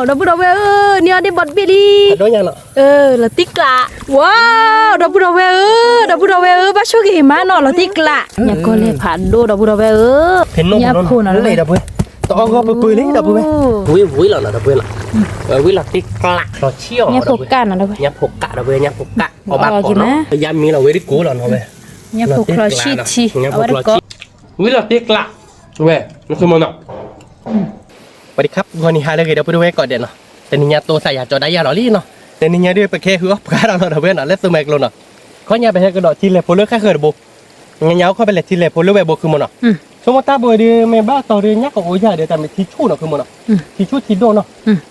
ဒီပုၢ်ဒီဝဲၢ်ဧၢ, န့ၢ်အီၣ်ဒ့ၣ်ဘီတဘ့ၣ်လံ, လီၤတံၢ်ကျး, ဝါ, ဒီပုၢ်ဒီဝဲၢ်ဧၢ, ဒီပုၢ်ဒီဝဲၢ်ဧၢ, ဘၣ်ဆိၣ်ဂ့ၤမးနီၤ, လီၤတံၢ်ကျး, ညၣ်ကီၢ်လဲၢ်ဖးဒိၣ် ဒီပုၢ်ဒီဝဲၢ်ဧၢ, ညၣ်ဖိနီၤ, တအီၣ်ဂီၢ်ပပၢၤလံ ဒီပုၢ်ဝဲၢ်, ဝံၤဝံၤလီၤနီၤ ဒီပုၢ်ဝဲၢ်နီၤ, ဝံၤလီၤတံၢ်ကျး လီၤဆံၣ်အီၤ, ညၣ်ဖိကၣ်နီၤ ဒီပုၢ်ဝဲၢ်, ညၣ်ဖိကၣ်, အီၣ်ဘၣ်ကီးနီၤ, ယါမံလီၤဝဲဒ်ကိးလီၤနီၤဝဲ, ညၣ်ဖိချီဆံၣ်ထံ, ဝံၤလီၤတံၢ်ကျး, ဝဲ, နဃုမနီၤ ပှၤဒံခါ ဂီၤနံၤဟါလၢအဂ့ၤ ဒီပုၢ်ဝဲၢ်ကိးဂၤဒဲးနီၤ, တနံၤညါတိစၢ်ယၤကၠီဒၣ်ယၤလီၤလံနီၤ, တနံၤညါဒုး ပကဟဲဃုအီၣ်ပှၤဒီးလီၤ ဒီပုၢ်ဝဲၢ်နီၤ လၢသူမှဲကျိနီၤ, ခီညါပဟဲကဒီးထံလဲၤဖိလၢဃၣ်ဃၢၤတဘိ, ညါညါအိၣ်ခိးပလဲၤထံလဲၤဖိလၢဝဲဘိ ဃုမနီၤ, ဆိကမိၣ်တၢ်ဘိဒုး မ့ၢ်ဘၣ်တီၤဒုး ညၣ်ကအိၣ်ယၤဒီး တၢ်မ့ၢ်ထံဆူၣ်နီၤ ဃုမနီၤ, ထံဆူၣ်ထံဒိၣ်နီၤ,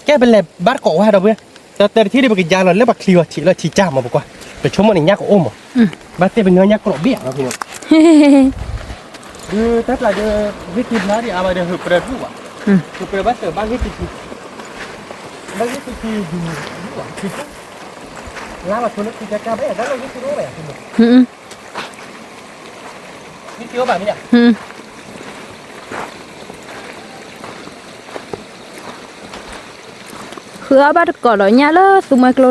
ကဲပလဲၤဘၣ်တကိးဝဲ ဒီပုၢ်ဝဲၢ်, တၢ်တထံၣ်ဒုး ပကယါလီၤလၢပှၤချံဂီၤထံးလၢထံကၢ်မး ပကွၢ်, ပဆိကမိၣ်န့ၣ် ညၣ်ကအိၣ်မး, ဘၣ်တဲပညီညၣ်ကျိးဘ့ၣ်ဧါနီၤ ဒုးတၢ်ကျးဒုး ဂ့ၢ်ထံဖျါဒံးအါဘၣ်ဒီး ဟုးပြၢၤဒူၣ်ဘၣ်, ဟုးပြၢၤဘၣ်စၢၤဘၣ်ဂ့ၢ်ထံထံ, ဘၣ်ဂ့ၢ်ထံထံဒူၣ်ဒူၣ်ဘၣ်, လါဘၣ်ဆိလၢထံကၢ်ကၢ်ဘၣ် တၢ်လၢဂ့ၢ်ထံအိၣ်ဘၣ်ယၤ, ဂ့ၢ်ထံအိၣ်ဘၣ်မ့ၢ်ယၤ, ဃုအီၣ်ဘၣ်တကိးဒီးညၣ်လၢသူမှဲကျိ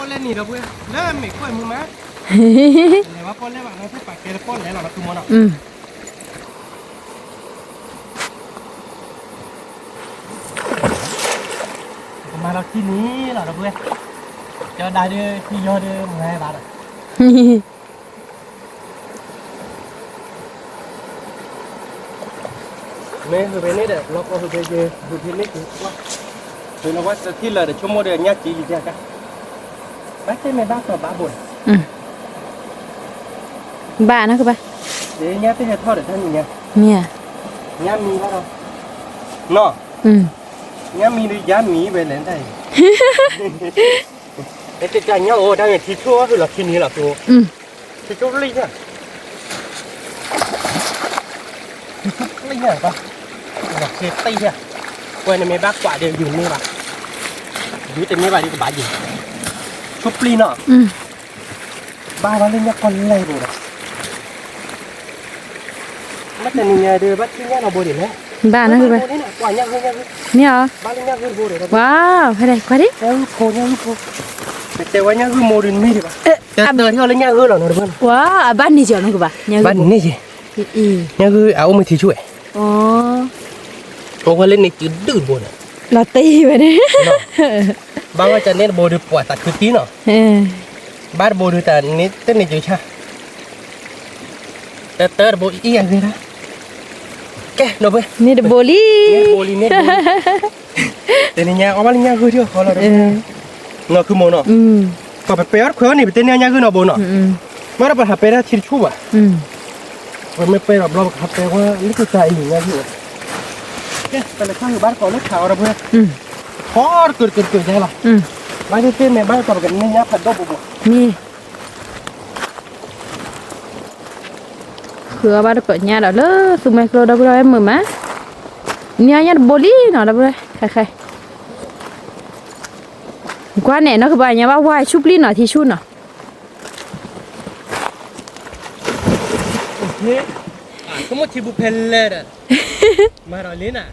နီၤ ဒီပုၢ်ဝဲၢ်, လၢမ့ၢ်ကွဲမုာ်မး, လဲၤဘၣ်ပီၣ်လဲၣ်ဘၣ် လၢသ့ၣ်ပာ်ကဲတပီၣ်လဲၣ်လီၤ ဒီပုၢ်ဝဲၢ်နီၤ ကမၤလီၤခံနံၤလီၤ ဒီပုၢ်ဝဲၢ်, ကၠီဒါဒုး ထံယီၤဒုး မၤဘၣ်ဒီး, မ့ၢ်ဟုးဖဲန့ၣ်ဒီး လီၤကီဟုးဖဲယဲ ဟုးဖဲန့ၣ်က့ၤကွၢ်, ဖဲလီၤဝဲတထံၣ်လၢာ်ဒီး ဆိကမိၣ်ဒီးညၣ်က့ၤယကကါ, ဘၣ်တဲမ့ၢ်ဘၣ်ကီဘၣ်ဘိန့ၣ်, ဘၣ်နီၢ်ကဘၣ်, ညၣ်တဟဲထီၣ်ဒီးတၢ်နံၤညါ, မ့ၢ်, ညၣ်မံဘၣ်ဒီး, နီၤ, ညၣ်မံဒီးယါမံဝဲလဲၣ်တၢ်အံၤ, တၢ်ညၣ်အိၣ်တၢ်န့ၣ် ထံဆိၣ်ဝဲဟုးလီၤခံနံၤလီၤ ထံဆိၣ်လံၢ်ဧါ, ထံဆိၣ်လံၢ်ဧါ, လီၤခံတံၢ်ဧါ, ကွဲနမ့ၢ်ဘၣ်ကွၢ်ဒီးယုာ်န့ၢ်ဘၣ်, ယုာ်တန့ၢ်ဘၣ်ဒီးကဘၣ်ယံၤ, ဆိၣ်ပျံၢ်နီၤ, ဘၣ်ဘၣ်လၢညၣ်ကီၢ်လဲၢ်ဘိဒီး, ဘၣ်တနံၤညါဒီး ဘၣ်ထံၣ်ညၣ်နီၤဘိဒ်လဲၣ်, ဘၣ်နီၤ, မ့ၢ်အီၤ, ဝါ, ဖဲလဲၣ်ကွၢ်ဒံး, ညၣ်ဂုၢ်ဖိ, ညၣ်ဂုၢ်ဖိ, ပတဲဝဲညၣ်ဂုၢ်မိၢ်ဒုးန့ၢ်ဒံးဘၣ်, တၢ်တၢ်ထီၣ်လၢညၣ်ဂုၢ်လီၤနီၤတဘၣ်နီၤ, ဝါ, အဘၣ်န့ၢ်ကီးနီၤကဘၣ်, ဘၣ်န့ၢ်ယဲ, ညၣ်ဂုၢ်အအိၣ်မ့ၢ်ထံဆူၣ်ဝဲ, အိၣ်ဝဲလၢန့ၣ်စုဒုၣ်တဘိန့ၣ်, လီၤတံၢ်ဝဲန့ၣ်, ဘၣ်ဝဲတၢ်န့ၣ်တဘိဒီးပှၤသးခုတံၢ်နီၤ, ဘၣ်တဘိဒီးတၢ်န့ၣ်တန့ၢ်စုဆၣ် တၢ်တၢ်တဘိအံၤအဂ့ၢ်ဒၣ်, ကဲ ဒီပုၢ်ဝဲၢ်, န့ၢ်တဘိလံ, န့ၢ်တဘိလံ, န့ၢ်တဘိလံ, တနံၤညါအီၣ်ဘၣ်လၢညၣ်ဂုၢ်ထံအီၤဃီလီၤ, နီၤခုမိၢ်နီၤ, ပှၤပပဲအီၣ်တခွဲးအီၣ်န့ၣ် ပတဲန့ၢ်ညၣ်ဂုၢ်နီၤဘိနီၤ, မ့ၢ်ဒီးပဟးပဲတၢ်ထံတဆူၣ်ဘၣ်, ပမ့ၢ်ပဲဒီးဘျီပကဟးပဲဝဲလၢကစၢ်အံၤညၣ်ဂုၢ်, ကဲ ပလဲၤခီၣ်ဟုးဘၣ်တကိးလၢခးအီၤဒီပုၢ်ဝဲၢ်, ဖီတကုာ်တကုာ်တကုာ်ညါလီၤ, ဘၣ်သ့ၣ်သ့ၣ်မ့ၢ်ဘၣ်တကိးပကန့ၢ်ညၣ်ဖးဒိၣ်ဘိဘိ မ့ၢ် ဃုအီၣ်ဘၣ်တကိးညၣ်ဒီးလၢသူမှဲကျိ ဒီပုၢ်ဝဲၢ်မုာ်မး, န့ၢ်အီၣ်ညၣ်တဘိလံနီၤ ဒီပုၢ်ဝဲၢ်, ခဲခဲ, ကွၢ်န့ၣ် နီၢ်ကဘၣ်ညါဘၣ်ဝါဆူၣ်ပျံၢ်နီၤ ထံဆူၣ်နီၤ, ဆိကမိၣ်ထံပူၤဖဲလဲၣ်ဒီး, မၤဒီးလံနၤ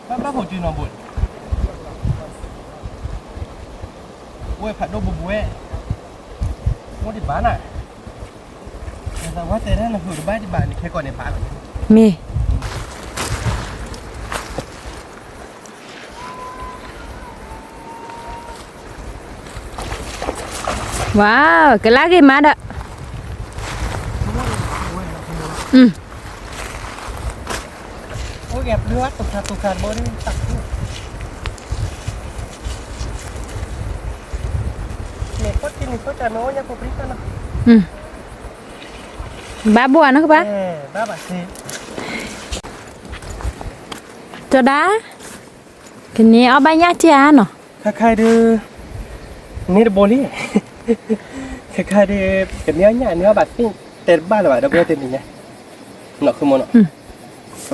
ဘၣ်ဘၣ်ဖိတုၤနီၤဘိ, ဝဲဖးဒိၣ်ဘိဘိဝဲ, အိၣ်ဒံးဘၣ်နၤ, ဝဲတဲဒၣ်နဟုးတဘၣ်ဒံးဘၣ်န့ၣ် ခဲကီးန့ၣ်ဘၣ်လီၤ, မ့ၢ် ဝါ, ကလၢဂ့ၤမးဒီး, ဘၣ်ဘိနီၢ်ကဘၣ်, ကၠီဒါ, ကန့ၢ်အီၣ်ဘၣ်ညၣ်တၢ်ဧါနီၤ, ခဲခါဒုး, န့ၢ်တဘိလံ, ခဲခါဒုး, ကန့ၢ်အီၣ်ညၣ်န့ၢ်အီၣ်ဘၣ်သ့ၣ်တဲတဘၣ်လၢၤဘၣ် ဒီပုၢ်ဝဲၢ်တနံၤညါ, နီၢ်ခုမိၢ်နီၤ,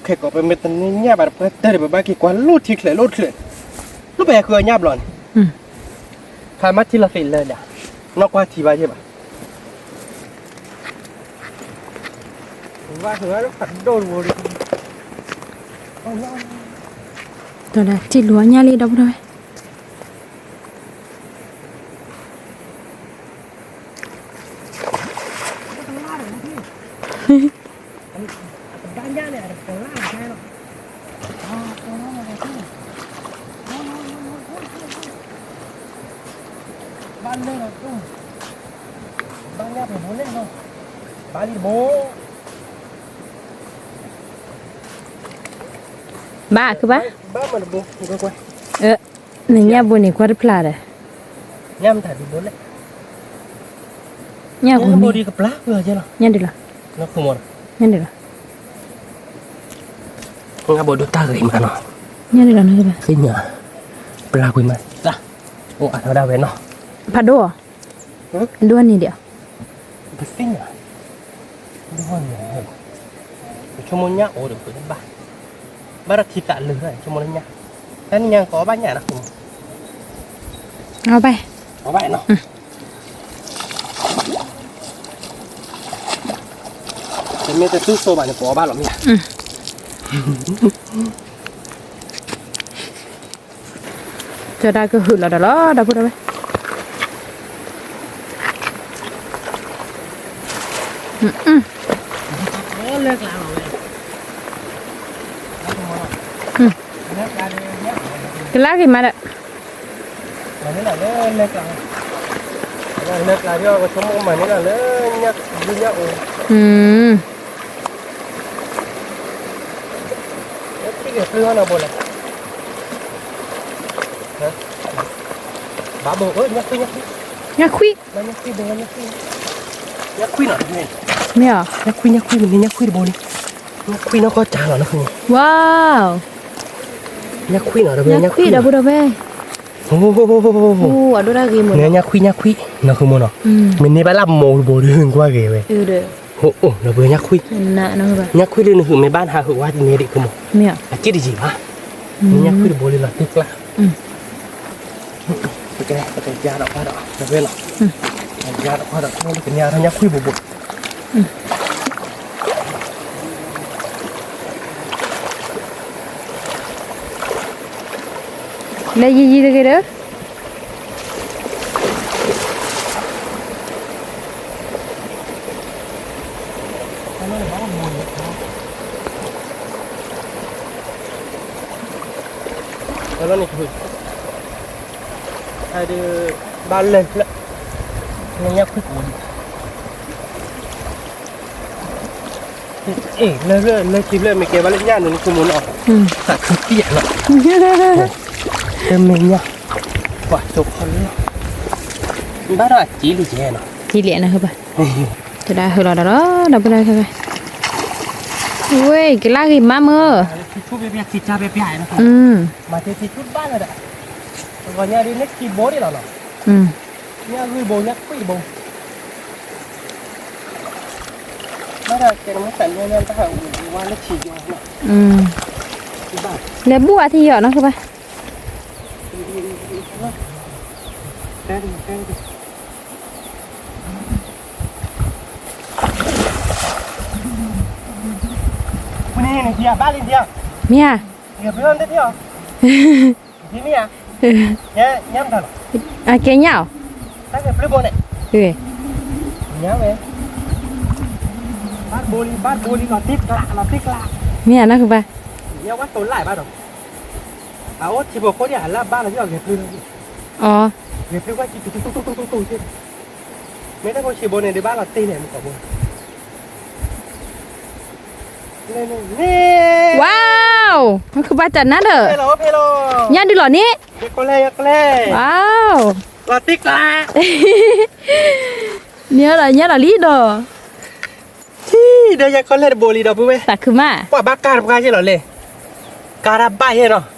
ခဲကီးပမ့ၢ်တန့ၢ်ညၣ်ဘၣ်တပှၢ်တၢၢ်ဒီး ပဘၣ်က့ၤကွၢ်လိၣ်ထံချၢးလိၣ်ချၢး, လိၣ်ပဟဲဃုအီၣ်ညၣ်ဘျီန့ၣ်, ဖးမၤထံလီၤသ့ၣ်လၢာ်ဒီး, နီၢ်ကွၢ်ထံဘၣ်ယဲၢ်ဘၣ် တၢ်ထံၣ်လိာ်အညၣ်လံ ဒီပုၢ်ဒီဝဲၢ်. ဘၣ်ခုဘၣ်, နညၣ်ဘိန့ၣ် ကွၢ်တဖျါဒီး, ညၣ်ဘိန့ၣ်, ညၣ်ဒုးလီၤ, ညၣ်ဒုးလီၤ, ညၣ်ဘိဒိၣ်တၢ်ဂ့ၤမးနီၤ, ညၣ်ဒုးလီၤ, သ့ၣ်ညါ, ပျၢ်ကွံာ်မး, အိၣ်အါထီၣ်ဒၣ်ဝဲနီၤ, ဖးဒိၣ်အီၤ, ဒိၣ်န့ၣ်ဒံးအီၤ, ပသ့ၣ်ညါ, ပဆိကမိၣ်ညၣ်အိၣ်ဒီးပဘၣ်, ဘၣ်ဒီးထံသးလၢာ် ဆိကမိၣ်လၢညၣ်, တၢ်နံၤညါကအီၣ်ဘၣ်ညၣ်နီၤ, အီၣ်ဘၣ်, အီၣ်ဘၣ်နီၤ, တမ့ၢ်တသူၣ်စိဘၣ်န့ၣ် ပအီၣ်ဘၣ်လီၤမ့ၢ်ဧါ. ကၠီဒၣ်ကဟုာ်လီၤဒီးလီၤ ဒီပုၢ်ဒီဝဲၢ်, ကလၢ်ဂ့ၤမးဒီး, ညၣ်ခွံ, မ့ၢ်ဧါ, ညၣ်ခွံနီၤ, ညၣ်ခွံတဘိန့ၣ်, ညၣ်ခွံနီၢ်ကီၢ်ကၢ်လီၤနီၤ, ဝါ, ညၣ်ခွံနီၤ, ဒီပုၢ်ဒီဝဲၢ်, အဒိၣ်တၢ်ဂ့ၤမး, ညၣ်ခွံညၣ်ခွံ, နီၤဃုမ့ၢ်နီၤ, မ့ၢ်န့ၢ်ဘၣ်လၢအမိၢ်တဘိဒီး ကွၢ်ဂ့ၤဝဲ, အိၣ် ဒီပုၢ်ညၣ်ခွံ, ညၣ်ခွံလၢနဟုးမ့ၢ်ဘၣ်နဟးဟုးဝဲတန့ၢ်ဒံးဃုမ့ၢ်, အစံၣ်တယံာ်ဘၣ်, မ့ၢ်ညၣ်ခွံတဘိလၢလီၤတံၢ်ကျါ ပက, ပကယါဒီးကွၢ်ဒီး တဝဲလီၤ, ယါဒီးကွၢ်ဒီး ကန့ၢ်အါထီၣ်ညၣ်ခွံဘိဘိ, လၢယံၤယံၤတဂ့ၤဒီး လၢန့ၣ်, အဒုး, ဘၣ်လၢလၢ, ညၣ်ခွံကိးဒံး, အ့ၣ် လၢလၢလၢခံဖျၢၣ်မ့ၢ်ကဲဘၣ်လၢညၣ်န့ၣ် နဆိကမိၣ်နီၤ, သးခုပံၣ်ယၤလီၤ, တမ့ၢ်ညၣ်, ပှၤစိာ်ခီလၢ, ဘၣ်ဒီးအစ့လံယဲနီၤ, စ့လံနီၤဘၣ်, တဒၣ်ဟၢလီၤဒီးလီၤ ဒီပုၢ်ဒီဝဲၢ်, ဝဲ ကလၢ်ဂ့ၤမးမၢ, မ့ၢ်, ညၣ်ဂ့ၤဘိ ညၣ်ခွံဘိ, လဲၤဘူၣ်အါထံယီၤနီၤဃုဘၣ်, မ့ၢ်ဧါ, အကဲညၣ်အီၤ, မ့ၢ်ဧါနီၤဃုဘၣ်, အီ, ဝါ, နီၢ်ခုဘၣ်တၢ်နါဒီး, ညၣ်ဒုးလီၤန့ၣ်, ဝါ, န့ၣ်လီၤညၣ်လီၤလံဒီး, ထံၣ်ဒီး ယကီၢ်လဲၢ်တဘိလံဒီပုၢ်ဝဲၢ်, သးခုမး, ပှၤဘၣ်ကါတပှၢ်ယဲၢ်လီၤလဲၣ်, ကါတၢ်ဘၣ်ယဲၢ်နီၤ,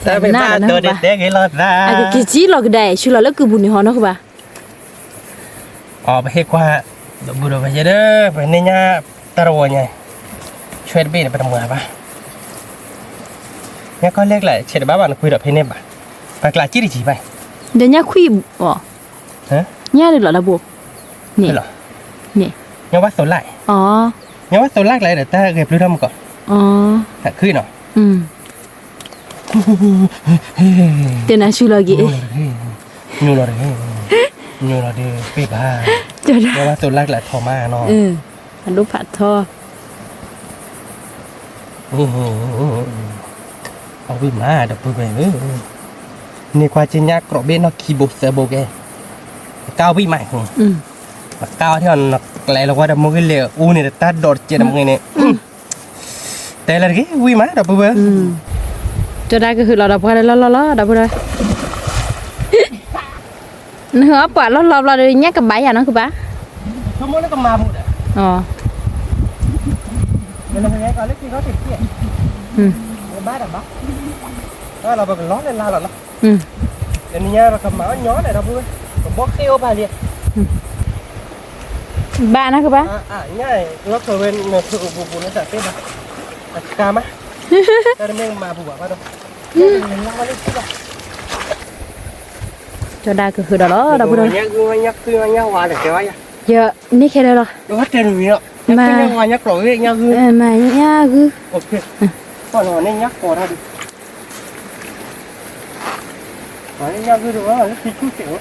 တၢ်ဘၣ်ဒီးတဲဂ့ၤလီၤသး, အကက့ၤကံလီၤကဒါ ဆူလီၤလၢကုပူၤန့ၣ်ဟီနီၢ်ဃုဘၣ် အီၤ ပဟ့ၣ်ကွၢ်, ဒီပုၢ်ဒီဝဲၢ်ယဲဒီး ပန့ၢ်ညၣ်တၢ်တဝီညါ, ဆွဲတဘ့ၣ်န့ၣ် ပတမၤဘၣ်, ညၣ်ကီၢ်လဲၢ်ကျါ ဆဲးတဘၣ်ဘၣ် နကွံာ်ဒီးဖဲန့ၣ်ဘၣ်, ပကျါစံၣ်တစံၣ်ဘၣ်, ဒီးညၣ်ခွံၣ်အီၤ, ညၣ်ဒုးလီၤလၢဘိ, န့ၣ်လီၤ, န့ၣ်, ညီဝဲသိးလၢ်, ညီဝဲသိးလၢ်ကျဲဒီး တၢ်ဂဲၤပျုၢ်ထီၣ်မူကီး, တၢ်ခုၣ်နီၤ, တဲနၤဆူလီၤက့ၤ, ညိလီၤတဂ့ၤ, ညိလီၤဒီး ပ့ၢ်ဘၣ်, ညီဝဲသိးလၢ်ကျဲထီၣ်မးနီၤ, အဒိဖးထီ အဝံၣ်မး ဒီပုၢ်ဝဲၢ်ဧၢ, န့ၢ်ကွၢ်က့ၤညၣ်ကြီးဘ့ၣ်နီၢ်ခံဘိသၢဘိကဲ, ကါဝံၣ်မး, ပကါအီၤထံၣ်အီၤနကျဲလီၤဝဲဒီး မိၢ်ဂ့ၤလဲၤအူန့ၣ် တၢ်ဒိးတကဲးတမှဲန့ၣ်, တဲလၢတဂ့ၤ ဝံၣ်မး ဒီပုၢ်ဝဲၢ်ဧၢ, ကၠီဒါကဟုးလီၤဒီးပှၤလၢလီၢ်လီၢ်လီၤ ဒီပုၢ်ဝဲၢ် နဟၢအပှၤလီၢ်လီၢ်ဘျီဒီး ညၣ်ကဘၣ်ယၤနီၢ်ခုဘၣ်, ဆိကမိၣ်လၢကမၤဘူးဒီး, ဘၣ်ဒီးဘၣ်, လၢပကလီၢ်လၢလါလီၤလီၤ, တနံၤညါပကမၤအီၣ်ညီဒီး ဒီပုၢ်ဝဲၢ်, ပဘီၣ်ဃ့ၢ်အိၣ်ဖးလံ, ဘၣ်နီၢ်ခုဘၣ်, ညၣ်လီၤဖၢဝဲ နဖၢအိၣ်ဘူးဘူးလၢတၢ်သ့ဘၣ်, အကါမး, တၢ်တမ့ၢ်ကမၤဘူးဘၣ်ဘၣ်ဒီး, လါလၢသ့ဘၣ် ကၠီဒါကဟုးဒီးလီၤ ဒီပုၢ်ဝဲၢ်, ညၣ်ဂုၢ်ဝဲ ညၣ်ခွံဝဲ ညၣ်ဝါဒီး တဲဝဲယၤ, ယန့ၢ်ခဲလၢာ်လီၤ, ယဝဲတဲနုၤမံၤလီၤ, မၤ, ညၣ်ဝါ ညၣ်ကြီးဝဲ ညၣ်ဂုၢ်, မၤညၣ်ဂုၢ်, ပှၤလီၤန့ၢ်ညၣ်ဃီတၢ်ဒုး, ပှၤန့ၢ်ညၣ်ဂုၢ်ဒီး လၢသံဆူၣ်စဲးဝဲ,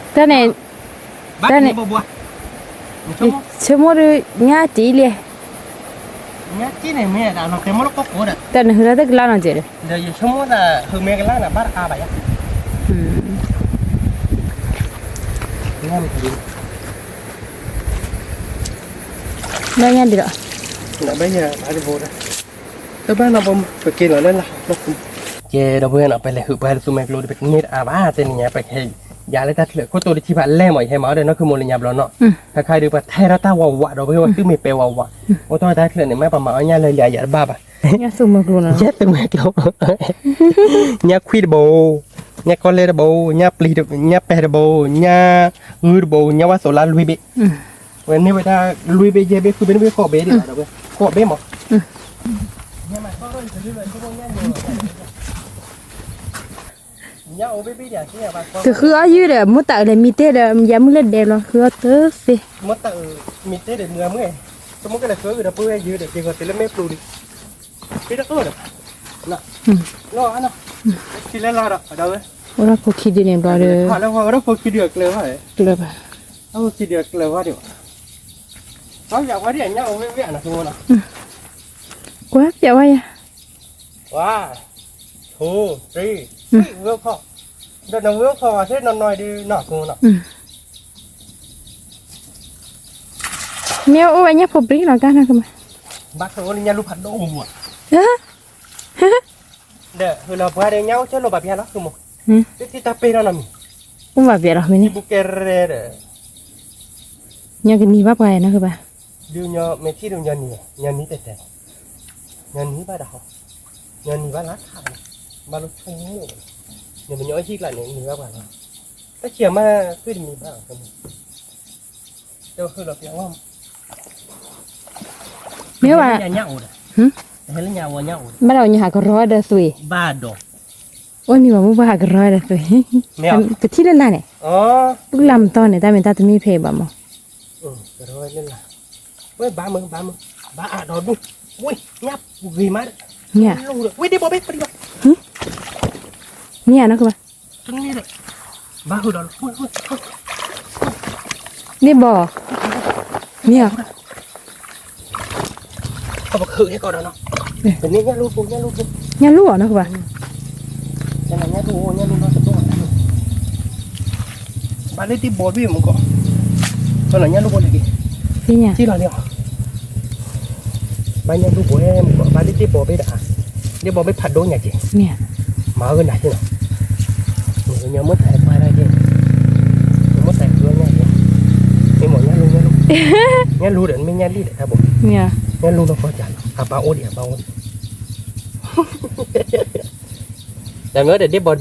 တၢ်န့ၣ်, တၢ်န့ၣ်, ဆိကမိၣ်ဒုး ညၣ်တံၢ်လံ, တၢ်နဟုးလၢတကလါနီၤကဲးဒီး, ဘၣ်ညၣ်ဒံးဒီး, တဘၣ်နီၤ ပက့ၤလီၤလၢလၢ်, ကဲ ဒီပုၢ်ဝဲၢ်နီၤ ပလဲၤဟုးပှၤလၢသူမဲာ်ကျိဒီး ပတန့ၢ်တအါဘၣ် တနံၤညါ ပဟဲ ယၤလၢတၢ်ချၢး ခိၣ်တိတထံၣ်ဖးလဲၢ်မး ယဟဲမၤအီၣ်ဒီးနီၢ်ခုမိၢ်လၢညါဘျီနီၤ, ခါခါဒုး ပှၤထဲထီၣ်တၢ်ဝးဝးဒီး ပဟဲဝဲသုမဲာ်ပဲဝးဝး, အိၣ်တီၢ်တၢ်ချၢးန့ၣ် မ့ၢ်ပမၤအီၣ်ညၣ်လၢလၢ်ယၤတဘၣ်ဘၣ်, ညၣ်သူမဲာ်ကျိ, ညၣ်ခွံၣ်တဘိ, ညၣ်ကီၢ်လဲၢ်တဘိ, ညၣ်ပျံၤ, ညၣ်ပဲၢ်တဘိ, ညၣ်ဂုၢ်တဘိ, ညၣ်ဝၣ်သိးလါလွံၢ်ဘ့ၣ်, ဝဲန့ၢ်ဝဲဒၣ်လွံၢ်ဘ့ၣ်ယဲၢ်ဘ့ၣ်ဃုဘ့ၣ်န့ၢ်ဝဲဃိးဘ့ၣ်ဒံးဘၣ်ဒီးဝဲ, ဃိးဘ့ၣ်မး ကဃုအီၣ်ယုၢ်ဒီး မိၢ်တၢ်အၢၣ်လၢမံတ့ၢ်ဒီး ယၤမုၢ်လၢဒဲးလီၤ ဃုအီၣ်တသ့, မိၢ်တၢ်အၢၣ်မံတ့ၢ်ဒီး မုၢ်အမုၢ်, တမိၢ်ကလဲၤဃုအီၣ်ဒီး ပုၢ်ဝဲၢ်ယုၢ်ဒီး က့ၤဂီၤတ့ၢ်လၢမ့ၢ်ပျိၤလံ, ဖဲတၢ်အၢၣ်ဒီး, လီၤ, ထံလၢလါဒီး ဒီးဝဲ, အိၣ်ဒီးဖိခံဒုန့ၣ်ဘျီဒီး, လၢဝဲအိၣ်ဒီးဖိခံဒုအကျၢၤဘၣ်, ကျၢၤဘၣ်, အဖိခံဒုအကျၢၤဘၣ်ဒံးဘၣ်, ပျဲဝဲယၤ, ကွၢ်ပျဲဝဲယၤ One, two, three, ဝဲခီ, ဒီးနဝဲခီထဲနီၤနီၤဒုးနီၤကိနီၤ, မ့ၢ်အိၣ်ဝဲညၣ်ဖိပြံနီၤကါနီၤကမၤ, ဘၣ်ဃုအိၣ်လၢညၣ်လူၢ်ဖးဒိၣ်မူဘၣ်, ဒီးဃုလီၤပှၤဒီးညၣ်အိၣ်ဆၢလိာ်ဘၣ်ပျဲလီၤဃုမိၢ်, တထံၣ်တၢ်ပ့ၤနီၤနီၤမံၤ, အိၣ်ဘၣ်ပျဲလီၤမ့ၢ်န့ၣ်, ဘူကဲရဲဒီး, ညီကနံၤဘၣ်ပှၤနီၤကဘၣ် ဒုးညီမ့ၢ်ထံၣ်ဒုးညီနံၤ, ညီနံၤတဲတဲ, ညီနံၤဘၣ်ဒၣ်ဟီ, ညီနံၤဘၣ်လၢခါ, ဘၣ်လိဆိကမိၣ်, နမ့ၢ်ညီဟံၣ်ကျါန့ၣ် နံၤဘၣ်ပှၤလီၤ, တၢ်ဆံးအမါသွံၣ်တမံၤဘၣ်, တၢ်ဃုလီၤပျဲဝဲ, မ့ၢ်ဝဲ, ဘၣ်ဒီးညီဟးကရီဒီးသွံၣ်, ဘၣ်ဒီး, အိၣ်နံၤဘၣ်မူဘၣ်ဟးကရီဒီးသွံၣ်, ပထံၣ်လၢလၢ်န့ၣ်, ပကလၢ်မတီၢ်န့ၣ် တၢ်မ့ၢ်တၢ်တမံၢ်ဖဲဘၣ်မး ဝဲဘၣ်မုာ်ဘၣ်မုာ်, ဘၣ်အါဒီးဒူၣ်, ဝဲ, ညၣ်ပူၤဂ့ၤမး, ညၣ်, ဝဲဒ့ဘီဘ့ၣ်ပဒံဘၣ်, ညၣ်နီၢ်ကဘၣ်, ဘၣ်ဟုဒီး, ဒ့ဘီ, မ့ၢ်, ပကဟုးဟဲကီးဒီးနီၤ, ပန့ၢ်ညၣ်လူၢ်ဖိ, ညၣ်လူၢ်ဖိ, ညၣ်လူၢ်အီၤနီၢ်ကဘၣ် ညၣ်လူၢ်, ညၣ်လူၢ်နီၢ်တဘိ, ဘၣ်လၢတ့ၢ်ဘီဘ့ၣ်မူကီး, ကီးလီၤညၣ်လူၢ်ဘိန့ၣ်က့ၤ, ထံၣ်လီၤလံအီၤ, ဘၣ်ညၣ်လူၢ်ဘိမူကီး ဘၣ်လၢတ့ၢ်ဘီဘ့ၣ်ဒီး, တ့ၢ်ဘီဘ့ၣ်ဖးဒိၣ်ညါက့ၤ, မၤအၢနၤသ့ၣ်နီၤ, မ့ၢ်ညီမိၢ်သးဟဲပှၤဒၣ်က့ၤ, မိၢ်သးဟဲပှၤညါက့ၤ, မ့ၢ်မ့ၢ်ညၣ်လူၢ်, ညၣ်လူၢ်ဒီးမ့ၢ်ညၣ်လံၢ်ဒီးတၢ်ဘိ, ညၣ်လူၢ်နီၢ်ကီၢ်ကၢ်လီၤ အဘၣ်အိၣ်ဒံး အဘၣ်အိၣ်ဒံး တမ့ၢ်အိၣ်ဒီးဒ့ၣ်ဘီတဘ့ၣ်မး, အံၤဒီပုၢ်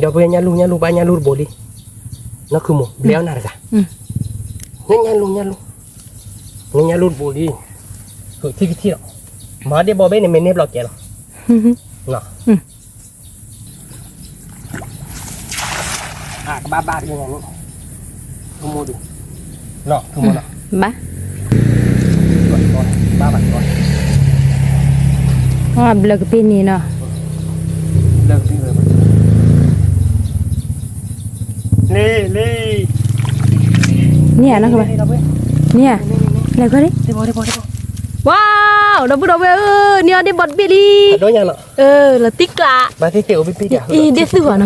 ဝဲၢ်ညၣ်လူၢ် ညၣ်လူၢ်ဘၣ်ညၣ်လူၢ်တဘိလံ, နီၢ်ခုမိၢ် ဘျဲအီၣ်နၤတဂၤ, ညၣ်လူၤ ညၣ်လူၤ, နညၣ်လူၤတဘိလံ, ဟုးထံကထံလီၤ, မၤဒ့ဘီဘ့ၣ်န့ၣ် မ့ၢ်န့ၢ်ဘျီကဲလီၤ, ကဘၣ်ဘၣ်ဒ်န့ၣ်, ထူမိၢ်ဒုး, ထူမိၢ်နီၤ, ဘၣ်, ဘၣ်ဘၣ်, ဘျၢကပ့ၢ်န့ၣ်နီၤ, လ့လ့, န့ၣ်ဧါနီၤကဘၣ်, န့ၣ်ဧါ, လဲၤခွဲးလံ, ဝါ, ဒီပုၢ်ဒီဝဲၢ်ဧၢ, န့ၢ်အီၣ်ဒ့ဘီတဘ့ၣ်လံ, လီၤတံၢ်ကျး, ဒ့ၣ်သုဟီနီၤ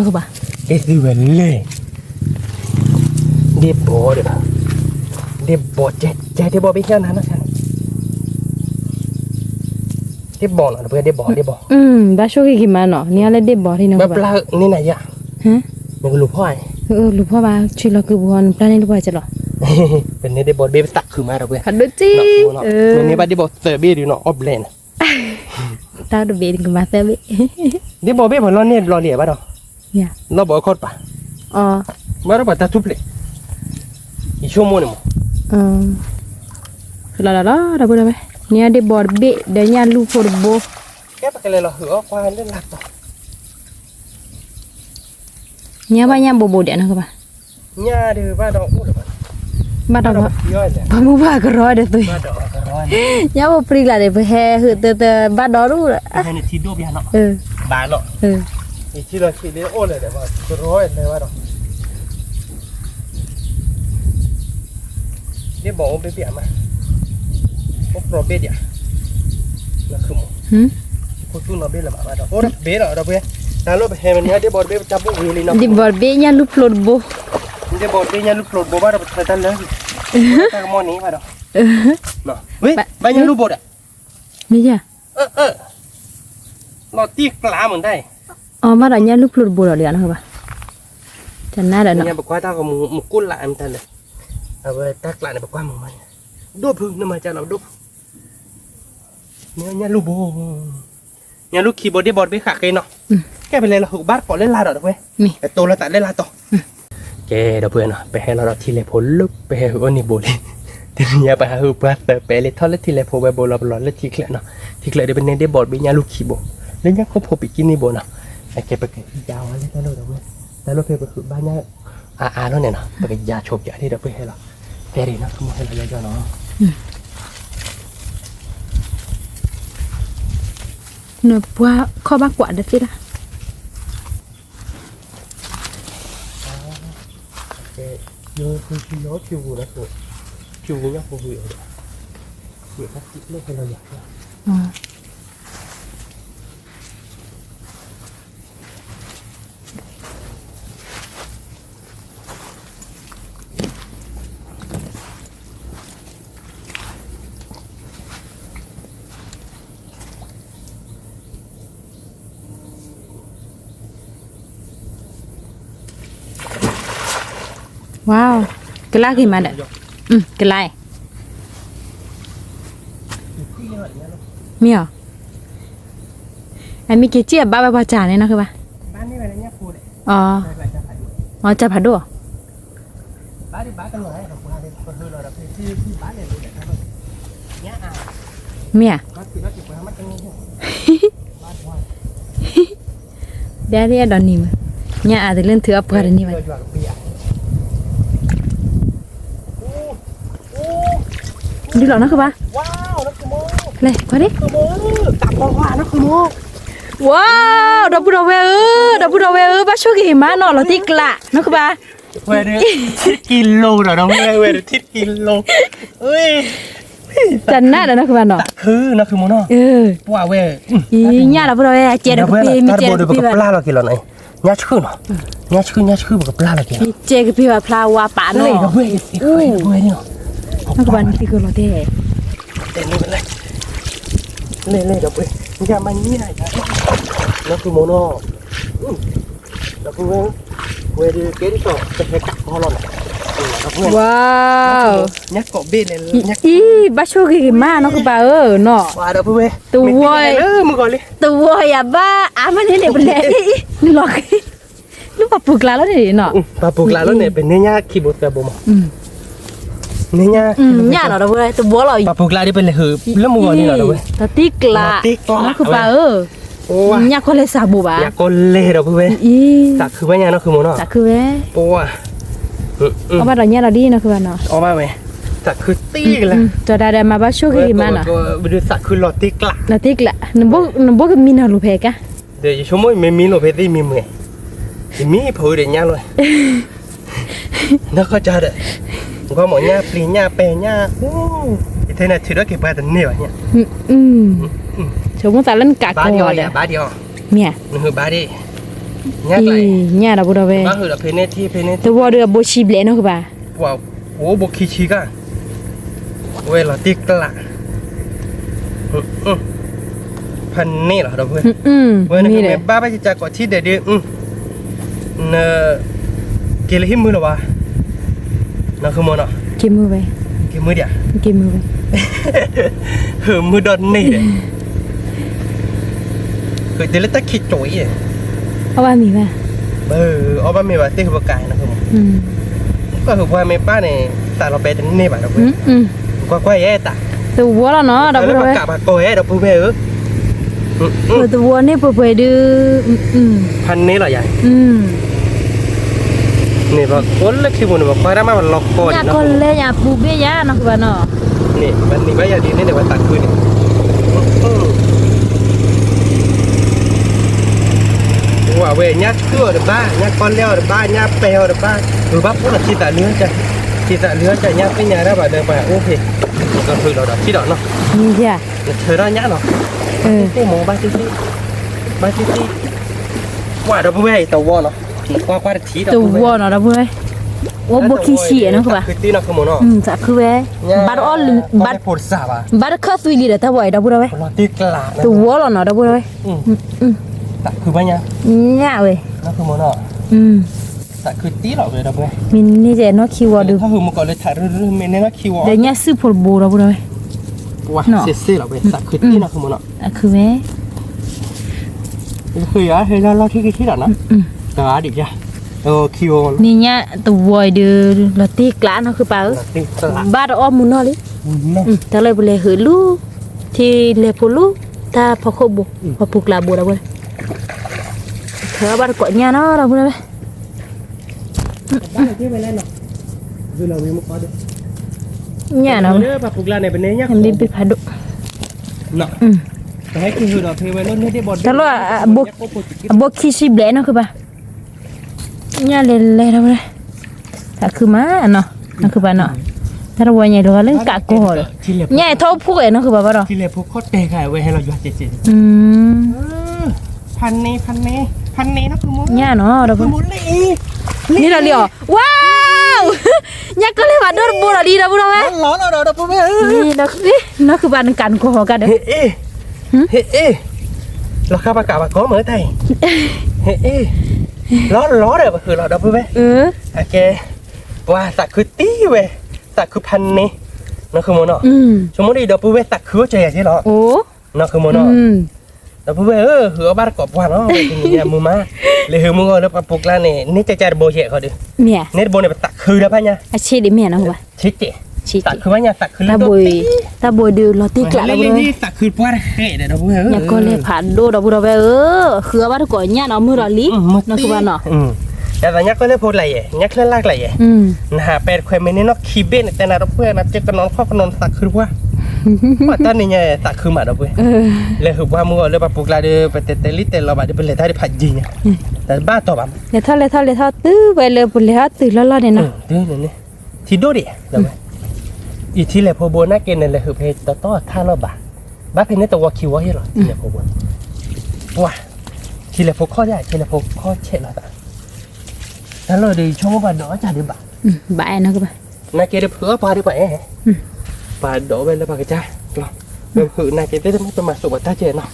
ကဘၣ်, ဒ့ၣ်သုဝဲလဲၣ်, ဒ့ၣ်ဘီဒီး, ဒ့ၣ်ဘီ, ဒ့ၣ်ဘီဘ့ၣ်ညၣ်နၤနီၤ, ဒ့ၣ်ဘီနီၤ, ဒ့ၣ်ဘီ, ဒ့ၣ်ဘီ, ဘၣ်ဆိၣ်ဂ့ၤက့ၤမးနီၤ, န့ၢ်အီၣ်လၢဒ့ၣ်ဘီထံနီၤကဘၣ်, နန့ၢ်ယၤ, နကလူၤဖီၣ်, လူၤဖီၣ်ဘၣ်, ဆံလီၤကုပူၤဟီ နပျၢ်န့ၢ်တပှၢ်ကလီၤ, ပန့ၢ်ဒ့ၣ်ဘီတဘ့ၣ်ပသးခုမးဒီးပှဲၤ, မ့ၢ်န့ၢ်ဘၣ်ဒ့ၣ်ဘီသၢဘ့ၣ်ဒုးနီၤ အီၣ်ဘျဲၣ်န့ၣ်, တၢ်တဘ့ၣ်ကမၤသၢဘ့ၣ်, ဒ့ၣ်ဘီဘ့ၣ်ပှၤလီၢ်န့ၢ်ဘျီလံဘၣ်ဒီး, လီၢ်ဘီအခီၣ်တပၤ, ဘၣ်ဒီးပှၤတၢ်ထူၣ်ဖျဲး, ယဆိကမိၣ်န့ၣ်မး, လီၤလီၤလီၤ ဒီပုၢ်ဒီဝဲၢ်, န့ၢ်အီၣ်ဒ့ၣ်ဘီတဘ့ၣ်ဒီးညၣ်လူၤဖိတဘိ, ကဲပကလဲၤလီၤဟုးအီၣ်ကွၢ်လၢလာ်တီၤ ညၣ်ဘၣ်ညၣ်ဘိးဘိးဒဲးနီၤကဘၣ်, ညၣ်ဒုးဘၣ်ဒီးအိၣ်လၢၤဘၣ်, ဘၣ်ဒီး, ပှၤမုၢ်ပှၢ်ကရီဒီးသု, ညၣ်ဘိးပြံကျါဒီး ပဟဲဟုးတၢ်တၢ်ဘၣ်ဒီဒူၣ်, ဘၣ်နီၤ, ယထံၣ်လီၤဆံးလၢအိၣ်လၢၤဒီး ကရီလဲၤဘၣ်ဒီး ဒ့ၣ်ဘီအိၣ်ဘ့ၣ်ဘ့ၣ်အမး, အိၣ်ပြီဘ့ၣ်ဒံး, နခုမီၤ, ခိၣ်သူၣ်နီၤဘ့ၣ်လၢၤဘၣ်ဘၣ်ဒီး အိၣ်တဘ့ၣ်လီၤဒီးပှဲၤ, တၢ်လၢပဟဲမ့ၢ်န့ၢ်ဒ့ၣ်ဘီတဘ့ၣ်ပတၢ်ဘူၣ်ဝံၤလံနီၤ, ဒ့ၣ်ဘီတဘ့ၣ်ညၣ်လူၤဖျိတဘိ, ဒ့ၣ်ဘီတဘ့ၣ်ညၣ်လူၤဖျိတဘိဘၣ်ဒီးပထၢတၢ်လၢ, တၢ်ကမီၤန့ၣ်ဘၣ်ဒီး, ဝဲ, ဘၣ်ညၣ်လူၤဘိဒီး, မ့ၢ်ယၤ လီၤတံၢ်ကျါမုၢ်ဒၣ်အံၤ, အီၤဘၣ်ဒီးညၣ်လူၤဖျိတဘိဒီးလံနီၤကဘၣ်, တနၤဒီးနီၤ, ပကွၢ်တၢ်ကမူးမူးကိၢ်လၢအမတၤလဲၣ်, အဝဲတၢ်ကျးန့ၣ် ပကွၢ်မုာ်မးန့ၣ်, ဒိၣ်ဖုးနမၤကၢ်လီၤဒိၣ်ဖုး, ညၣ်လူၤဘိ, ညၣ်လူၤခံဘိဒ့ၣ်ဘီတဘ့ၣ်ဃးဃ့နီၤ, ကဲပလဲၤလီၤဟုးဘၣ်တကိးလၢလာ်ဒီးတဝဲ, ပတိၤလီၤသးလၢလာ်တီၤ ကဲဒီပုၢ်ဝဲၢ်နီၤ, ပဟဲလီၤဒီးထံလဲၢ်ဖိလၢပဟဲဟုးအီၣ်န့ၢ်ဘိလံ, တနံၤညါပဟးဟုးပှၢ်သၢပဲလံ ထီၣ်လၢထံလဲၢ်ဖိဝဲဘိလီၤပလီၤလၢထံချၢနီၤ, ထံချၢဒီးပန့ၢ်ဒ့ၣ်ဘီတဘ့ၣ်ညၣ်လူၤခံဘိ, လၢညၣ်ခိၣ်ဖိပံးကံၢ်န့ၢ်ဘိနီၤ, အကဲပကယါဝဲလၢတၢ်လီၢ်ဒီပုၢ်ဝဲၢ်, တၢ်လီၢ်ဖဲပဟုးဘၣ်ညၣ်အါအါလီၤန့ၣ်နီၤ, ပကယါဆိးပၠးဒ်ဒီပုၢ်ဝဲၢ်ဟဲလီၤ, ကဲဒ်နီၤ ခမီၢ်ဟဲလီၤယီယီနီၤ နပှၤခီၣ်ဘၣ်ကွၢ်ဒီးသ့လၢ်, ဝါ, ကလၢ်က့ၤမးဒီး, ကလၢ်, မ့ၢ်အီၤ, အမ့ၢ်က့ၤစံၣ်အဘၣ်ဝဲပှၤစၢ်န့ၣ်နီၤ ဃ့ဘၣ်, အီ, အီ စၢ်ဖးဒိၣ်အီၤ မ့ၢ်ဧါ, ဒ်န့ၣ်အဲၣ်ဒိးနံၤမး, ညၣ်အါတလၢနထုးအပှၤတန့ၢ်ဘၣ်, ဒုးလီၤနီၤ ဃ့ဘၣ်, လဲၤခွါဒ့, ဝါ, ဒီပုၢ်ဒီဝဲၢ်ဧၢ, ဒီပုၢ်ဒီဝဲၢ်ဧၢ, ဘၣ်ဆိၣ်ဂ့ၤမးနီၤ လီၤတံၢ်ကျးနီၤ ဃ့ဘၣ်, ဝဲဒၣ်ထံၣ်ကံလိၤဒီး ဝဲဒၣ်ထံၣ်ကံလိၤ, တနၢ်ဒီးနီၤ ဃ့ဘၣ်နီၤ, ညၣ်ဒီပုၢ်ဒီဝဲၢ် အကဲဒီးကပ့ၤ မ့ၢ်ကဲဒီးကပ့ၤဘၣ်, ပကပျၢ်လီၤက့ၤလီၤနီၤ, ညၣ်ဆှုၣ်နီၤ, ညၣ်ဆှုၣ် ညၣ်ဆှုၣ် ပကပျၢ်လီၤက့ၤလီၤ, မ့ၢ်ကဲကပ့ၤဘၣ်ဖျါဝါပာ်နီၤ, နီၤ ဃ့ဘၣ်နသံကလီၤတဲ တဲန့ၣ်လဲၣ်, လဲၤလဲၤဒီပုၢ်ဝဲၢ်, ယမၤညၣ်ယၤ, နီၤ ဃ့မနီၤ, ဒီပုၢ်ဝဲၢ်, ဝဲဒၣ်ကဲဒ်သိး ပဟဲကးကီလီၤနီၤ, ဝါ, ညၣ်ကိးဘ့ၣ်လဲၣ်, အံၤ ဘၣ်ဆိၣ်ဂ့ၤဂ့ၤမးနီၤ ဃ့ဘၣ်ဧၢနီၤ, ဒီပုၢ်ဝဲၢ်, တဝီ, တဝီယၤဘၣ်အါမးန့ၣ်န့ၣ် ပလဲၤအံၤ နလီၤဃ့, နပှၤပူၤကျါလီၤန့ၣ်နီၤ, ပှၤပူၤကျါလီၤန့ၣ် ပန့ၢ်ညၣ်ခံဘိသၢဘိမး န့ၣ်ညါ, ညၣ်နီၤ ဒီပုၢ်ဝဲၢ် တဝီလီၤအံၤ, ပှၤပူၤကျါဒ်ပလဲၤဟုးလၢမုၢ်ဂီၤန့ၣ်လီၤ ဒီပုၢ်ဝဲၢ်, လီၤတံၢ်ကျး, နီၢ်ခုပၢ်ဧၢ, ညၣ်ကီၢ်လဲၢ်စးဘိးဘၣ်, ညၣ်ကီၢ်လဲၢ် ဒီပုၢ်ဝဲၢ်, သးခုဘၣ်ညါနီၢ်ခုမိၢ်နီၤ, သးခုဝဲ, ပှၤ, အီၣ်ဘၣ်ဒီးညၣ်ဒီးဒ်နီၢ်ခုဘၣ်နီၤ, အီၣ်ဘၣ်ဝဲ, သးခုတံၢ်ကလၢ, ဒီးတၢ်ဒီးမၤဘၣ်ဆိၣ်ဂ့ၤဂ့ၤမးနီၤ, လီၤတံၢ်ကျး, နဘိၣ်ကမံနီၤလိာ်ဖဲကါ ဒီးယဆိကမိၣ်ယမ့ၢ်မံလိာ်ဖဲသ့ၣ်မံမုာ်, ယမံဖီအုးဒီးညၣ်လီၤ, နီၢ်ကီၢ်ကါဒီး, ကွၢ်မီၢ်ညၣ်ပျံၤညၣ်ပဲာ်ညၣ်, ယထဲန့ၣ်ထုးထီၣ်က့ၤပှၤတန့ၢ်ဘၣ်ညါ, ဆိကမိၣ်သးလၢနကးကီၢ်ဒီး, မ့ၢ်ဧါ, နဟုးဘါဒ့ၣ်, ညၣ်ဒီပုၢ်ဒီပုၢ်ဝဲၢ်, တဝီဒီးအဘိဆံဘျဲၣ်နီၢ်ခုဘၣ် ပှၤအိၣ်ဘိခံဆံကါ, ဝဲလီၤတံၢ်ကျး, ဖးန့ၢ်လီၤ ဒီပုၢ်ဝဲၢ်, ဝဲနကမ့ၢ်ဘါဘၣ်ယကကိးထံၣ်ဒဲးဒုး, န, က့ၤလၢဟံၣ်မုၢ်လၢၤဘၣ်, နီၢ်ခုမိၢ်နီၤ, က့ၤမုၢ်ဝဲ, က့ၤမုၢ်ဒံး, က့ၤမုၢ်ဝဲ, ဟုးမုၢ်ဒီးန့ၢ်ဒီး ဟုးတုၤလၢတၢ်ခံးကၠိအံၤ, အီၣ်ဘၣ်မ့ၤဘၣ်, အီၣ်ဘၣ်မ့ၤဘၣ်သ့ၣ်ဟုးပကးနီၢ်ခုမိၢ်, ကီၢ်ဟုးပှၤမ့ၢ်ဘၣ်န့ၣ် သးလီၤပဲတန့ၢ်ဘၣ်ဒီပုၢ်ဝဲၢ်, ကွၢ်ကွၢ်ယဲတၢ်, တဝီလီၤနီၤ ဒီပုၢ်ဝဲၢ်, ပကးပှၤကိးယဲဒီပုၢ်ဝဲၢ်ဧၢ, တဝီန့ၣ်ပှဲၤပှဲၤဒုး, ဖးန့ၢ်လီၤယၤ, န့ၣ်ပှၤကိးလၢခံပူၤန့ၣ် ပှၤကွၢ်တၢ်မးပလီၤကီၢ်, ညၣ်ကီၢ်လဲၢ်ညါပူၤဘ့ၣ်ယၤနီၢ်ခုဘၣ်နီၤ, န့ၣ်ပှၤန့ၢ်ဘၣ်ယၤဒ်န့ၣ်န့ၣ် ပှၤသးခုန့ၣ် ဝဲညၣ်ဆူၣ်အီၤတဘၣ်, ညၣ်ကီၢ်လဲၢ်အီၤတဘၣ်, ညၣ်ပဲာ်အီၤတဘၣ်, ဟုးဘၣ်ဖိလီၤထံသးလံ, ထံသးလံကညၣ်သ့ၣ်ညါဒၣ်ဘၣ်ဒီးပှၤအိၣ်ဖဲ, ကဟုးလီၤဒီးထံဒီးနီၤ, နထၢထီၣ်ညၣ်နီၤ, တမ့ၢ်ဘၣ်တသ့, ဘၣ်တသ့, ကွၢ်ဒီပုၢ်ဝဲၢ်အံၤတဝီနီၤ, ကွၢ်ကွၢ်တထံၣ်ဒီပုၢ်ဝဲၢ်, တဝီနီၤဒီပုၢ်ဝဲၢ်, အိၣ်ဘိခံဆံနီၢ်ခုဘၣ်, သးခုဝဲ, ဘၣ်တအီၣ်, ဘၣ်တခၢၣ်သွံလံဒီးတၢ်ဝီအံၤဒီပုၢ်ဝဲၢ်, တဝီလီၤနီၤဒီပုၢ်ဝဲၢ်, သးခုဘၣ်ညါ, ညၣ်ဝဲ, သးခုတံၢ်လီၤဝဲဒီပုၢ်ဝဲၢ်, မ့ၢ်န့ၢ်ကဲနီၢ်ခံဝီဒုး, ဒီးညၣ်စုၣ်ဖိတဘိဒီပုၢ်ဝဲၢ်, သးခုဝဲ ဃုယၤဟဲလီၤလီၢ်ခံကထံၣ်ဒီးနီၤ, တဂၤဒံးယၤ, ခံဝီ, န့ၣ်ညၣ်တဝီအံၤဒုး လီၤတံၢ်ကျးနီၢ်ခုပၢ်ဧၢ, ဘၣ်တအီၣ်မူနီၢ်လံ, တၢ်လၢပလဲၤဟုးလူၤ, ထံလဲၤဖိလူၤ, တၢ်ဖီခိၣ်ဘိ, ပှၤပူၤကျါဘိဒီပုၢ်ဝဲၢ်, ထၢဘၣ်တကိးညၣ်နီၤဒီပုၢ်ဝဲၢ်, ညၣ်နီၤ, လံဘ့ၣ်ဖးဒိၣ်, တၢ်လီၢ်, အဘိခံဆံဘျဲၣ်နီၢ်ခုပၢ်, ညၣ်လဲၤလဲၤဒီပုၢ်ဝဲၢ်, သးခုမးနီၤ, နီၢ်ခုပၢ်နီၤ, တၢ်တဝီညါလီၤလၢကးကီၢ်ဒီး, ညၣ်အံၤထီၣ်အိၣ်ဖှိၣ်ဂဲၤနီၢ်ခုပၢ်ဘၣ်ဒီး, ဖဲန့ၣ်, ဖဲန့ၣ်, ဖဲန့ၣ်, ညၣ်နီၤဒီပုၢ်ဝဲၢ်, န့ၣ်ဒီးလံအီၤ, ဝါ, ညၣ်ကီၢ်လဲၢ်ဖးဒိၣ်တဘိဒီးလံဒီပုၢ်ဝဲၢ်, နီၢ်ခုပၢ်နကးနကီၢ်ဟီၤကါဒီး, ဟ့ၣ်, လီၤဃာ်ပှၤကးပှၤကီမ့ၢ်တၢ်အံၤ, ဟ့ၣ်, လီၤလီၤဒီးပဃုာ်လီၤဒီပုၢ်ဝဲၢ်, အကဲ, ပှၤသးခုတံၢ်ဝဲ, သးခုဖးန့ၣ်, နီၢ်ခုမိၢ်နီၤ, ဆိကမိၣ်ဒ်အံၤဒီပုၢ်ဝဲၢ်သးခုအိၣ်ကၢၤယၤက့လီၤ, နီၢ်ခုမိၢ်နီၤ, ဒီပုၢ်ဝဲၢ်ဧၢ ဟုးအီၣ်ဘၣ်တကိးပှၢ်နီၤ, မုၢ်မး, လဲၤဟုးမုၢ်ဂီၤလၢပှၤပူၤကျါန့ၣ် န့ၢ်ကၢကၢတဘိယဲၢ်ဃီဒီး, န့ၢ်တဘိန့ၣ် ပသးခုဒီးဖးညါ, အဆ့ဒံးမ့ၢ်နီၤ, ဆ့ကဲ, သးခုဖးညါ သးခုလၢဒိၣ်ပံ, တၢ်ဘိဒုးလီၤတံၢ်ကျးလၢ, သးခုပှၢ်တဃဲဒီးဒီပုၢ်ဝဲၢ်ဧၢ, ညၣ်ကီၢ်လဲၢ်ဖးဒိၣ်ဒီပုၢ်ဝဲၢ်ဧၢ, ဟုးအီၣ်ဘၣ်တကိးညၣ်နီၤ မုၢ်ဒီးလံ, နီၢ်ခုပၢ်နီၤ ယသးညၣ်ကီၢ်လဲၢ်ဖိကျါယဲၢ်, ညၣ်ချၢၣ်လၢ်ကျါယဲၢ်, နဟးပဲတခွဲးမ့ၢ်န့ၢ်နီၢ်ခံဘ့ၣ်န့ၣ် တဲနၤဒီပုၢ်ဝဲၢ် နကကနီၤခီၣ်ကနီၤသးခုတပှၢ်, ပှၤတၢ်န့ၣ်ညါသးခုမးဒီပုၢ်ဝဲၢ်, လဲၤဟုးပှၢ်မုၢ်ဂီၤလၢပှၤပူၤကျါဒီး ပတဲတဲလံတဲလီၤဘၣ်ဒီး ပလဲၤတၢ်ဒ်ဖးယံၤညါ, တဘၣ်တီၤဘၣ်, လဲၤထီၣ်လဲၤထီၣ်လဲၤထီၣ်တုၤဝဲလၢပလဲၤထီၣ်တုၤလီၢ်လီၢ်န့ၣ်နီၤ, ထံဒိၣ်ဒံး, အံၤထံလဲၤဖိဘိနာ်က့န့ၣ် လဲၤဟုးဖဲတတီၢ်ထါလီၤဘၣ်, ဘၣ်ဖဲန့ၣ်တဝီခံဝီယဲၢ်လီၤ ထံလဲၤဖိဘိ, ပှၤ, ထံလဲၤဖိခီၣ်ယဲၢ် ထံလဲၤဖိခီၣ်ဆဲးလီၤသး, တၢ်လီၢ်ဒီးဆိကမိၣ်ပှၤဒိးအီၣ်ကၢ်ဒံးဘၣ်, ဘၣ်အဲၣ်နီၤကဘၣ်, နာ်က့ဒီးဖုးအီၣ်ပှၤဒီးပှၤအဲၣ်, ပှၤဒိးဝဲလၢပှၤကစၢ်, လီၤ, ဖုးနာ်က့သ့ၣ်တမ့ၢ်ပမၤစိးပှၤတၢ်ကဲနီၤ,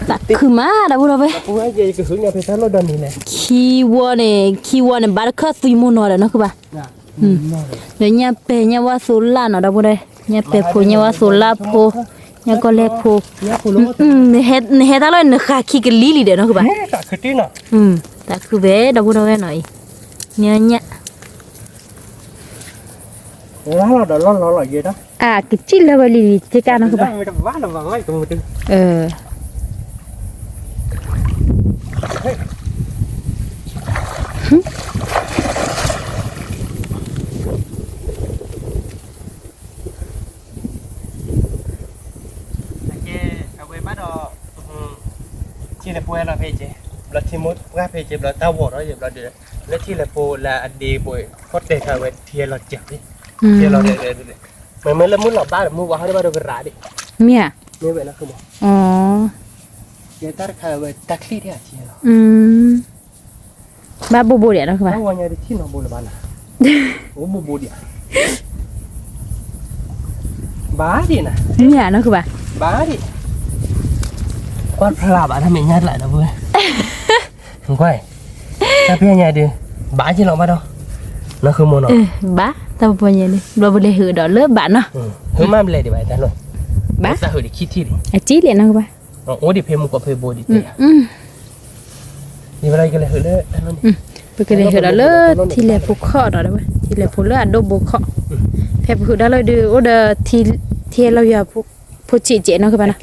သးခုမးဒီပုၢ်ဝဲၢ်, ခံဝီန့ၣ် ခံဝီန့ၣ် ဘၣ်တခၢၣ်သွံမိၢ်နီၤဒီးနီၤကဘၣ်, ဒီးညၣ်ပဲာ်ညၣ်ဝါသိးလၢ်ဖိ, ညၣ်ပဲာ်ဖိညၣ်ဝါသိးလၢ်ဖိ, ညၣ်ကီၢ်လဲၢ်ဖိ, နဟဲတၢ်လီၢ်နဃာ်ခံကလံၤလံဒီးနီၤကဘၣ်, သးခုဝဲဒီပုၢ်ဝဲၢ်နီၤအံၤ, ညၣ်ညၣ် လီၤဒီးလီၤလီၤလီၤယဲဒၣ်, အကစံၣ်လၢဝဲလံလံ စ့ကၢ်နီၢ်ဃုဘၣ်, အဝဲဘၣ်ဒီး ထံလဲၤဖိလီၤဖဲကဲ, ဘျီထံမိၢ်ပှၢ်ဖဲကဲ ဘျီတၢ်ဝီၤဒီးယဲ ဘျီဒီး လၢထံလဲၤဖိလၢအဒ့ဘိ ခီၣ်တဲာ်ခါဝဲထံလီၤစၢၤ, ထံလီၤ, မ့မ့ၢ်လၢမုၢ်လီၤဘၣ်ဒီး မုၢ်ဝါဟီၣ်ဒံးဘၣ်ဒီးကရးဒံး, မ့ၢ်ဧါ, မ့ၢ်ဝဲလီၤ, ယဲတၢ်တခါဝဲတၢ်ချံၣ်ထံလီၤ, ဘၣ်ဘိဘိဒံးနီၢ်ဃုဘၣ်, ဘၣ်ဝဲညါဒံးထံနီၤဘိလၢၤဘၣ်နၤ, အိၣ်ဘိဘိဒံး ဘၣ်ဒံးနၤ, မ့ၢ်နီၢ်ဃုဘၣ်, ဘၣ်ဒံး, ကွၢ်ဖျါဘၣ်တၢ်မဲာ်ညါတလးဒီးဝဲ, ကွၢ်, တၢ်ဖဲညါဒုး, ဘၣ်က့ၤလီၤဘၣ်ဒီး, နီၢ်ဃုမိၢ်နီၤ, ဘၣ်, တၢ်ပီညါဒုး ဘျီပလဲၤဟုးဒီးလၢဘၣ်နီၤ, ဟုးမ့ၢ်ဘျဲၣ်ဒံးဘၣ်တၢ်လီၤ, ဘၣ်သးဟုးဒံးခံထံၣ်ဒံး, အစံၣ်လဲၣ်နီၢ်ဃုဘၣ်, အိၣ်ဒံးဖဲမူကီၢ်ဖဲဘိဒံးတဲ ပကလဲၤဟုးဒီးလၢထံလဲၤဖိခီၣ်ဒီးဝဲ, ထံလဲၤဖိလၢအဒိၣ်ဘိခီၣ်, ဖဲပဟုးဒၣ်လၢဒုး အိၣ်ဒီးထံလီၤယွၤဖိဆံးကဲးနီၢ်ဃုဘၣ်နီၤ,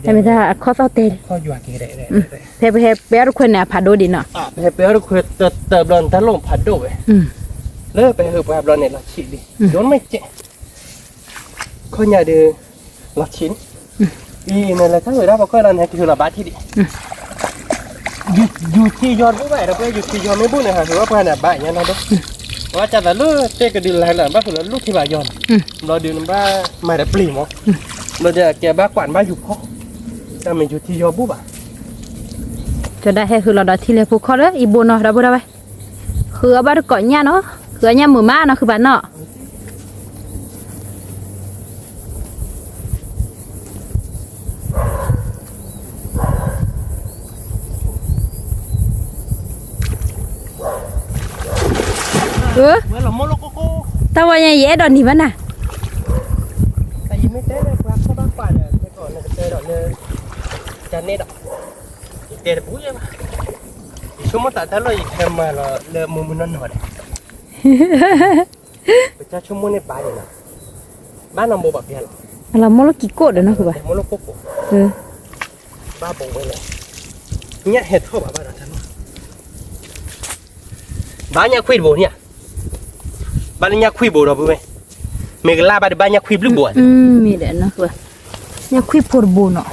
တမ့ၢ်တၢ်အခီၣ်သီၣ်တဲာ်, ဖဲပဟဲပဲအီၣ်တခွဲးန့ၣ် အဖးဒိၣ်ဒံးနီၤ, ပဟဲပဲအီၣ်တခွဲးတၢ်ဘျီန့ၣ် တၢ်လီၢ်ဖးဒိၣ်ဝဲ, လၢပဟဲဟုးပှၤဘျီန့ၣ် လီၤဆံးဒံး, ဒိၣ်မ့ၢ်ကဲး ခီညါဒုး လီၤဆံးန့ၣ်, အံၤန့ၣ်လၢတၢ်ဝဲဒၣ်ပှၤကီၢ်ဒီးန့ၣ် ကဟုးလီၤဘၣ်ထံၣ်ဒံး, ယူၤထံယီၤတဘူၣ်ဘၣ်ဒီး ပယူၤထံယီၤမ့ၢ်ဘူၣ်န့ၣ် ဟးဟုးဘၣ်ပှၤန့ၣ် ဘၣ်ညါနီၢ်ဒိၣ်, ပှၤကသးလၢတဲကဒုးလၢ်လၢ် ဘၣ်ဃုာ်လၢလူၢ်ထံဘၣ်ယီၤန့ၣ်, ဘျီဒုးနဘၣ်မၤဒီးပျံၤမး, ဘျီဒုးကဲဘၣ်ကွၢ်ဘၣ်ယူၤဖီ, တၢ်မ့ၢ်ယူၤထံယီၤဘူၣ်ဘၣ်, ကဒၣ်ဟဲဟုးလီၤဒီးထံလဲၤဖိခီၣ်လၢအံၤဘိနီၤ ဒီပုၢ်ဒီဝဲၢ်, ဃုအီၣ်ဘၣ်တကိးညၣ်နီၤ, ဃုအီၣ်ညၣ်မုာ်မးနီၤ ဃုဘၣ်နီၤ တၢ်ဝဲညါယအဲၣ်ဒိးနံၤဘၣ်နၤ, ယတဲတဘူၣ်ယဲဘၣ်, ယဆိကမိၣ်သးတၢ်လီၢ်ယဟဲမၤလီၤလၢမုၢ်မုၢ်နီၢ်နီၢ်ဒီး, ပကဆိကမိၣ်န့ၣ်ဘၣ်န့ၣ်လီၤ, ဘၣ်နီၢ်ဘိဘၣ်ဖဲလီၤ, အလီၤမိၢ်လၢကံကိၣ်ဒီးနီၢ်ဃုဘၣ်, မိၢ်လၢကိၣ်ကိၣ်, ဘၣ်ဘိဝဲလဲၣ်, ညၣ်ဟဲထီၣ်ဘၣ်ဘၣ်ဒီးတၢ်လီၢ်, ဘၣ်ညၣ်ခွံတဘိန့ၣ်ဧါ, ဘၣ်လၢညၣ်ခွံဘိဒီပုၢ်ဝဲၢ်, မ့ၢ်ကလၢ်ဘၣ်ဒီးဘၣ်ညၣ်ခွံဘျုးဘိဧါ, မ့ၢ်ဒီးနီၢ်ဃုဘၣ်, ညၣ်ခွံဖိတဘိနီၤ,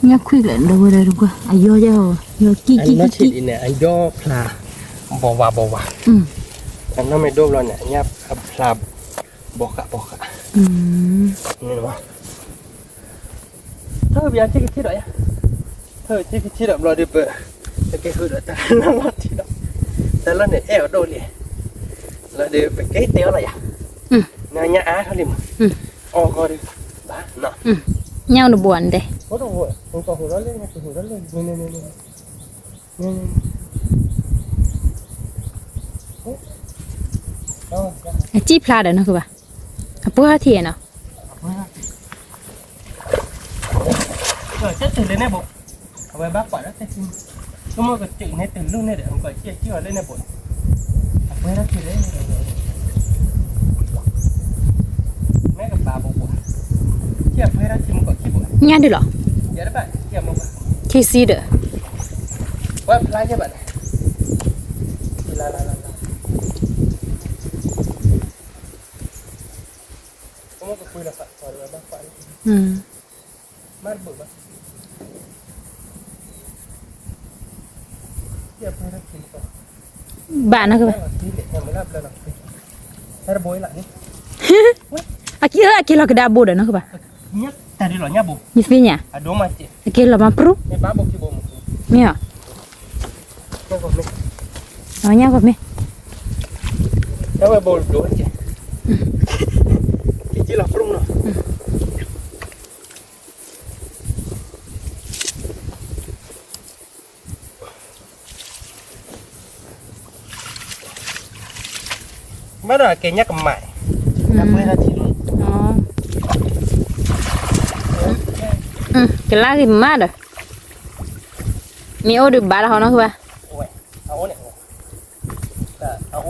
ညၣ်ခွံလဲၣ် ဒီပုၢ်ဝဲၢ်တကွၢ် အယီၤယဲၢ်, ယီၤကံကံကံကံ, အယီၤဖျါ, ဘီဝါဘီဝါ, အနီၢ်မ့ၢ်ဒိၣ်ဘျီန့ၣ် အညၣ်အဖျါ, ဘီဃးဘီဃး, ထီၣ်ဘၣ်ဆ့ကထံၣ်ဒီးယါ, ထီၣ်ဆ့ကထံၣ်ဒီးဘျီဒီးပ, ပကဟ့ၣ်ဒီးတၢ်လီၢ်ထံဒီး, တၢ်လီၢ်န့ၣ်အဲၣ်အီၤဒိၣ်လံ, လီၤဒီးပကဟ့ၣ်တဲအီၤလီၤယါ, နညါအါထီၣ်လံမး, အီၣ်ကီၢ်ဒီးဘၣ်နီၤ, ညၣ်အိၣ်တဘိဧါန့ၣ်တဲ, အစံၣ်ဖျါဒီးနီၢ်ဃုဘၣ်, အပှၢ်ထံၣ်နီၤ, တတုၤလၢန့ၣ်ဘိ, အဝဲဘၣ်ကွၢ်လၢတဲ, ဆိကမိၣ်ကတုၤန့ၣ်တုၤလၢန့ၣ်ဒီး မ့ၢ်ကစံၣ်စံၣ်အီၤလၢန့ၣ်ဘိ, အပှၢ်ထံၣ်လၢ, မ့ၢ်ကဘၣ်ဘိဘိ, ညၣ်ဒုးလီၤ, ခံဆံဒီး, ပှၤဖျါယဲဘၣ်, ဘၣ်နီၢ်ကဘၣ်, အက့ၤအက့ၤလီၤကဒါဘိဒီးနီၢ်ကဘၣ်, ယသ့ၣ်ညါ, အက့ၤလီၤမၤပြူ, မ့ၢ်ဧါ, အညၣ်ကီၢ်မ့ၢ်, တၢ်ဝဲဘိဒိၣ်ကဲ, က့ၤလီၤပြူနီၤ မ့ၢ်ဒီးကဲညၣ်ကမၣ်, ကလၢ်ဂ့ၤမးဒီး, မ့ၢ်အိၣ်ဒုးဘၣ်တဟီနီၢ်ကဘၣ်, အအိၣ်န့ၣ်, အအိၣ်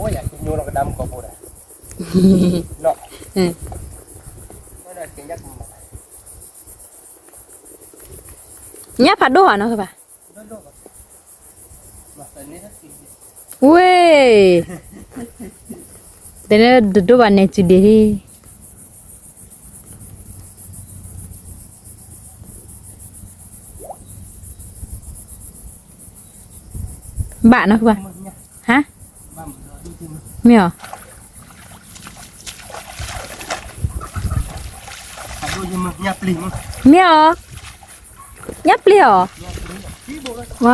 ညၣ်ဖးဒိၣ် ဟးနီၢ်ကဘၣ်, ဝ့ၢ်, တဲလၢတဒိၣ်ဘၣ်နဲၣ်စူၤဒ့ၣ်, ဘၣ်နီၢ်ကဘၣ်, ဟါ, မ့ၢ်အီၤ, မ့ၢ်အီၤ, ညၣ်ပျ့ၤအီၤ, ဝါ,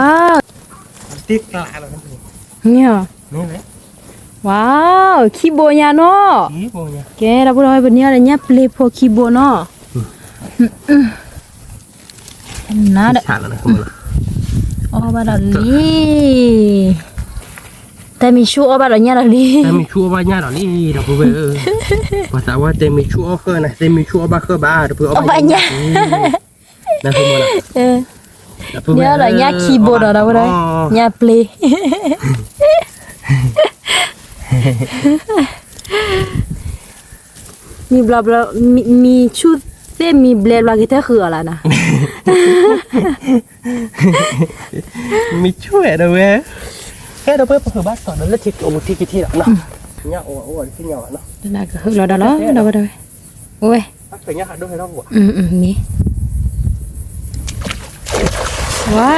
မ့ၢ်အီၤ, ဝါ, ခံဘိညါနီၤ, ကဲ ဒီပုၢ်ဒီဝဲၢ် ပန့ၢ်အီၤဒီးညၣ်ပျ့ၤဖိခံဘိနီၤ, နၤဒီး, အီၣ်ဘၣ်ဒီးလံ တဲမ့ၢ်ဆူၣ် အီၣ်ဘၣ်ဒီးညၣ်ဒီးလံ, တဲမ့ၢ်ဆူၣ် အီၣ်ဘၣ်ညၣ်ဒီးလံ ဒီပုၢ်ဝဲၢ်ဧၢ, ပှၤသးဝဲတဲမ့ၢ်ဆူၣ် အီၣ်ဃၢနၤ, တဲမ့ၢ်ဆူၣ် အီၣ်ဘၣ်ဃၢဘၣ် ဒီပုၢ်ဝဲၢ် အီၣ်ဘၣ်ညၣ်, ဒီးလီၤညၣ်ခံဘိဒီး ဒီပုၢ်ဝဲၢ်, ညၣ်ပျ့ၤ မံၤဘျီဘျီ, မံၤဆူၣ်သ့ၣ်မံၤဘျဲဘျီ က့ၤထၢၣ်ဃုာ်အီၤလီၤနီၤ, မံၤဆူၣ်ဝဲဒီပုၢ်ဝဲၢ်, ဟဲဒီပုၢ်ဝဲၢ် ပဃုာ်ဘၣ်စီၣ်ဒီးလၢထံကျိပူၤထံကထံလီၤနီၤ, ညၣ်အိၣ်အိၣ်တသ့ၣ်ညါဘၣ်နီၤ, တနၤကဟုၣ်လီၤဒီးလီၤ ဒီပုၢ်ဝဲၢ်, အိၣ်ဝဲ, မ့ၢ်, ဝါ,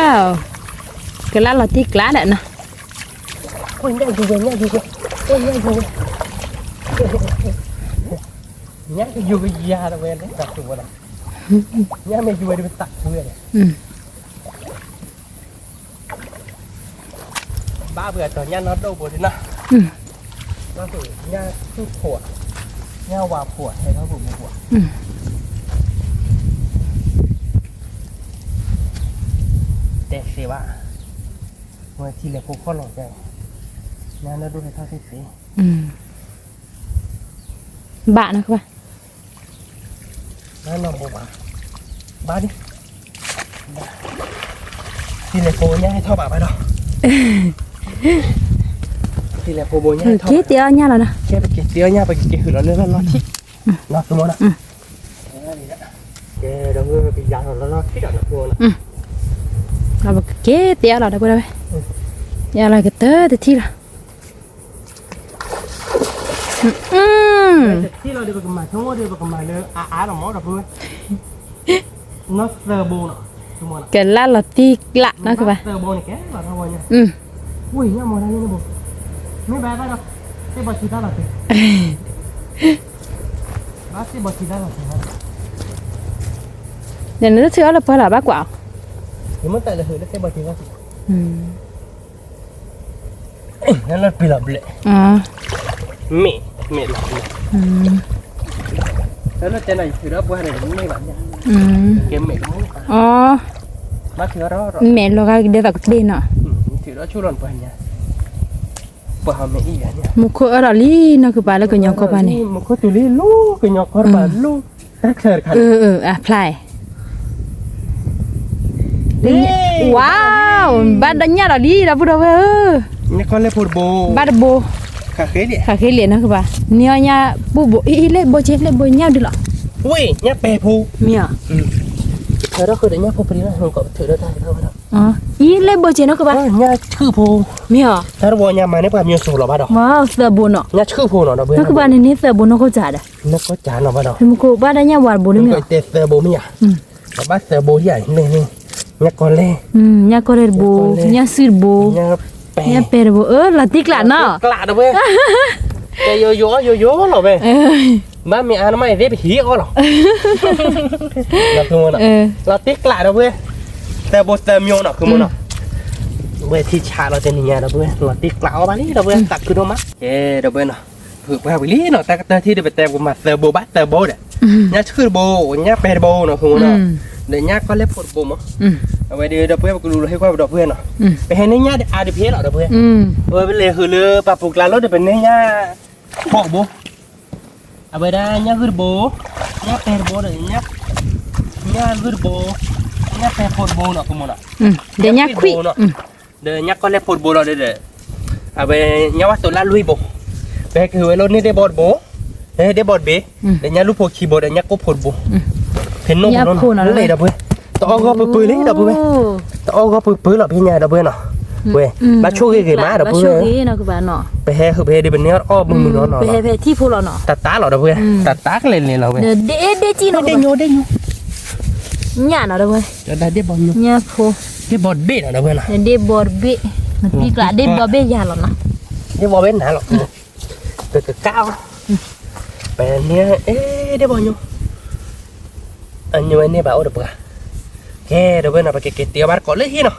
ကလၢလီၤတံၢ်ကျးဒီးနီၤ, ညၣ်ယူၤဝဲ, ညၣ်ယူၤဝဲယၤဒီပုၢ်ဝဲၢ်, ညၣ်မ့ၢ်ယူၤဝဲဒီးပသးခုဝဲန့ၣ် ဘၣ်ပှၤတီၤညၣ်နီၢ်ဒိၣ်ဘိဒ်နီၤ, ညၣ်ဆူၣ်ဖိဧါ, ညၣ်ဝါဖိဧါ, ဟဲထီၣ်ဘိဘိဧါ, တဲသ့ဘၣ်, ဝဲထံလဲၤဖိခီၣ်လီၤတဲ, ညၣ်နီၢ်ဒိၣ်ဟဲထီၣ်သ့သ့, ဘၣ်နီၤကဘၣ် ဘၣ်နီၢ်ဘိဘၣ်, ဘၣ်ဒ်, ထံလဲၤဖိညၣ်ဟဲထီၣ်ဘၣ်ဘၣ်ဒီး, ထံလဲၤဖိဘိညၣ်ဟဲထီၣ်ဘၣ်, က့ၤတ့အီၣ်ညၣ်လီၤနီၤ, က့ၤတ့အီၣ်ညၣ် ပကက့ၤဟုၣ်လီၤလၢလီၢ်လီၢ်ထံ, နီၤသုမီၤနီၤ, ကဲ ဒီပုၢ်ဝဲၢ် ပကယၤလီၤလီၢ်လီၢ်ထံဒီး နီၤသုမီၤနီၤ, ပကက့ၤတ့အီၣ်လီၤ ဒီပုၢ်ဝဲၢ်, ယၤလီၤကတၢၢ်တထံၣ်လီၤ တထံၣ်လီၤဒီး ပကမၤဆိဒီး ပကမၤလၢအအါလီၤမး ဒီပုၢ်ဝဲၢ်, နီၢ်သၢဘိနီၤ, ကလၢလီၤတံၢ်ကျးနီၤကဘၣ်, သၢဘိန့ၣ်ကဲလီၤထီၣ်ဝဲညါ, ဝံၤညၣ်မီၤတၢ်န့ၣ်ဘိ, မ့ၢ်ဘၣ်ဘၣ်ဒီး, သ့ၣ်ဘီထံတၢ်လီၤတံၢ်, ဘၣ်သ့ၣ်ဘီထံတၢ်လီၤတံၢ်ဘၣ်ဒီး, ဒီးနတထုးအီၣ်လၢပှၢ်လီၤ ဘၣ်ကွၢ်အီၤ, ယမ့ၢ်တၢ်လၢဟုးလၢသ့ၣ်ဘီထံဘၣ် လၢပျံၤလီၤဘျဲၣ်, မ့ၢ်, မ့ၢ်လီၤ, လၢတဲနၤ ယထုးဒီးပှၢ်န့ၣ် မ့ၢ်ဘၣ်ညါ, ကဲမ့ၢ်ကမူၣ်, မ့ၢ်လီၤဂၤကဒဲသးကတ့ၢ်နီၤ, ထုးဒီးဆူၣ်လီၤပှၢ်ညါ, ပှၢ်ဟီမ့ၢ်အံၤယၤန့ၣ်, မူခိၣ်အၢၣ်လီၤလံနီၤကဘၣ်လၢကညီကီၢ်ပူၤန့ၣ်, မူခိၣ်တူၤလံလီၤ ကညီကီၢ်ပူၤလီၤ, တၢ်ချၢတခါ, အဖျါ ဝါ, ဘၣ်ဒီးညၣ်လီၤလံ ဒီပုၢ်ဒီဝဲၢ်ဧၢ, ဘၣ်တဘိ, ဃးဃ့လံနီၤကဘၣ်, န့ၢ်အီၣ်ညၣ်ပူၤဘိ, အံၤ လ့ၣ်ဘိက့ၤ လ့ၣ်ဘိညၣ်ဒုးလီၤ, ဝ့ၢ် ညၣ်ပဲာ်ဖိ, မ့ၢ်, ထုးဒီးညၣ်ဖိပလံၤလီၤ, ထုးဒီးတၢ်ထုးဒီး, အံၤ လ့ၣ်ဘိက့ၤနီၤကဘၣ်, ညၣ်ဆူၣ်ဖိ, မ့ၢ်, တၢ်တဝီညါမၤန့ၢ်ပှၤမံၤစိၤလီၤဘၣ်ဒီး, မ့ၢ်သၢဘိနီၤ, ညၣ်ဆူၣ်ဖိနီၤ ဒီပုၢ်ဝဲၢ်, နီၢ်ကဘၣ်န့ၣ်န့ၢ်သၢဘိနီၢ်ကစၢ်ဒီး, မူခိၣ်ဘၣ်ဒီးညၣ်ဝါတဘိန့ၣ်မ့ၢ်, တဲသၢဘိမ့ၢ်ဧါ, ဘၣ်သၢဘိယၤန့ၣ်, ညၣ်ကီလဲၢ်, ညၣ်ကီလဲၢ်တဘိ, ညၣ်စုၣ်တဘိ, ညၣ်ပဲာ်တဘိ, အၢ လီၤတံၢ်ကျးနီၤ, ကျးဒီပုၢ်ဝဲၢ်, ယိယိယိယိလီၤဝဲ, ဘၣ်မ့ၢ်အါန့ၣ်မး ယသ့ပဟံးအီၣ်လီၤ, လီၤတံၢ်ကျးဒီပုၢ်ဝဲၢ်, သၢဘိသၢမံၤနီၤ ဃုမီၤနီၤ, ဝဲထံဆးလီၤတနံၤညါဒီပုၢ်ဝဲၢ်, လီၤတံၢ်ကျးအီၣ်ဘၣ်လံ ဒီပုၢ်ဝဲၢ်, သးခုဒိၣ်မး, ကဲ ဒီပုၢ်ဝဲၢ်နီၤ, ပှၤဝံၤလံနီၤ တၢ်ကတၢၢ်ထံဒီး ပတဲပကမၤသၢဘိဘၣ်သၢဘိဒီး, ညၣ်ဆူၣ်တဘိ, ညၣ်ပဲာ်တဘိနီၤ ဃုမီၤနီၤ, ဒီးညၣ်ကီလဲၢ်ဖိတဘိမး, အဝဲဒီးဒီပုၢ်ဝဲၢ် ပကလူၤလီၤဟ့ၣ်ကွၢ်ပဒီပုၢ်ဝဲၢ်နီၤ, ပဟဲန့ၢ်ညၣ်အါတဖျၢၣ်လီၤ ဒီပုၢ်ဝဲၢ်, အဝဲပလဲၤဃုာ်လၢပှၢ်ပူၤကျါလီၤဒီး ပန့ၢ်ညၣ်ဖိတဘိ အဝဲဒၣ်ညၣ်ဂုၢ်တဘိ, ညၣ်ပဲာ်တဘိဒီး, ညၣ်ဂုၢ်တဘိ, ညၣ်ပဲာ်ဖိတဘိနီၤ ဃုမီၤနီၤ, ဒီးညၣ်ခွံၣ်, ဒီးညၣ်ကီလဲၢ်ဖိတဘိလီၤဒီး, အဝဲညါဝဲသိးလၢလွံၢ်ဘိ, ပဟဲက့ၤဟုးဝဲလၢန့ၢ်ဒ့ၣ်ဘီတဘိ, ဟဲဒ့ၣ်ဘီတဘ့ၣ်, ဒီးညါလူၢ်ဖိခံဘိဒီးညါကိၣ်ဖိတဘိ, ဖဲနိၣ်ဘိနီၤ လၢဒီပုၢ်ဝဲၢ်, တအီၣ်ဂီၢ်ပၢၤပၢၤလံဒီပုၢ်ဝဲၢ်, တအီၣ်ဂီၢ်ပၢၤပၢၤလီၤဖဲညါဒီပုၢ်ဝဲၢ်နီၤ, ဝဲ, ဘၣ်ဆိၣ်ဂ့ၤဂ့ၤမးဒီပုၢ်ဝဲၢ်, ပဟဲဟုးပဟဲဒုးပန့ၢ်အီၣ်တအီၣ်မုာ်မုာ်နီၤနီၤ, တၢ်တၢ်လီၤဒီပုၢ်ဝဲၢ်, တၢ်တၢ်ကလဲာ်န့ၣ်လီၤဝဲ, ဒ့ၣ်ဒ့ၣ်ကံနီၤ, ဒ့ၣ်ညိ ဒ့ၣ်ညိ, ညၣ်နီၤဒီပုၢ်ဝဲၢ်, ဒ့ၣ်ဘီညိ, ဒ့ၣ်ဘီတဘ့ၣ်နီၤဒီပုၢ်ဝဲၢ်နီၤ, ဒ့ၣ်ဘီတဘ့ၣ်, ဒ့ၣ်ဘီဘ့ၣ်ယၤလီၤနီၤ, ဒ့ၣ်ဘီဘ့ၣ်နၤလီၤ, ပကကးအီၤ, ပန့ၢ်, ဒ့ၣ်ဘီညိ, အညိဝဲန့ၢ်ဘၣ်အိၣ်တပှၢ်, ကဲဒီပုၢ်ဝဲၢ်နီၤ ပကက့ၤတ့အီၣ်ဘၣ်တကိးလၢဟံၣ်နီၤ,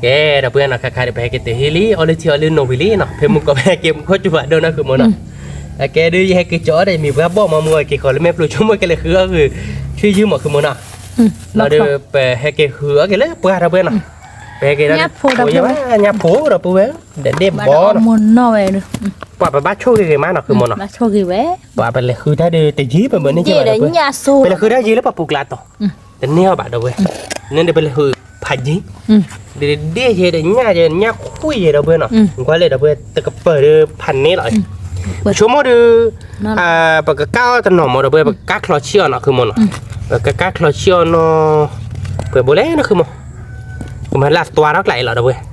ကဲဒီပုၢ်ဝဲၢ်နီၤ ခါခါဒီး ပဟဲက့ၤတ့ဟံၣ်လံ အီၣ်လၢထံအီၣ်လၢနိဝံၤလံနီၤ, ဖဲမုၢ်ကီၢ်ဖဲက့ၤမူခိၣ်စူၤဖးဒိၣ်နီၤ ဃုာ်မိၢ်နီၤ, အကဲဒုးယဟဲက့ၤကၠီအီၣ်ဒီး မ့ၢ်ပှၤဘီၣ်မၤမူအက့ၤဃီၤလၢမဲာ်ဖျိးဆိကမိၣ်ကလဲၤဃုအီၣ်ဂ့ၤ, ဆံယုၢ်မးဃုာ်မိၢ်နီၤ, လီၤဒီး ပဟဲက့ၤဃုအီၣ်က့ၤလၢပှၢ်ဒီပုၢ်ဝဲၢ်နီၤ, ပဟဲက့ၤဒီး, ညၣ်ဖိဒီပုၢ်ဝဲၢ်, ညၣ်ဖိဒီပုၢ်ဝဲၢ်, ဒီးဒ့ၣ်ဘီနီၤ, ပှၤပဘၣ်ဆိၣ်ဂ့ၤဂ့ၤမးနီၤ ဃုာ်မိၢ်နီၤ, ပှၤပလဲၤဃုတၢ်ဒီးတယံၤပမ့ၢ်န့ၢ်ကဲဘၣ်ဒီပုၢ်ဝဲၢ်, ပလဲၤဃုတၢ်ယံၤလၢပှၤပူၤကျါတီၤ, တန့ၢ်အီၤဘၣ်ဒီပုၢ်ဝဲၢ်, န့ၣ်ဒီးပလဲၤဃုဖးယံၤ, ဒ့ၣ်ယဲဒီးညၣ်ယဲ ညၣ်ခွံယဲဒီပုၢ်ဝဲၢ်နီၤ, ကွၢ်လဲၣ်ဒီပုၢ်ဝဲၢ် တကပၤဒီးဖးန့ၢ်လီၤ, ဆိကမိၣ်ဒီး, ပကကးအီၣ်တနီၤမးဒီပုၢ်ဝဲၢ် ပကကးချီဆံၣ်အီၤနီၤ ဃုာ်မိၢ်နီၤ, ပကကးချီဆံၣ်အီၤနီၤ, ပှဲၤဘိလဲၣ်နီၤ ဃုာ်မိၢ်, ကမၤလၢအသွါထီၣ်ကျါအံၤလီၤဒီပုၢ်ဝဲၢ်,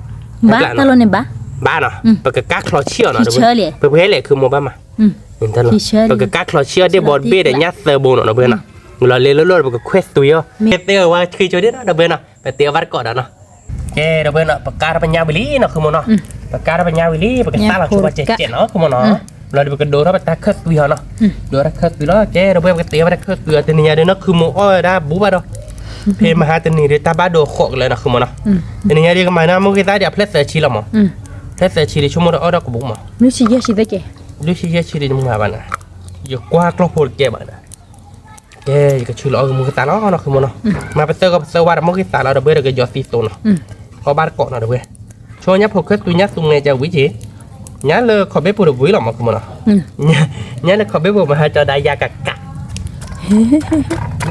ဘၣ်နီၤ, ပကကးချီဆံၣ်အီၤနီၤ, ပှဲၤဘိလဲၣ်ဃုာ်မိၢ်ဘၣ်မး, ပကကးချီဆံၣ်အီၤဒ့ၣ်ဘီတဘ့ၣ်ဒီးညၣ်သၢဘိနီၤဒီပုၢ်ဝဲၢ်နီၤ, လီၤလဲၤလၢလီၢ်ဒီးပကခွဲးသွံအီၤ, ကသ့အဝဲဆှံကၠိဒ့ၣ်နီၤဒီပုၢ်ဝဲၢ်နီၤ, ပတ့အီၣ်ဘၣ်တကိးဒီးနီၤ, ကဲဒီပုၢ်ဝဲၢ်နီၤ ပကးထီၣ်ပညၣ်ဝံၤလံနီၤ ဃုာ်မိၢ်နီၤ, ပကးထီၣ်ပညၣ်ဝံၤလံ ပကစၢ်လီၤဆိပှၤစဲးစဲးနီၤ ဃုာ်မိၢ်နီၤ, လီၤဒီးပကဒိးထီၣ်ပတၢ်ခၢၣ်သွံအီၤနီၤ, ဒိးထီၣ်ခၢၣ်သွံလီၤ, ကဲဒီပုၢ်ဝဲၢ် ပကတ့အီၣ်ဘၣ်တၢ်ခၢၣ်သွံအီၤ တနံၤညါဒီးနီၤ ဃုာ်မိၢ်အီၣ်ဝဲဒၣ်ဘူးဘၣ်ဒီး, ဖဲမဟါတနံၤဒီးတၢ်ဘၣ်ဒိအဃိးကလၢာ်နီၤ ဃုာ်မိၢ်နီၤ, တနံၤညါဒီးကမၤန့ၢ်မိၢ်ဂ့ၤသၣ်ဒီးအဖျၢၣ်သၢဆံလီၤမး, ဖျၢၣ်သၢဆံဒီးဆိကမိၣ်ဒီးအီၣ်ဒီးကဘူးမး, လွံၢ်ဆံယဲၢ်ဆံသကဲး, လွံၢ်ဆံယဲၢ်ဆံဒီးမၤဘၣ်နၤ, ယကွၢ်ကျီၢ်ဖိတကဲဘၣ်နၤ ကဲ ယကဆူလီၤအီၣ်ဂ့ၤမိၢ်ဂ့ၤသၣ်လီၤနီၤ ဃုာ်မိၢ်နီၤ, မၤပသၢဂီၤပသၢဝါဒီးမိၢ်ဂ့ၤသၣ်လီၤ ဒီပုၢ်ဝဲၢ် ဒီးကယီၤသံသိနီၤ, အီၣ်ဘၣ်တကိးနီၤ ဒီပုၢ်ဝဲၢ်, ဆိညၣ်ဖိခၢၣ်သွံညၣ်သူငဲကဝံၤက့ၤ, ညၣ်လၢခီၣ်ဘ့ၣ်ပူၤတဝံၤလီၤမး ဃုာ်မိၢ်နီၤ, ညၣ်လၢခီၣ်ဘ့ၣ်ပူၤမၤဟါကၠီဒၣ်ယၤကကး,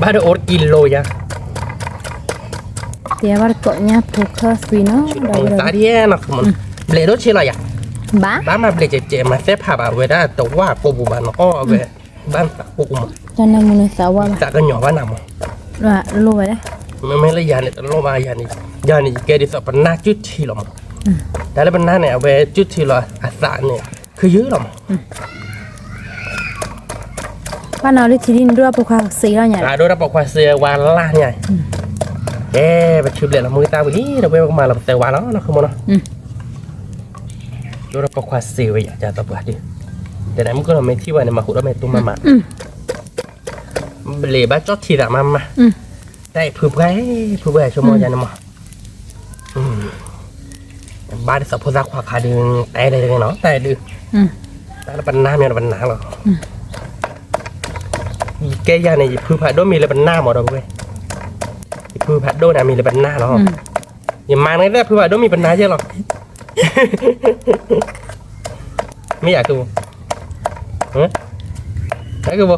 ဘၣ်ဒီးအိၣ်တကံလိယၤ တဲဘၣ်တကိးညၣ်ဖိခၢၣ်သွံနီၤ သၣ်ဒ်နီၤ ဘျဲးဒိၣ်ဆ့လီၤယၤ, ဘၣ်မၤဘျဲးကဲးကဲး မၤသ့ၣ်ဖးဘၣ်ဝဲဒၣ်တဝၢ်ကိးပူၤဘၣ်နီၤ အီၣ်ဝဲ, ဘၣ်နသးအိၣ်မး, တၢ်နၢမူနသးဝါဘၣ်, သးကညီၤဘၣ်နၤမး, လိၣ်ဝဲဒၣ်, မ့မ့ၢ်လၢယၤန့ၣ်တလိၣ်ဘၣ်ယၤန့ၣ်, ယၤန့ၣ် ယကဲဒ်သိးပနၢ်ကၠူၣ်ထံလီၤမး, တၢ်လၢပနၢ်န့ၣ် အဝဲကၠူၣ်ထံလီၤအသးန့ၣ်, ခုယုၢ်လီၤမး ဘၣ်နီၤလၢထံဒ်န့ၣ် ဒိၣ်တၢ်ပိာ်ခွါစ့လီၤညါ, ဒိၣ်တၢ်ပိာ်ခွါစ့ဝါလၢ်ညါ, ကဲ ပဆူဘျဲးလီၤမိၢ်ဂ့ၤသၣ်ဝံၤလံ ဒီပုၢ်ဝဲၢ် ပကမၤလီၤပသၢဝါလီၤနီၤ ဃုာ်မိၢ်နီၤ, ဒိၣ်တၢ်ပိာ်ခွါစ့ဝဲယၤ ကၢ်သပှၢ်ဒုး, တနၤမုၢ်ကီၢ်လီၤမ့ၢ်ထံၣ်ဝဲန့ၣ် မၤဃုာ်ဒီးမ့ၢ်တူၢ်မးမး, ဘျဲးဘၣ်ကၠီၣ်ထံသးမးမး, တၢ်အံၤဖုပှၢ်, ဖုပှၢ်ဆိကမိၣ်ယၤန့ၣ်မး ဘၣ်ဒ်သိးဖိသၣ်ခွါခါဒုး တဲလၢတဂ့ၤနီၤ တၢ်ဒုး, တၢ်လၢပနၢ်မ့ၢ်ဒီးပနၢ်လီၤ, ယကဲယၤန့ၣ် ယဖုဖးဒိၣ်မံၤလၢပနၢ်မးဒီပုၢ်ဝဲၢ်, ယဖုဖးဒိၣ်န့ၣ်မံၤလၢပနၢ်လီၤ, ယမၤန့ၣ်လၢဖုဖးဒိၣ်မံၤပနၢ်ယဲၢ်လီၤ မ့ၢ်ယၤကဘိ, ကဘိ,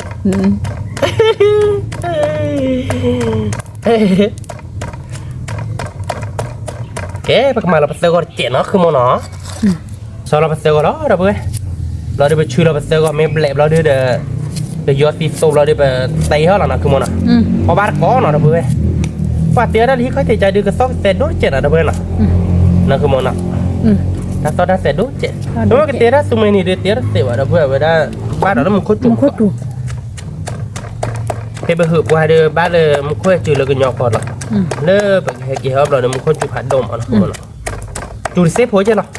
ကဲ ပကမၤလီၤပသၢဂီၤတစဲးနီၤ ဃုာ်မိၢ်နီၤ, ဆီလီၤပသၢဂီၤလီၤ ဒီပုၢ်ဝဲၢ်, ဘျီဒုးပဆူလီၤပသၢဂီၤ မ့ၢ်ဘျဲးဘျီဒုးဒီး, ကယီၤသံသိဘျီဒုး ပတဲဟီၣ်လီၤနီၤ ဃုာ်မိၢ်နီၤ, အီၣ်ဘၣ်တကိးနီၤ ဒီပုၢ်ဝဲၢ်, ပှၤတဲဝဲဒၣ်လၢဟံၣ်ခီၣ်ထံးကဒီး ကသီၣ်ကသဲးဒိၣ်တစဲးနီၤ ဒီပုၢ်ဝဲၢ်နီၤ, နီၤ ဃုာ်မိၢ်နီၤ, တၢ်သီၣ်တၢ်သဲးဒိၣ်တစဲး, ဒီးကတဲဒၣ်သူမ့ၢ်နံၤဒီး တဲတသ့ဘၣ် ဒီပုၢ်ဝဲၢ် ဝဲဒၣ်, ဘၣ်ဒီးလၢမူခိၣ်စူၤ ဖဲပဟုးပှၢ်ဒီး ဘၣ်လၢမူခိၣ်စူၤလၢကညီကီၢ်လီၤ, လၢပကဟဲက့ၤဟီၣ်ဘျီဒီး မူခိၣ်စူၤဖးဒိၣ်မးနီၤ ဃုာ်မိၢ်နီၤ, စူၤတစ့ဖိကဲလီၤ,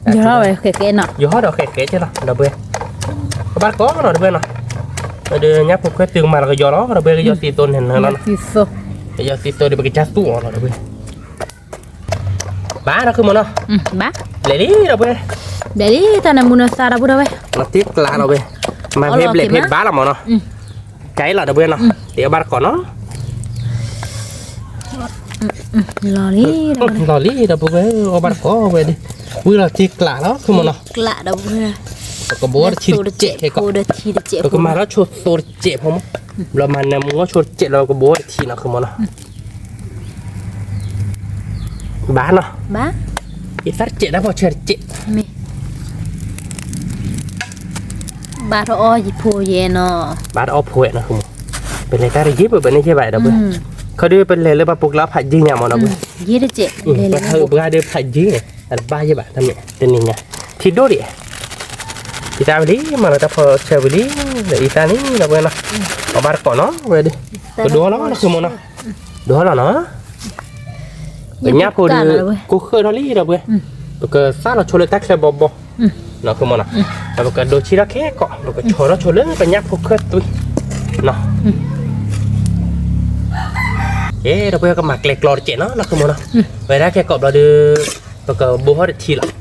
ယဟီၣ်ဒီးဃဲးဃဲးနီၤ ယဟီၣ်ဒီးဃဲးဃဲးကဲလီၤ ဒီပုၢ်ဝဲၢ်, ကဘၣ်တကိးနီၤ ဒီပုၢ်ဝဲၢ်နီၤ, ဒီးညၣ်ဖိခွဲးတုၤကမၤလီၤကယီၤလီၤ ဒီပုၢ်ဝဲၢ် ကယီၤသံသိန့ၣ်နီၤ, ကယီၤသံသိဒီး ပကစၢ်သူၣ်အီၤလီၤ ဒီပုၢ်ဝဲၢ် ဘၣ်နီၤ ဃုာ်မိၢ်နီၤ, ဘၣ်, ဘျဲးလံ ဒီပုၢ်ဝဲၢ်, ဘျဲးလံ တၢ်နၢမူနသး ဒီပုၢ်ဝဲၢ်, လီၤတံၢ်ကျးလီၤဝဲ, မၤဖဲဘျဲးဖဲဘါလီၤမးနီၤ, ကဲလီၤ ဒီပုၢ်ဝဲၢ်နီၤ, တ့အီၣ်ဘၣ်တကိးနီၤ, လီၤလံ ဒီပုၢ်ဝဲၢ် အီၣ်ဘၣ်တကိးဝဲဒီး, ဝံၤလီၤတံၢ်ကျးလီၤ ဃုာ်မိၢ်နီၤ, ပကဘိတထံတစဲးဖဲကီး, ပကမၤထီၣ်ဆိသိတစဲးဖိမး, ဘျီမၤနၢမူအီၣ်ဆိတစဲးလီၤ ကဘိတထံနီၤ ဃုာ်မိၢ်နီၤ ဘၣ်နီၤ, ယသၣ်တစဲး တၢ်ဖီၣ်ဆၢတစဲး, မ့ၢ်, ဘၣ်ထီၣ်အီၣ်ယဖိယဲနီၤ, ဘၣ်ထီၣ်အီၣ်ဖိဝဲနီၤ, ပလဲၤတၢ်တယံၤပှဲၤပှဲၤန့ၣ်ယဲဘၣ်ဒီပုၢ်ဝဲၢ်, ခီဒုးပလဲၤလၢပှၤပူၤကျါဖးယံၤညါမးဒီပုၢ်ဝဲၢ်, ပှၤပှၤဒုးဖးယံၤန့ၣ် အတဘၣ်ယဲဘၣ်တမ့ၢ်တနံၤညါ, ထံဒိၣ်ဒံး, အံသၣ်ဝံၤလံ မၤလီၤတၢ်ဖီဆၢဝံၤလံ, အံသၣ်န့ၣ်ဒီပုၢ်ဝဲၢ်နီၤ, အီၣ်ဘၣ်တကိးနီၤဝဲဒုး, ကဒိၣ်လီၤနီၤ ဃုမနီၤ, ဒိၣ်လီၤနီၤ ပညၣ်ဖိဒီး ကိၢ်ဃၢထီၣ်လံဒီပုၢ်ဝဲၢ်, ပကသၣ်လီၤဆိလၢတၢ်ချၢဘီဘီ, နီၤ ဃုမနီၤ, ဒီးပကဒိးဆံထီၣ်ခဲကိး ပကဆီထီၣ်ဆိလၢပညၣ်ဖိခၢၣ်သွံ, နီၤ, ကဲ ဒီပုၢ်ဝဲၢ်ကမၤကျဲကျီတစဲးနီၤ နီၤ ဃုမနီၤ, ဝဲဒၣ်ခဲကိးဘျီဒီး ပကဘိးထီၣ်တထံလီၤ,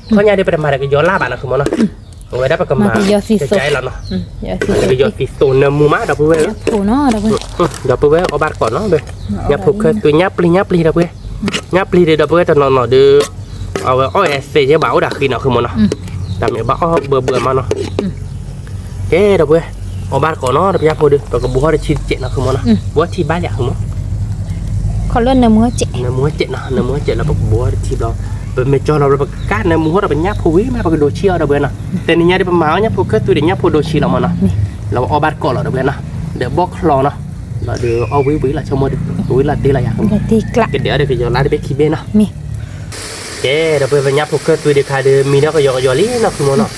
ခီညါဒီးပတမၤဒီးကယီၤလၢ်ဘၣ်နီၤ ဃုမနီၤ, ဝဲဒၣ်ပကမၤ ကယီၤသံသိးလီၤနီၤ, ကယီၤသံသိးနၢမူမးဒီပုၢ်ဝဲၢ်, ဒီပုၢ်ဝဲၢ်အီၣ်ဘၣ်တကိးနီၤ, ညၣ်ဖိခၢၣ်သွံညၣ်ပျံၤညၣ်ပျံၤဒီပုၢ်ဝဲၢ်, ညၣ်ပျံၤဒီးဒီပုၢ်ဝဲၢ်တနီၤနီၤဒီး အဝဲအီၣ်အဲသ့ယဲဘၣ်အိၣ်ဒၣ်ဃံနီၤ ဃုမနီၤ, တၢ်မ့ၢ်ဘၣ်အီၣ်ဘၢဘၢမးနီၤ, ကဲ ဒီပုၢ်ဝဲၢ်, အီၣ်ဘၣ်တကိးနီၤ ဒီးပညၣ်ဖိဒီး ပကဘိးထီၣ်တထံတစဲးနီၤ ဃုမနီၤ, ဘိးထံဘၣ်လံ ဃုမနီၤ, ခီလၢနၢမူစဲး, နၢမူစဲးနီၤ နၢမူစဲးလီၤပကဘိးထီၣ်တထံဘျီ, ပမ့ၢ်ကၠီလီၤဘျီပကကၣ်နၢမူဟီၣ်ဒီးပညၣ်ဖိဝံၤမး ပကဒိးဆံအီၤဒီပုၢ်ဝဲၢ်နီၤ, တနံၤညါဒီးပမၤအီၣ်ညၣ်ဖိခၢၣ်သွံဒီးညၣ်ဖိဒိးဆံလီၤမးနီၤ, လီၤအီၣ်ဘၣ်တကိးလီၤဒီပုၢ်ဝဲၢ်နီၤ, ဒီးဘီၣ်ချီနီၤ, လီၤဒီးအီၣ်ဝံၤဝံၤလီၤ ဆိကမိၣ်ဒီး ဝံၤလီၤတ့လီၤယၤ ကဒဲးအီၤဒီးကယီၤလါတဘ့ၣ်ခံဘ့ၣ်နီၤ, မ့ၢ် ကဲ ဒီပုၢ်ဝဲၢ် ပညၣ်ဖိခၢၣ်သွံဒီးခါဒီး မံထီၣ်ကယီၤကယီၤလံနီၤ ဃုမနီၤ,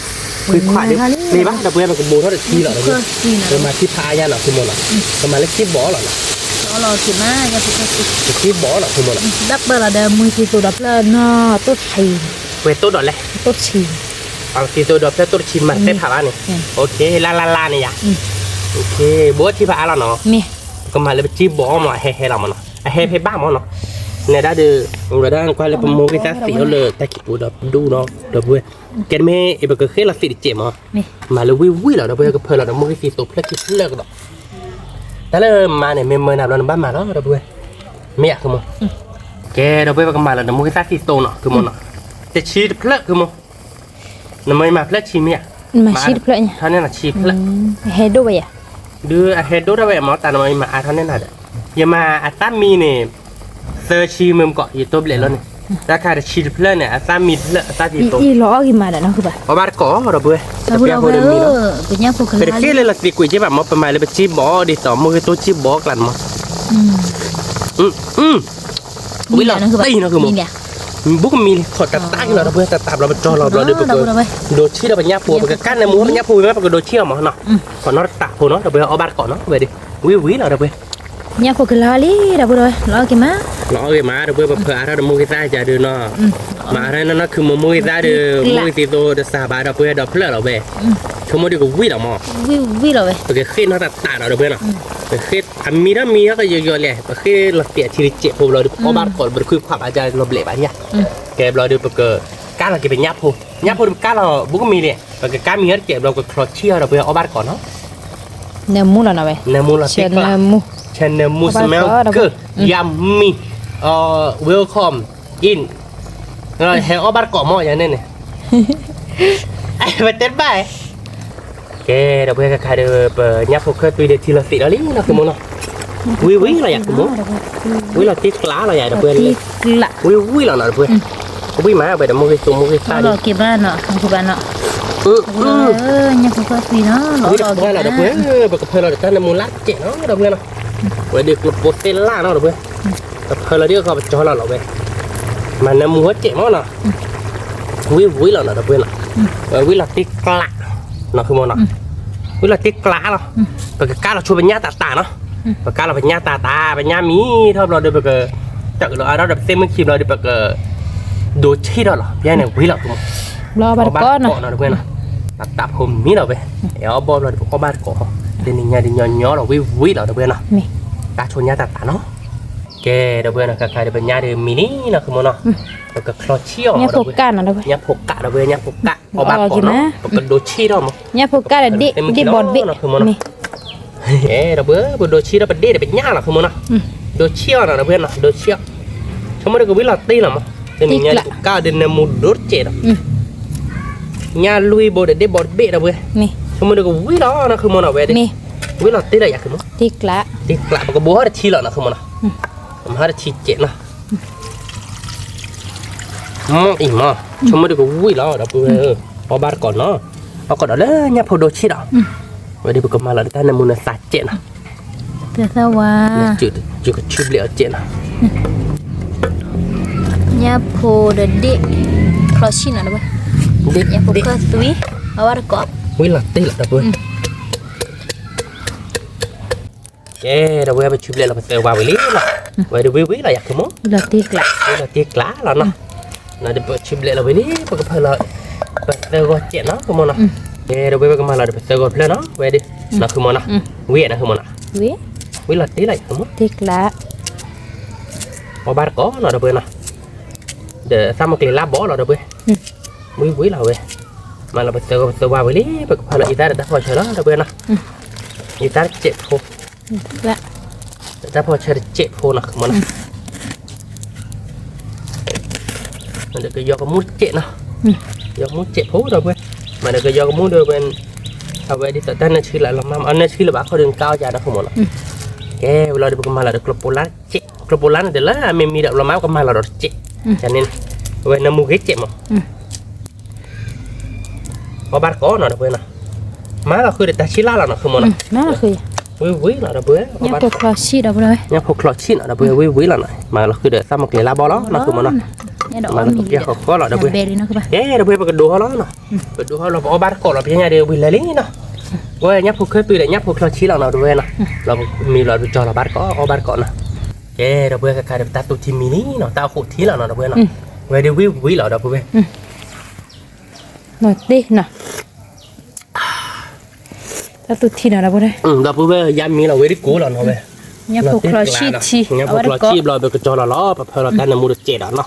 ခွံခွါဒီးပျ့ၤဘၣ် ဒီပုၢ်ဝဲၢ် ပကဘိးထီၣ်တထံလီၤ, ပမၤထံဖးအါယါနီၤ ဃုမနီၤ, ပမၤလၢစံဘီလီၤနီၤ, ပစံဘီလီၤ ဃုမနီၤ, ဒီးပၢလီၤဒီးမုၢ်သံသိးဒီးဖျၢၣ်နီၤ တိၢ်ဆံ, ဝဲတိၢ်ဒီးလဲၣ်, သံသိးဒီးဖျၢၣ်တိၢ်တဆံ မၤသ့ၣ်ဖးဘၣ်န့ၣ်, လါလါလါန့ၣ်ယါ, ဘိးထံဖးအါလီၤနီၤ, ပကမၤလၢပစံဘီမး အဟဲဟဲလီၤမးနီၤ, အဟဲဖဲဘၣ်မးနီၤ, နဲဒၣ်ဒီး ဝဲဒၣ်ကွၢ်လၢပမိၢ်ဂံၢ်သၣ်သံးအိၣ်လၢတၢ်ခံးပူၤဒီးဒူၣ်နီၤ ဒီပုၢ်ဝဲၢ်, ကဲမ့ၢ်အံၤပကဃ့ၢ်လီၤသံးတစဲးမး, မၤလၢဝံၣ်ဝံၣ်လီၤ ဒီပုၢ်ဝဲၢ် ကဖၢလီၤဒီးမိၢ်ဂံၢ်သံသိးဖျၢၣ်ခံဖျၢၣ်ကဒီး, တၢ်လၢမၤန့ၣ် မ့ၢ်မၢနၤဘျီနဘၣ်မၤလီၤ ဒီပုၢ်ဝဲၢ်, မ့ၢ်ယါ ဃုမနီၤ, ကဲ ဒီပုၢ်ဝဲၢ် ပကမၤလီၤနမိၢ်ဂံၢ်သၣ်သံသိးနီၤ ဃုမနီၤ, တဆံတဖျၢၣ် ဃုမနီၤ, နမ့ၢ်မၤဖျၢၣ်ဆံမ့ၢ်ယါ, ထီၣ်န့ၢ်နၤဆံဖျၢၣ်, ဟဲဒိၣ်ဝဲယါ, ဒုးအဟဲဒိၣ်ထီၣ်ဝဲမး တၢ်နမ့ၢ်မၤအါထီၣ်န့ၢ်နၤဒီး, ယမၤအသၣ်မံန့ၣ် သၢဆံမ့ၢ်မကီး ယတိၢ်ဘျဲးလီၤန့ၣ်, တၢ်ခါတဆံတဖျၢၣ်န့ၣ် အသၣ်မံတဖျၢၣ် အသၣ်သံသိး, အီၣ်ဘၣ်တကိး ဒီပုၢ်ဝဲၢ်, တပျၢ်ဖိဒီးမံလီၤ, ပတဃ့ၢ်လၢလီၤသံးကွံာ်က့ဘၣ်မး ပမၤလၢပစံဘီဒ်သိး မိၢ်ဂံၢ်သိးစံဘီကျါန့ၣ်မး, ဝံၣ်လီၤသံးနီၤ ဃုမနီၤ, ဘူးကမံလံ ခိးတၢ်တၢ်က့ၤလီၤ ဒီပုၢ်ဝဲၢ် တၢ်တၢ်ဘျီပကၠီလီၤဘျီဒီး ပကဒိးဆံးဒီးပညၣ်ဖိ ပကကၣ်နၢမူပညၣ်ဖိဝံၤမး ပကဒိးဆံးအီၤမးနီၤ, ခိးနီတတးဖိနီၤ ဒီပုၢ်ဝဲၢ် အီၣ်ဘၣ်တကိးနီၤ ဝဲဒီး, ဝံၣ်ဝံၣ်လီၤ ဒီပုၢ်ဝဲၢ်, ပညၣ်ဖိကလါလံ ဒီပုၢ်ဝဲၢ် လီၤအီၣ်က့ၤမး, လီၤအီၣ်က့ၤမး ဒီပုၢ်ဝဲၢ် ပဖၢအါထီၣ်ဒီးမိၢ်ဂံၢ်သၣ်ယါဒုးနီၤ, မၤအါထီၣ်နီၢ်နီၢ် ခုမိၢ်ဂံၢ်သၣ်ဒီး မိၢ်ဂံၢ်သံသိးတစၢ်ဘၣ် ဒီပုၢ်ဝဲၢ် ဒီးဖျၢၣ်လီၤဝဲ, ဆိကမိၣ်ဒီးကဝံၣ်လီၤမး, ပကဃ့ၢ်နီတတးနီၤ ဒီပုၢ်ဝဲၢ်နီၤ, ပဃ့ၢ်အမံထီၣ်မံထီၣ်ကယီၤယီၤလဲၣ် ပဃ့ၢ်လီၤသံးအထံတစဲးဖိဘျီဒီး အီၣ်ဘၣ်တကိး ပတခုခွးဘၣ်ယါလီၤဘျဲးဘၣ်ယါ, ကဲဘျီဒီး ပကကၣ်လီၤက့ၤပညၣ်ဖိ, ညၣ်ဖိဒီးပကၣ်လီၤ ဘူးကမံလံ, ပကကၣ်မံထီၣ်တစဲးဘျီ ပကချီဆံးအီၤ ဒီပုၢ်ဝဲၢ် အီၣ်ဘၣ်တကိးနီၤ နၢမူလီၤနီၤဝဲ, နၢမူလီၤသံးကျး, ဆဲနၢမူ smell good, yummy, welcome in, ဟဲအီၣ်ဘၣ်တကိးမး ယၤန့ၣ်န့ၣ်, ပတဲတဘၣ်, ကဲ ဒီပုၢ်ဝဲၢ် ခါခါဒီး ပညၣ်ဖိခၢၣ်သွံဒီးထံလီၤသံးလီၤလံနီၤ ခုမိၢ်နီၤ, ဝံၣ်ဝံၣ်လီၤယၤ ခုမိၢ်, ဝံၣ်လီၤတံၢ်ကျးလီၤယၤ ဒီပုၢ်ဝဲၢ်, ဝံၣ်ဝံၣ်လီၤနီၤ ဒီပုၢ်ဝဲၢ်, ဝံၣ်မး ပှဲၤဒီးမိၢ်ဂံၢ်သိးမိၢ်ဂံၢ်သၣ်ဒီး, လီၤက့ၤဘၣ်နီၤ ကဘၣ်နီၤ, ဝံၣ်လီၤ ဒီပုၢ်ဝဲၢ် ပကဖၢလီၤဒီးတၢ်နၢမူလၢ်စဲးနီၤ ဒီပုၢ်ဝဲၢ်နီၤ, ဝဲဒုးကျိဖိသ့ၣ်လၢ်နီၤ ဒီပုၢ်ဝဲၢ်, ပဖၢလီၤဒ်အခီပကၠီလီၤလီၤဝဲ, မၤနၢမူဟီၣ်စဲးမးနီၤ, ဝံၣ်ဝံၣ်လီၤနီၤ ဒီပုၢ်ဝဲၢ်နီၤ, ဝံၣ်လီၤတံၢ်ကျး နီၤ ခုမိၢ်နီၤ, ဝံၣ်လီၤတံၢ်ကျးလီၤ, ပကကၢ်လီၤဆိပညၣ်တၢ်တၢ်နီၤ, ပကၢ်လီၤပညၣ်တၢ်တၢ် ပညၣ်မံထီၣ်ဘျီဒီး ပကတၢၢ်လီၤအါထီၣ်ဒီး ပသ့ၣ်မုၢ်ခံဘျီဒီး ပကဒိးဆံးထီၣ်လီၤ ပညၣ်န့ၣ်ဝံၣ်လီၤ ခုမိၢ်, အီၣ်ဘၣ်တကိးနီၤ ဒီပုၢ်ဝဲၢ်နီၤ, တၢ်တၢ်ဖိမံလီၤဝဲ, အီၣ်ဘီဘျီဒီး ပအီၣ်ဘၣ်တကိး, တနံၤညါဒ်ညီညီလီၤ ဝံၣ်ဝံၣ်လီၤ ဒီပုၢ်ဝဲၢ်နီၤ, ကၢ်ဆိညၣ်တၢ်တၢ်နီၤ ကဲ ဒီပုၢ်ဝဲၢ်နီၤ ခါခါဒီး ပညၣ်ဒီးမံလံနီၤ ခုမိၢ်နီၤ, ပကချီဆံးအီၤ ညၣ်ဖိကၣ်နီၤ ဒီပုၢ်ဝဲၢ်, ညၣ်ဖိကၣ် ဒီပုၢ်ဝဲၢ် ညၣ်ဖိကၣ် အီၣ်ဘၣ်တကိးနီၤ ပကဒိးဆံးထီၣ်မး, ညၣ်ဖိကၣ်ဒီးဒ့ၣ် ဒ့ၣ်ဘီတဘ့ၣ်, ဒီပုၢ်ဝဲၢ် ပဒိးဆံးထီၣ်ပဒ့ၣ်ဒီးပညၣ်လီၤ ခုမိၢ်နီၤ, ဒိးဆံးအီၤနီၤ ဒီပုၢ်ဝဲၢ်နီၤ ဒိးဆံးအီၤ, ဆိကမိၣ်ဒီးကဝံၣ်လီၤတံၢ်လီၤမး, တနံၤညါဒ်ကၢ်ဒီးနၢမူဒိၣ်တစဲးဒီး ညၣ်လွံၢ်ဘိဒီးဒ့ၣ်ဘီတဘ့ၣ် ဒီပုၢ်ဝဲၢ်, ဆိကမိၣ်ဒီးကဝံၣ်လီၤနီၤ ခုမိၢ်နီၤ ဝဲဒၣ်, ဝံၣ်လီၤတံၢ်လီၤယၤ ခုမိၢ်, တံၢ်ကျး, ပကဘိးထီၣ်တထံလီၤနီၤ ခုမိၢ်နီၤ, မၤထီၣ်တထံစဲးနီၤ, မ့ၢ်အံၤမး, ဆိကမိၣ်ဒီးကဝံၣ်လီၤ ဒီပုၢ်ဝဲၢ်, အီၣ်ဘၣ်တကိးနီၤ, ဟီၣ်ကဒီးလၢညၣ်ဖိဒိဆံၣ်ဒီး, ဝဲဒၣ်ပကမၤလီၤဒီးတၢ်နၢမူနသးစဲးနီၤ, သၢသၢဝါ, ကဆူဘျဲးအီၤစဲးနီၤ, ညၣ်ဖိဒီးဒ့ၣ်ချီဆံၣ်နီၤ, ဒ့ၣ်, ညၣ်ဖိချီသွံ, အဝဲတကိး, ဝံၤလီၤတ့ၢ်လီၤဒီပုၢ်ဝဲၢ် ကဲ ဒီပုၢ်ဝဲၢ် ပဆူဘျဲးလီၤပသၢဝါဝံၤလံနီၤ, ဝဲဒၣ်ဝံၤဝံၤလီၤယၤ ခုမိၢ်, ဝံၤလီၤတ့ၢ်ကျးလီၤနီၤ, ဒီးပဆူဘျဲးလီၤဝံၤလံ ပကဖၢလီၤ ပသၢဂီၤစဲးနီၤ ခုမိၢ်နီၤ, ကဲ ဒီပုၢ်ဝဲၢ် ပကမၤလီၤဒီးပသၢဂီၤဖျၢၣ်နီၤ ဝဲဒၣ်, ခုမိၢ်နီၤ, ဝံၤနီၤ ခုမိၢ်နီၤ, ဝံၤလီၤတ့ၢ်လီၤယၤ ခုမိၢ်, တ့ၢ်ကျး, အီၣ်ဘၣ်တကိးနီၤ ဒီပုၢ်ဝဲၢ်နီၤ, ဒီးသၣ်မုၢ်ကျ့ၤလါဘီလီၤ ဒီပုၢ်ဝဲၢ်, ဝံၤဝံၤလီၤဝဲ, မၤလီၤပသၢဂီၤပသၢဝါဝံၤလံ ပကဖၢလီၤအံသၣ်ဒီးတၢ်ဖီၣ်ဆၢလီၤ ဒီပုၢ်ဝဲၢ်နီၤ, အံသၣ်တစဲးဖိ တၢ်ဖီၣ်ဆၢတစဲးဖိနီၤ ခုမိၢ်နီၤ, ဒီးကယီကမူၣ်တစဲးနီၤ, ယီကမူၣ်တစဲးဖိ ဒီပုၢ်ဝဲၢ်, မၤဒီးကယီကမူၣ်ဒီးဝဲ, အဝဲဒ်သိးတၢ်နၢဆှံလၢလီၤမၢ် အနၢဆှံလၢဘၣ်ခီဒီးကါအီၣ်ယၤနီၤ ခုမိၢ်နီၤ, ကဲဝံၤလီၤဒီးပကမၤလီၤဒီးကျိပိလါတစဲး, ကျိပိလါန့ၣ်တလၢအမ့ၢ်မံဒီးလီၤမၢ် ပကမၤလီၤဒီးတစဲး, န့ၣ်, အဝဲနၢမူဂ့ၤစဲးမး အီၣ်ဘၣ်တကိးနီၤ ဒီပုၢ်ဝဲၢ်နီၤ, မၤလီၤဃုာ်ဒီးတၢ်ဆံးလၢ်လီၤနီၤ ခုမိၢ်နီၤ, ဝံၤဝံၤလီၤ ဒီပုၢ်ဝဲၢ်, ညၣ်ဖိချီဆံၣ်နီၤ ဒီပုၢ်ဝဲၢ် ဝံၤဝံၤလီၤနီၤ, မၤလီၤဃုာ်ဒီးသၣ်မုၢ်ကျ့ၤလါဘီလီၤနီၤ ခုမိၢ်နီၤ, မၤလီၤကပျၢ်ဃီဃီလီၤ ဒီပုၢ်ဝဲၢ်, ကဲ ဒီပုၢ်ဝဲၢ် ပကဒိးဟီၣ်လီၤနီၤ, ပဒိးဟီၣ်လီၤ ပအီၣ်ဘၣ်တကိးလီၤ ပညါဒီးဝံၤလၢာ်လံနီၤ, ဝဲညၣ်ဖိချီသွံဒီးညၣ်ဖိချီဆံၣ်လီၤနီၤ ဒီပုၢ်ဝဲၢ်နီၤ, လီၤမံလီၤပကၠီလီၤဘၣ်တကိး အီၣ်ဘၣ်တကိးနီၤ, ကဲ ဒီပုၢ်ဝဲၢ် ခဲခါဒီးပတၢ်သူၣ်ထံမံၤလံနီၤ တၢ်အိၣ်ဃိးထံလီၤနီၤ ဒီပုၢ်ဝဲၢ်နီၤ, ဝဲဒၣ်ဝံၤဝံၤလီၤ ဒီပုၢ်ဝဲၢ် နီၤတ့ၢ်နီၤ, တၢ်သူၣ်ထံနီၤ ဒီပုၢ်ဝဲၢ်, ဒီပုၢ်ဝဲၢ် ယါမံလီၤ ဝဲဒၣ်ကိးလီၤနီၤဝဲ, ညၣ်ဖိချီဆံၣ်ထံ, ညၣ်ဖိချီဆံၣ်ဘျီ ပကကၠီလီၤလီၤ ပဖၢလီၤတၢ်နၢမူတစဲးဒီးနီၤ,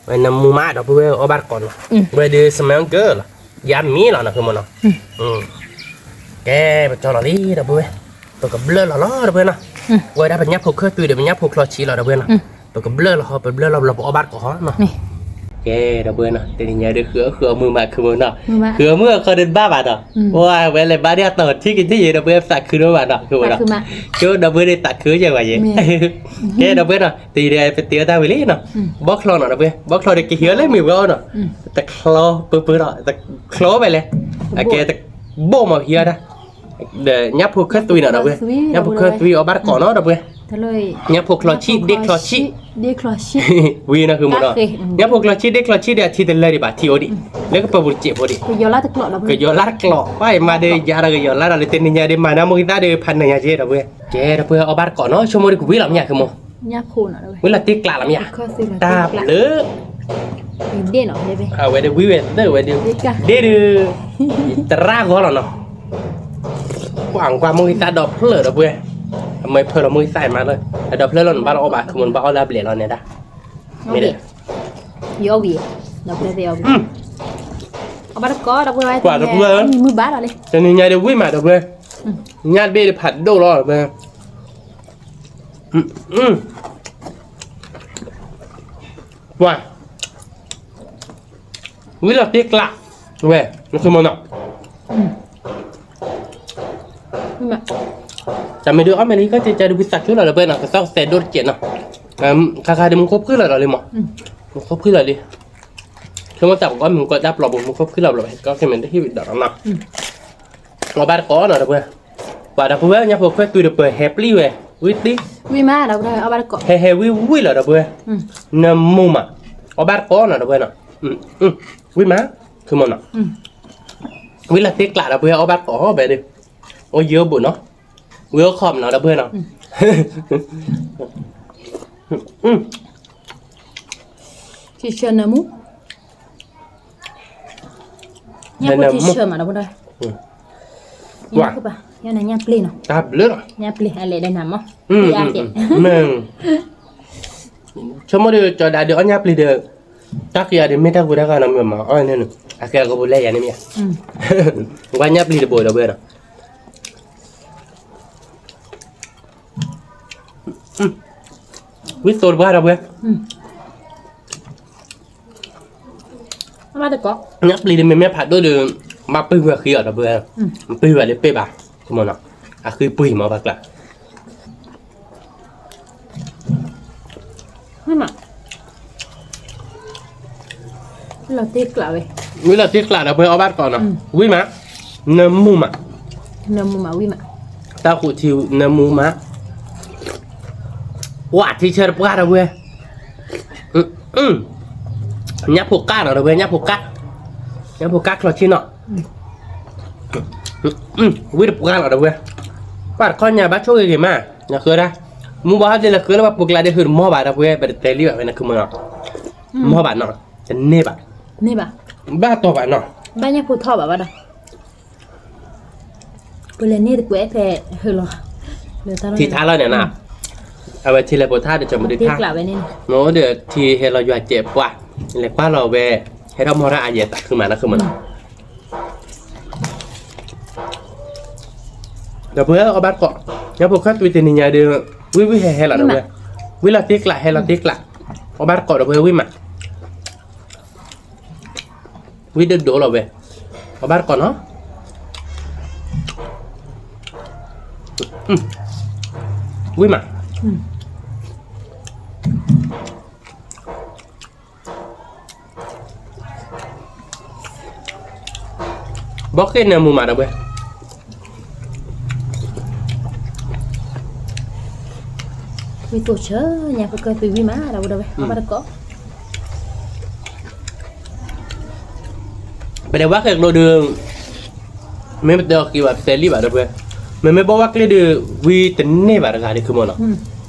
ဝဲနၢမူမး ဒီပုၢ်ဝဲၢ် အီၣ်ဘၣ်တကိးနီၤ, ဝဲဒၣ် စမဲကၢၢ် လီၤ, ယါမံလီၤနီၤ ခုမိၢ်နီၤ, ကဲ ပကၠီလီၤလံ ဒီပုၢ်ဝဲၢ်, ပကဘျၢလီၤလီၤ ဒီပုၢ်ဝဲၢ်နီၤ, ဝဲဒၣ်ပညၣ်ဖိချီသွံဒီးပညၣ်ဖိချီဆံၣ်လီၤ ဒီပုၢ်ဝဲၢ်နီၤ, ပကဘျၢလီၤဟီ ပဘျၢလီၤဘျီ ပအီၣ်ဘၣ်တကိးဟီနီၤ, ကဲ ဒီပုၢ်ဝဲၢ်နီၤ, တနံၤညါဒီးဃုအီၣ်ဃုအီမုၢ်မး ခုမိၢ်နီၤ, ဃုအီမုၢ်အခီဒီးတဘၣ်ဘၣ်ဒီး, အိၣ်ဝဲလဲၤဘါဒ်အတီၤထံက့ၤထံယဲ ဒီပုၢ်ဝဲၢ် သးခုဒိၣ်ဘၣ်နီၤ ခုမိၢ်နီၤ, ကၠိဒီပုၢ်ဝဲၢ်ဒီးသးခုယဲဝဲယဲ, ကဲ ဒီပုၢ်ဝဲၢ်နီၤ, တနံၤဒီးပတ့အီၣ်တၢ်ဝံၤလံနီၤ, ဘီချီနီၤ ဒီပုၢ်ဝဲၢ်, ဘီချီဒီးကဟံးအီၤလၢမ့ၢ်ဝဲအီၣ်နီၤ, တချီပၢပၢဒီး ချီဝဲလဲၣ်, အကဲတဘိၣ်မးဟံးအီၣ်တၢ် ဒီးညၣ်ဖိချီသွံနီၤ ဒီပုၢ်ဝဲၢ်, ညၣ်ဖိချီသွံအီၣ်ဘၣ်တကိးနီၤ ဒီပုၢ်ဝဲၢ်, ညၣ်ဖိချီဆံၣ် ဒ့ၣ်ချီဆံၣ်, ဝံၤနီၤ ခုမိၢ်နီၤ, ညၣ်ဖိချီဆံၣ် ဒ့ၣ်ချီဆံၣ်ဒီးအထံတလၢဒံးဘၣ် ထံအိၣ်ဒံး, လၢကပၢၤပူၤတစဲးဖိဒံး, ကယီၤလၢတကျိး ပှၤအံၤမၤဒီးယၤဒီးကယီၤလၢဒီး လၢတနံၤညါဒီးမၤနၢမူကသၣ်ဒီးဖးနၢညါက့ ဒီပုၢ်ဝဲၢ်, ကဲ ဒီပုၢ်ဝဲၢ် အီၣ်ဘၣ်တကိးနီၤ ဆိကမိၣ်ဒီးကဝံၤလီၤမ့ၢ်ညါ ခုမိၢ်, ဝံၤလီၤတ့ၢ်ကျးလီၤမ့ၢ်ညါ, တၢ်ဘျုး အဝဲဒၣ်ဝံၤဝဲသၢဝဲဒၣ်, ဒ့ၣ်ဒုး, သရၣ်ဂီၤလီၤနီၤ, ကွၢ်ကွၢ်မူကသၣ်ဒီဖျၢၣ် ဒီပုၢ်ဝဲၢ်, အမ့ၢ်ဖၢလီၤမူကသၣ်အံၤမးလၢ, အဒီဖျၢၣ်လီၤနဘၣ်လီၤအီၣ်ဘၣ် ခုမိၢ် နဘၣ်အီၣ်လၢအဘျဲၣ်လီၤန့ၣ်ဒၣ်, မ့ၢ်ဒီး, ယအီၣ်ဝံၤ, ဒီဖျၢၣ်သ့ၣ်အီၣ်ဝံၤ, အီၣ်ဘၣ်တကိး ဒီပုၢ်ဝဲၢ်, ကွၢ်ဒီပုၢ်ဝဲၢ်, မုၢ်ဘၣ်လီၤလံ, တနံၤညါဒီးဝံၤမး ဒီပုၢ်ဝဲၢ်, ညၣ်တဘ့ၣ်ဒီးဖးဒိၣ်လီၤ ဒီပုၢ်ဝဲၢ် ကွၢ်, ဝံၤလီၤတ့ၢ်ကျး, ဝဲ, နဆိကမိၣ်နီၤ, တၢ်မ့ၢ်ဒုးအီၣ်မ့ၢ်လံ ကစၢ်ဒုးဝံသးစူၤလီၤ ဒီပုၢ်ဝဲၢ်နီၤ, ကသီၣ်ကသဲးဒိၣ်တစဲးနီၤ, ခါခါဒုးမူခိၣ်ဖှံၣ်လီၤဒီးလံမး, မူခိၣ်ဖှံၣ်လီၤလံ, ဆိကမိၣ်သးပကအီၣ်မ့ၢ်ကီတၢ်ပျီပူၤ မူခိၣ်ဖှံၣ်လီၤဘျီ ကီၢ်ခဲမ့ၢ်တဟ့ၣ်ဝံၤဒီးနီၤ, အီၣ်ဘၣ်တကိးနီၤ ဒီပုၢ်ဝဲၢ်, ပှၤဒီပုၢ်ဝဲၢ် ညၣ်ဖိချီသွံဒီး ပဟဲပျံၤဝဲ, ဝံၤတံၢ်, ဝံၤမး ဒီပုၢ်ဝဲၢ် အီၣ်ဘၣ်တကိး, ဟဲဟဲဝံၤဝံၤလီၤ ဒီပုၢ်ဝဲၢ်, နၢမူမး, အီၣ်ဘၣ်တကိးနီၤ ဒီပုၢ်ဝဲၢ်နီၤ, ဝံၤမး, ဆိကမိၣ်နီၤ, ဝံၤလီၤတ့ၢ်ကျး ဒီပုၢ်ဝဲၢ် အီၣ်ဘၣ်တကိး ဘဲဒုး, အိၣ်ယၢဘိးနီၤ, ဝံၤအိၣ်ခိးမးနီၤ ဒီပုၢ်ဝဲၢ်နီၤ, ထံဆၢနၢမူ, ညၣ်ဖိထံဆၢမး ဒီပုၢ်ဝဲၢ်, ညၣ်ပျ့ၤနီၤ, တၢ်ဘျုးလီၤ, ညၣ်ပျ့ၤအလဲၤဒီးနၤမး, မ့ၢ်, ဆိကမိၣ်ဒီး ကၠီဒါဒီးအီၣ်ညၣ်ပျ့ၤဒီး, တၢ်ကယၤဒီးမ့ၢ်တၢ်ဂိၢ်တၢ်ဂီၤနီၤ မ့ၢ်မး အီၣ်န့ၣ်, အကဲကပူၤလဲၣ်ယၤန့ၣ်မ့ၢ်ဧါ, ကွၢ်ညၣ်ပျ့ၤတဘိဒီပုၢ်ဝဲၢ်နီၤ ဝံသိးတပှၢ်ဒီပုၢ်ဝဲၢ်, ညၣ်ပျ့ၤဒီးမ့မ့ၢ်ဖးဒိၣ်ဒီး, ဘၣ်ပှ့ၤဝဲဃံအီၤဒီပုၢ်ဝဲၢ်, ပှ့ၤဝဲလၢပ့ၢ်ဘၣ်, မ့ၢ်နီၤ, အဃံပှ့ၤမးဘၣ်ကျါ, ဝံၤလီၤတ့ၢ်ကျး ဒီပုၢ်ဝဲၢ် အီၣ်ဘၣ်တကိးနီၤ, ဝံၤမး နၢမူမး, နၢမူမးဝံၣ်မး, တၢ်ဃူထံနၢမူမး, ပှၤထံဆၢတပှၢ်ဒီပုၢ်ဝဲၢ်, ညၣ်ဖိကၣ်နီၤဒီပုၢ်ဝဲၢ်, ညၣ်ဖိကၣ်, ညၣ်ဖိကၣ်ချီဆ့ၣ်နီၤ, ဝံၣ်တပှၢ်လီၤဒီပုၢ်ဝဲၢ်, ပှၤတခီညါဘၣ်ဆိၣ်ဂ့ၤဂ့ၤမး, နဃၢဒၣ်, မူဘၣ်ဟဲဒ်လဲၣ်ဃၢလၢပှၤပူၤကျါဒ်ဟုးတမီၢ်ဘၣ်ဒီပုၢ်ဝဲၢ် ပတတဲလံဘၣ်ဝဲနခီမီၤနီၤ, မီၢ်ဘၣ်နီၤ, တန့ၢ်ဘၣ်, ဘၣ်တီၢ်ဘၣ်နီၤ, ဘၣ်ညၣ်ဖိထီၣ်ဘၣ်ဘၣ်ဒီး ပလဲၤန့ၢ်တကွဲးဖဲဟၢလီၤ, ထံထါလီၤန့ၣ်နီၤ, အဝဲထံလဲၤပိာ်ထါဒီး ကမုဒုထါ, မ့ၢ်အိၣ်ဒီးထံဟဲလီၤယွၤစဲးပှၢ်, လဲၤကွၢ်လီၤဝဲ, ဟဲထီၣ်မီၢ်ထီၣ်အယဲၢ်သးခုမးနီၤ ခုမီၤနီၤ, ဒီပုၢ်ဝဲၢ်အီၣ်ဘၣ်တကိး, ညၣ်ဖိခၢၣ်သွံတနံၤညါဒီး, ဝံၣ်ဝံၣ်ဟဲဟဲလီၤဒီပုၢ်ဝဲၢ်, ဝံၣ်လီၤတ့ကျး ဟဲလီၤတ့ကျး, အီၣ်ဘၣ်တကိးဒီပုၢ်ဝဲၢ်ဝံၣ်မး ဝံၣ်ဒိၣ်ဒိၣ်လီၤဝဲ, အီၣ်ဘၣ်တကိးနီၤ, ဝံၣ်မး, ဘီဃ့ၢ်နၢမူမးဒီပုၢ်ဝဲၢ်, ဝံၣ်တိၢ်ဆၢ, ညၣ်ဖိခၢၣ်သွံဝံၣ်မးဒီပုၢ်ဝဲၢ်, အီၣ်ဘၣ်တကိး ပဒဲးဝါဃဲးကျိဒီး, မ့ၢ်ပတဲအီၤက့ၤဘၣ် ပတဲလံဘၣ်ဒီပုၢ်ဝဲၢ်, မ့မ့ၢ်ဘီဝါကျ့ဒီး, ဝံၣ်တန့ၢ်ဘၣ်တဂၤဒီး ခုမီၤနီၤ,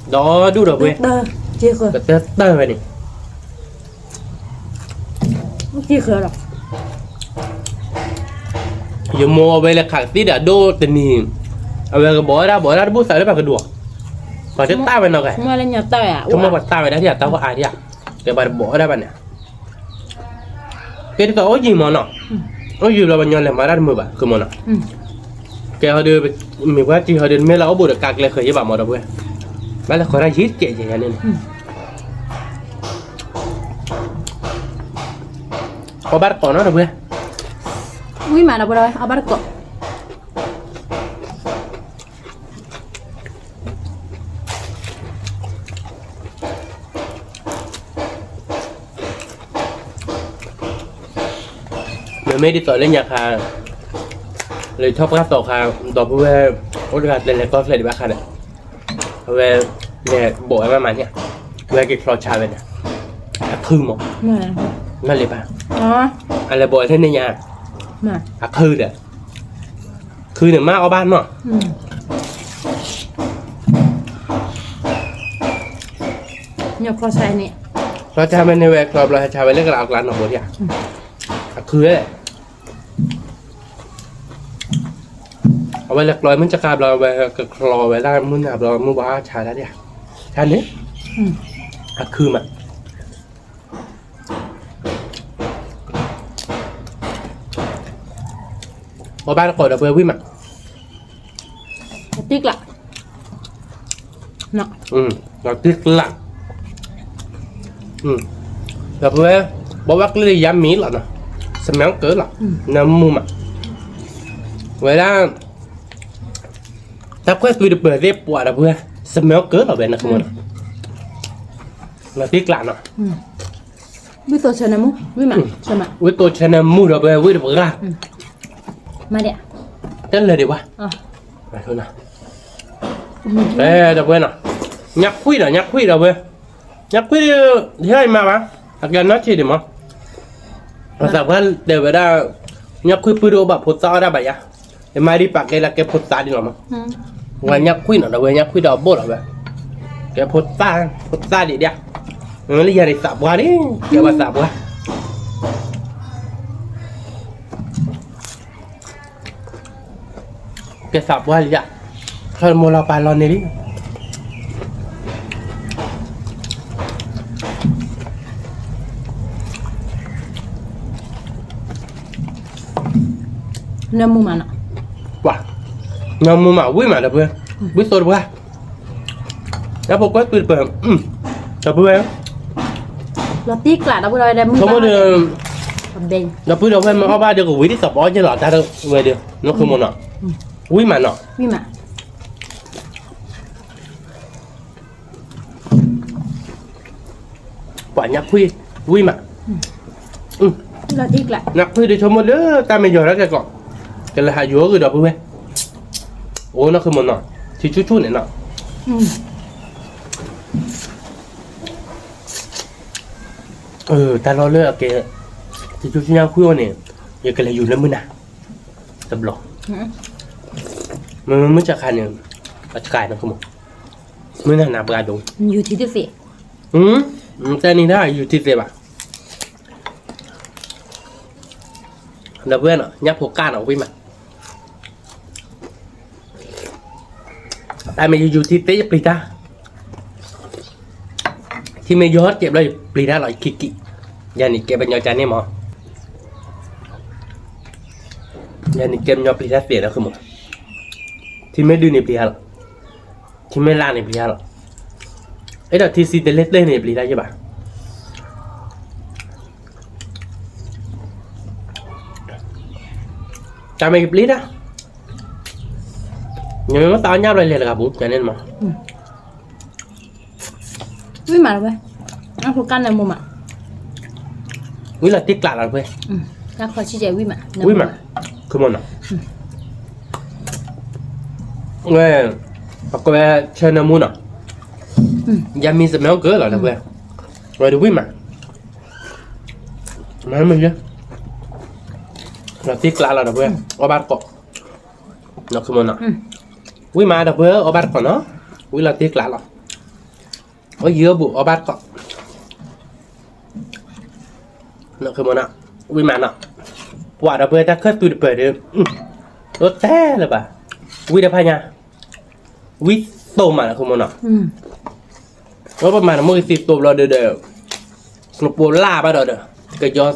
ဒီဒူၣ်ဒီပုၢ်ဝဲၢ်, ကတၢၢ်တၢၢ်ဝဲန့ၣ်, ယမိၢ်အဝဲလဲၤခးကသံၣ်ဒီးအဒိၣ်တနံၤ, အဝဲကဘီဝဲဒၣ် ဘီဝဲဒၣ်တဘူၣ်သးလၢပှၤကဒိၣ်, ပှၤတတၢ်ဝဲနီၤကဲ, ဆိကမိၣ်ပှၤတၢ်ဝဲဒၣ်ဒ် တၢ်ဝဲအါဒ်, ကဲပှၤတဘီဝဲဒၣ်ဘၣ်န့ၣ် ကဲဒ်သိးအိၣ်ယံၤမးနီၤ, အိၣ်ယံၤလီၤ ပှၤညီလဲၤမၤတၢ်တမုာ်ဘၣ် ကမီၤနီၤ, ကဲဟီဒီး, မ့ၢ်ပှၤတံၤဟီဒီး မ့ၢ်လၢအိၣ်ဘူးဒီးကါကျဲဃၢၤယ့ၢ်ဘၣ်မးဒီပုၢ်ဝဲၢ်, ဘၣ်လဲၤဃီၤတၢ်ယံၤကဲးယဲၢ်ယၤန့ၣ်န့ၣ်, အီၣ်ဘၣ်တကိးနီၤဒီပုၢ်ဝဲၢ်, ဝံၣ်မးဒီပုၢ်ဝဲၢ် အီၣ်ဘၣ်တကိး မ့မ့ၢ်ဒ်သိးလၢညါခါ, လၢထီၣ်ပှၢ်သီခါ, ဒီပုၢ်ဝဲၢ်, အိၣ်တဂၤတဲလဲၤကီၢ်ချၢဒံးဘၣ်ခါဒီး, အဝဲ, လဲၤဘိးဝဲမးမးန့ၣ်, ဝဲက့ၤချီဆါဝဲန့ၣ်, အခူမး, နလံၤဘၣ်, အလဲၤဘိးဝဲထဲန့ၣ်ညါ, အခူဒီး, ခူန့ၣ်မ့ၢ်အီၣ်ဘၣ်နီၤ ခီဆါန့ၣ်, ခီဆါမ့ၢ်န့ၢ်ဝဲကျီဘျီ ဟဲဆါဝဲလၢကလးအကျါနီၢ်ဘိဒံဧါ, အခူဝဲ, အဝဲလဲၤကျီမုၢ်ဆ့ၣ်ခါဘျီ အဝဲကချီဝဲဒၣ်မုၢ်နၤဘျီ မုၢ်ဘၣ်ဆါဒၣ်ဒံဧါ, ဆါန့ၣ်, အခူမး အီၣ်ဘၣ်တကိးဒီပုၢ်ဝဲၢ်ဝံၣ်မး, တံကျး, တံကျး, ဒီပုၢ်ဝဲၢ်, ဘီဝါကျ့ဒီးယါမံၤလီၤနီၤ, စမဲကၢလီၤ, နၢမူမး, ဝဲဒၣ်, တၢ်ခွဲးသွံတပၢၤသ့ၣ်ပှၤဒီပုၢ်ဝဲၢ်, စမဲကၢလီၤဝဲနၢမူနီၤ, တံကျးနီၤ ဝံၣ်တိၢ်ဆၢနၢမူ, ဝံၣ်တိၢ်ဆၢနၢမူဒီပုၢ်ဝဲၢ် ဝံၣ်တပှၢ်, တလဲၤဒံးဘၣ်, ဒီပုၢ်ဝဲၢ်နီၤ, ညၣ်ခွံၣ်ဒီး ညၣ်ခွံၣ်ဒီပုၢ်ဝဲၢ်, ညၣ်ခွံၣ်, ဟဲအံၤမၤဘၣ်, အကဲနီၢ်ဆံးဒံးမး, ပှၤသးပှၢ်တဲဝဲဒၣ်, ညၣ်ခွံၣ်ပုၢ်တအိၣ်ဘၣ် ဖိသၣ်အီၣ်ဒၣ်ဘၣ်ယါ, ယမၤဒံးပာ်ကဲလၢကဲဖိသၣ်ဒံးလီၤမး, ဝဲညၣ်ခွံၣ်နီၤဒီပုၢ်ဝဲၢ် ညၣ်ခွံၣ်ဒီးအဘိၣ်လီၤဝဲ, ကဲဖိသၣ်, ဖိသၣ်ဒံးဒံး, မ့မ့ၢ်လၢယၤန့ၣ်သးပှၢ်န့ၣ်, ကဲဝဲသးပှၢ် ကဲသးပှၢ်လံဧါ, ခီမိၢ်လီၤပာ်လီၤန့ၣ်လံ, နၢမူမးနီၤ, ပှၤ, နၢမူမး ဝံၣ်မးဒီပုၢ်ဝဲၢ်, ဝံၣ်သိတပှၢ်, ညၣ်ဖိခွဲးသွံတပၢၤ, ဒီပုၢ်ဝဲၢ်, လီၤတံကျးဒီပုၢ်ဝဲၢ်ဒီးမုၢ်, ဒီပုၢ်ဝဲၢ်မ့ၢ်အီၣ်ဘၣ်ဒီးကဝံၤဒ်သိးပအီၣ်က့ၤလီၤတၢ်ဝဲဒီး, နၢမူနီၤ, ဝံၣ်မးနီၤ, ဝံၣ်မး ပှၤညၣ်ခွံၣ်, ဝံၣ်မး, ညၣ်ခွံၣ်ဒ်ဆိကမိၣ်လၢတၢ်မ့ၢ်ယီၤထီၣ်ကဲကီး, ကလဲၤဟးယိၤဂ့ၤဒီးဖုဝဲ, အိၣ်နီၢ်ခုမိၢ်နီၤ, ထံဆူၣ်ဆူၣ်န့ၣ်နီၤ, တၢ်လီၢ်လၢအကဲ ထံဆူၣ်ဆူၣ်ညါဃုအီၤန့ၣ်, ယကလဲၤယိၤလၢမုၢ်နၤ, တဘျီ, မ့မ့ၢ်မုၢ်ဆါခါန့ၣ်, အဆါနီၢ်ခုမိၢ်, မုၢ်နၤနၤပှၤဒိၣ်, ယူၤထံသ့ၣ်သ့ၣ်, တၢ်န့ၣ်ဒၣ်ယူၤထံသ့ၣ်ဘၣ် ဒီပုၢ်ဝဲၢ်နီၤ, ညၣ်ဖိကၢ်နီၤဝံၣ်မး, တၢ်မ့ၢ်ယယူၤထံသ့ၣ်ယပျံၤတၢ်, ထံမ့ၢ်ယီၤတကဲးဘျီယပျံၤတၢ်လီၤ ယခံကံၣ်, ယၤန့ၣ်ကဲပညီကန့ၣ်မး, ယၤန့ၣ်ကဲပညီပျံၤတၢ်သ့ၣ်နီၢ်ခုမိၢ်, ထံမ့ၢ်ဒုန့ၣ်ပျံၤတၢ်လီၤ, ထံမ့ၢ်လါန့ၣ်ပျံၤတၢ်လီၤ, အဲၣ်ဒိးထံဆံတလဲသ့ၣ်န့ၣ်ပျံၤတၢ်ယဲၢ်ဘၣ် တၢ်မ့ၢ်ယပျံၤတၢ်, ယမ့ၢ်မ့ၢ်သးအီၣ်ညၣ်ဘျီလဲၤတဂၤပူၤ ယၤန့ၣ်မး, ဝံၣ်မးလီၤဝဲ, အဖိကၢ်နၢမူမး, ဝံၣ်လီၤတ့ၢ်ကျးလီၤတပှဲၤ, ဝံၣ်မး, ခုမိၢ်နီၤ, ဝဲ, ပကဝဲဆၢနၢမူနီၤ, ယမံၤစမဲကၢလီၤတပှဲၤ, ဝဲဒၣ်ဝံၣ်မး, မ့ၢ်မ့ၢ်ယဲ, လီၤတ့ၢ်ကျးလီၤတပှဲၤ, အီၣ်ဘၣ်တကိး, နီၢ်ခုမိၢ်နီၤ, ဝံၣ်မးတပှဲၤအီၣ်ဘၣ်တကိးနီၤ, ဝံၣ်လီၤတ့ၢ်ကျးလီၤ, အိၣ်ယံၤအိၣ်ဘူးအီၣ်ဘၣ်တကိး နီၢ်ခုမိၢ်နီၤ, ဝံၣ်မးနီၤ, ပှၤဒီပုၢ်ဝဲၢ်တၢ်ခၢၣ်သွံတပၢၤဒီး, ဒိၣ်တဲလၢၤဘၣ်, ဝံၣ်တဖၣ်ညါ, ဝံၣ်သိမးနီၢ်ခုမိၢ်နီၤ, ဒီးပမၤတမိၢ်ကသံသိဘျီဒီး, ကျိပိလၢ်ဘၣ်ဒီးဒီး, ကယီၤ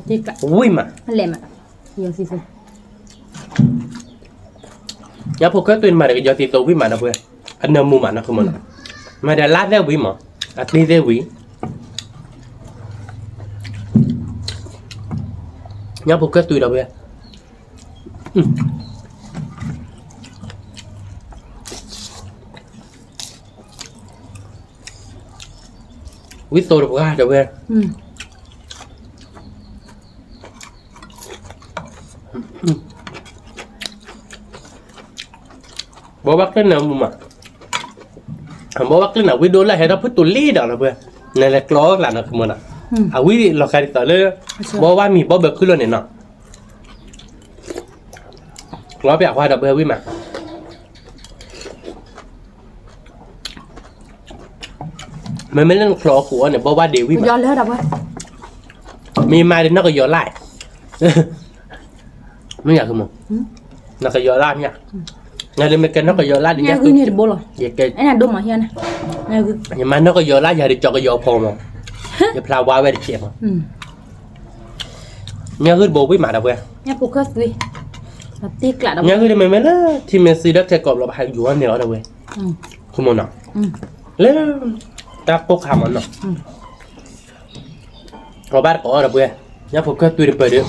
သံသိဒီပုၢ်ဝဲၢ်, ဝံၣ်မး ညၣ်ဖိခၢၣ်သွံမၤဒီးကယီၤသံသိဝံၣ်မးဒီပုၢ်ဝဲၢ်, အနၢမူမးနီၢ်ခုမိၢ်နီၤ, မၤဒီးလါသ့ၣ်ဝံၤမး, အသ့သ့ၣ်ဝံၤ, ညၣ်ဖိခၢၣ်သွံဒီပုၢ်ဝဲၢ် ဝံၣ်သိတပှၢ်ဒီပုၢ်ဝဲၢ်, ဘိးဘၣ်ကျ့ၣ်နၢမူမး, ဘိးဘၣ်ကျ့ၣ်နၢဝံၣ်ဒိၣ်လၢဟဲထီၣ်ဖုၣ်တူာ်လံဒီးဒီပုၢ်ဝဲၢ်, နလဲၤကျီလၢနီၢ်ခုမိၢ်နီၤ, အဝံၣ်လီၤဃာ်ဒ်သိးလၢ, ဘိးဘၣ်မံၤဘိးဘၢခုၣ်လီၤန့ၣ်နီၤ ကျီပၠးခွါဒီပုၢ်ဝဲၢ်ဝံၣ်မး, မ့မ့ၢ်လၢနချီအီၤခိၣ်အီၤန့ၣ် ဘိးဘၣ်ဒ့ဝံၣ်မး, မ့ၢ်မၤဒီးနီၢ်ကယီၤလၢ်, မ့ၢ်ယၤကမီၤ, နီၢ်ကယီၤလၢ်မ့ၢ်, နဒ်မ့ၢ်ကဲနီၢ်ကယီၤလၢ်ဒ်ယၤ, ယမၤနီၢ်ကယီၤလၢ်ယၤဒ်ကၠီကယီၤဖီမး, ယဖျါဝါဝဲတကဲးမး ညၣ်ဂုၢ်တဘိဝံၣ်မးဒီပုၢ်ဝဲၢ်, ညၣ်ဂုၢ်တမ့မ့ၢ်လၢ ထံမ့ၢ်စံးဒီးခဲကိးဘျီဘၣ်ဟးယိၤန့ၣ်လီၤဒီပုၢ်ဝဲၢ်, ခိမိၢ်နီၤ, လၢ တၢ်ကိၢ်ခါမးနီၤ, အီၣ်ဘၣ်တကိးဒီပုၢ်ဝဲၢ်, ညၣ်ဖိခၢၣ်သွံတပၢၤဒီး,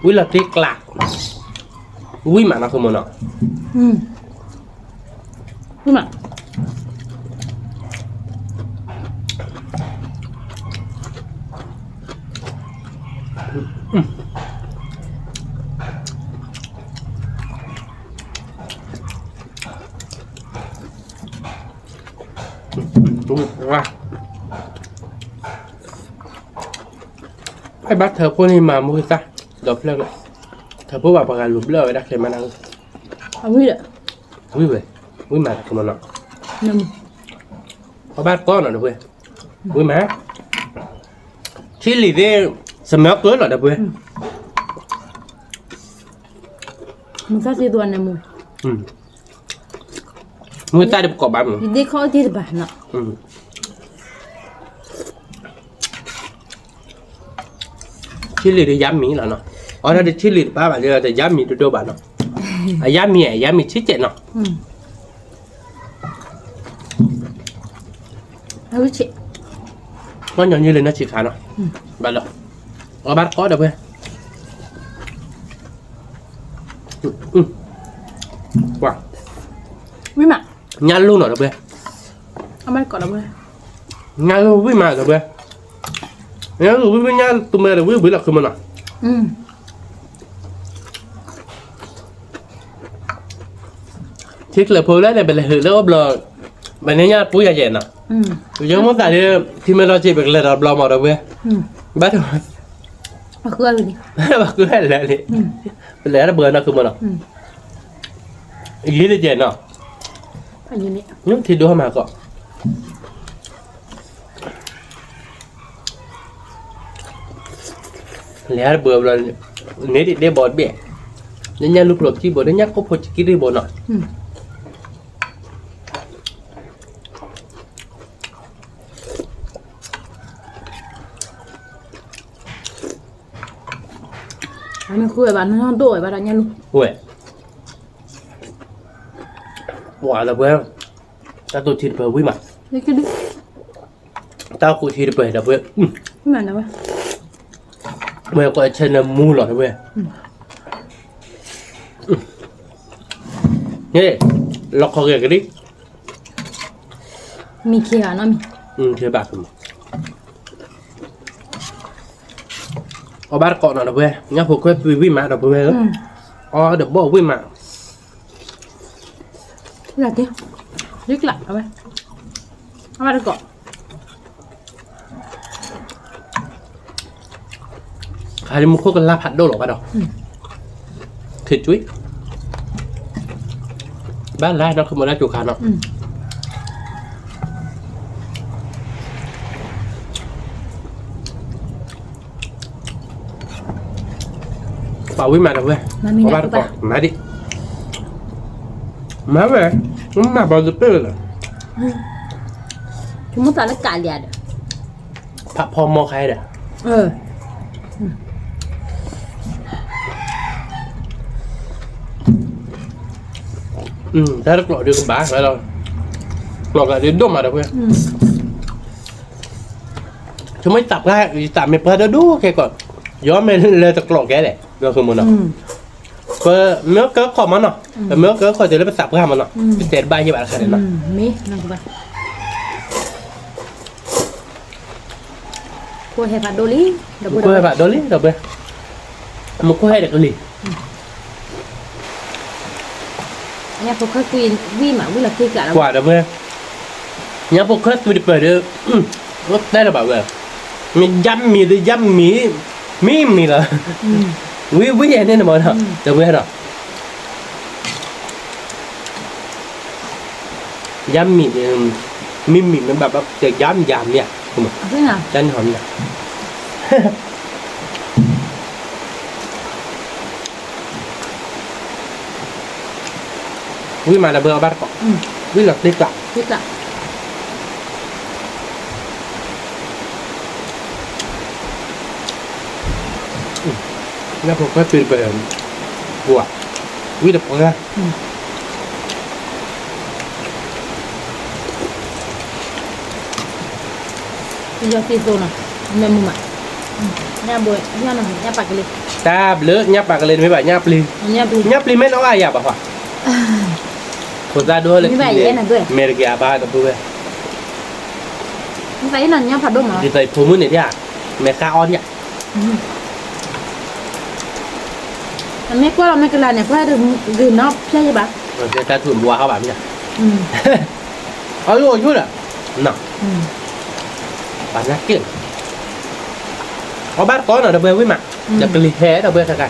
ဝံၣ်လီၤတ့ၢ်ကျး, ဝံၣ်မးနီၤခိမိၢ်နီၤ, ဝံၣ်မး အဲၣ်ဘၣ်ထၢဖိန့ၣ်မၤမူကသၣ်, ဒီးဖျၢၣ်လီၤ, ထၢဖိဘၣ်ပှၤဂၤလူၤဘျၢဝဲဒၣ်ချ့မးနၤ, ဝံၣ်ဝဲ, ဝံၣ်မးတကမနီၤ, အီၣ်ဘၣ်တကိးနီၤဒီပုၢ်ဝဲၢ်, ဝံၣ်မး, ထံလံၤသ့ၣ်, စမၢကၢလီၤဒီပုၢ်ဝဲၢ်, မုၢ်သၣ်သ့ၣ်သူအနၢမူ, မုၢ်သၣ်ဒ်ပကိးဘၣ်မုၢ်, ယဒ့ခီၣ်တ့ၢ်တဘၣ်နီၤ, ထံလံၤဒီးယါမံၤလီၤနီၤ, အီၣ်ဒၣ်ဒီးထံလံၤတဘၣ်ဘၣ်ဒီးယါမံၤဒိၣ်ဒိၣ်ဘၣ်နီၤ, အယါမံၤ အယါမံၤဆံးကဲးနီၤ, နီၢ်ညီနုၢ်လၢနီၢ်ဆံးခါနီၤ, ဘၣ်လီၤ, အီၣ်ဘၣ်တကိးဒီပုၢ်ဝဲၢ်, ဝံၣ်မး, ညၣ်လိၢ်နီၤဒီပုၢ်ဝဲၢ်, အီၣ်ဘၣ်တကိးဒီပုၢ်ဝဲၢ်, ညၣ်လိၢ်ဝံၣ်မးဒီပုၢ်ဝဲၢ်, ညၣ်လိၢ်ဝံၣ်ဝံၣ်ညၣ်တမၢဒီးဝံၣ်ဝံၣ်လီၤခိမိၢ်နီၤ, ထံကျၢၢ်ဖိလၢန့ၣ် ပလဲၤဟုးလၢအိၣ်ဘျီ, ပန့ၢ်ညၣ်ပူၤယၤယဲနီၤ, ယမိၢ်သးဒီး ထံမ့ၢ်လီၤစ့ၢ် ပကလဲၤဒီးဘျီမးဒီပုၢ်ဝဲၢ်, ဘၣ်တ, ပဃုလဲၤလံ, ပလဲၤတဘၢနီၤ ဃုမနီၤ, ယံၤတကဲနီၤ, ထံဒိၣ်ဟီၣ်မးကီး လဲၤတဘၢဘျီ, န့ၢ်ဒံးဒ့ဘီတဘ့ၣ်, လၢညၣ်လူၢ်ဖျိးကံၢ်ဘိ လၢညၣ်ကိၣ်ဖိကံၢ်ဘိနီၤ, အမ့ၢ်ဃုဝဲဘၣ် နဒိၣ်ဝဲဘၣ်ဒီးညၣ်လူၢ်, ဝဲ, ပှၤဒီပုၢ်ဝဲၢ်, တၢ်တိၢ်ထံတပၢၤဝံၣ်မး, တၢ်ကူးထံတပၢၤဒီပုၢ်ဝဲၢ်, ဝဲကိးဆဲးနၢမူလီၤဒီပုၢ်ဝဲၢ်, ဟ့ၣ်, လီခီဂဲၤကလံ, မံခ့ဘၣ်နီတမံၤ, ဘၣ်, အီၣ်ဘၣ်တကိးနီၤဒီပုၢ်ဝဲၢ်, ညၣ်ဖိခွဲးသွံဝံၣ်မးဒီပုၢ်ဝဲၢ်, အီၣ်ဒီးဘီၣ်ဝံၣ်မး လၢက့, လံကျးအဝဲ, အဘၣ်တကိး, ခါဒ်မူခိၣ်ကလၢ်ဖးဒိၣ်လီၤဘၣ်ဒီး, ခ့ကွံ, ဘၣ်လၢနီၢ်ခိမုၣ်လၢကၠိခါနီၤ ပာ်ဝံၣ်မးဒီပုၢ်ဝဲၢ်, မၤဒံး, မၤဝဲ, မၤဘၣ်တပ့ၢ်လၢ, မ့ၢ်မၤဘၣ်တပ့ၢ်လၢ, ဖးဖီမီခါဒီး, တၢ်တကျိးဒုးကဘၣ်, ကျိးကးဒုးဒိၣ်မးဒီပုၢ်ဝဲၢ်, ဆိကမိၣ်ယသးပှၢ်, ယသးမ့ၢ်ပှၢ်ဒိၣ်ဒိၣ်ခဲကီး, ယီမ့ၢ်လဲၤတကျိးကဲလဲၣ်, မ့ၢ်အိၣ်ကဲခီၣ်မးနီၤ, ပမ့ၢ်အိၣ်ကဲခီၣ်တဲလၢပသးပှၢ်မးနီၤ, ပတဲတဘၣ်ယဲၢ်ဘၣ်တခါန့ၣ်နီၤ, မူခိၣ်ဟဲဖးဒိၣ်လံ, မူခိၣ်ဟဲဖးဒိၣ်လံဒီပုၢ်ဝဲၢ်, မူခိၣ်ဟဲဒီးကလံၤ ညၣ်ဖိခွဲးသွံဝံၣ်မး ဝံၣ်လီၤတ့ၢ်ကျးလီၤ, ကွၢ်ဒီပုၢ်ဝဲၢ်, ညၣ်ဖိခွဲးသွံတပၢၤဒီး, အိၣ်တဲလၢၤဘၣ်ဝဲ, မ့ၢ်ယါမံၤဒီးယါမံၤ, မံၤမံၤလီၤ, ဝံၤဝံၤယဲၢ်န့ၣ်န့ၣ်မးဒီပုၢ်ဝဲၢ်ဒီး ယါမံၤ, မံၤမံၤမ့ၢ်ဘၣ်ဘၣ် တဲယါမံၤယါမံၤဧါ, တၢ်န့ၣ်ဟီမံၤဧါ, ဝံၣ်မးဒီပုၢ်ဝဲၢ် အီၣ်ဘၣ်တကိး, ဝံၣ်လီၤတ့ၢ်ကျး, ညၣ်ဖိခွဲးသွံတပၢၤ, ပှၤ, ဝံၣ်တပှၢ် ယီၤသံသိနီၤ, မ့ၢ်မုာ်မး, ညၣ်ဘိ, ညၣ်ပာ်ကလ့, တၢ်ဘျုး ညၣ်ပာ်ကလ့ တမ့ၢ်ဘၣ် ညၣ်ပျံၤ, ညၣ်ပျံၤမ့ၢ်နအီၣ်ယၤဘၣ်ဟီ, ဖိသၣ်ဒိၣ်လၢ မဲာ်တက့ၤအဘၣ်တပုၢ်ဝဲၢ်, ဒ်သိးဖိမုၣ်န့ၣ်ဒၣ်, မဲာ်ဃါအီၣ်ဒၣ် အမ့ၢ်ကွၢ်လီၤမ့ၢ်ကလၤန့ၣ် ကွၢ်ဂ့ၤနီၢ်ဖျဲၣ်ယဘၣ်, တၢ်ထူၣ်ဘှါဟီဘၣ်မ့ၢ်, အယိၣ်အယိၣ်ဒီး, ပှၤညါက့ၢ်, အီၣ်ဘၣ်တကိးနီၤ ဒီပုၢ်ဝဲၢ်ဝံၣ်မး, ဒီးကလံၤဟဲဒီပုၢ်ဝဲၢ်ခဲခါ,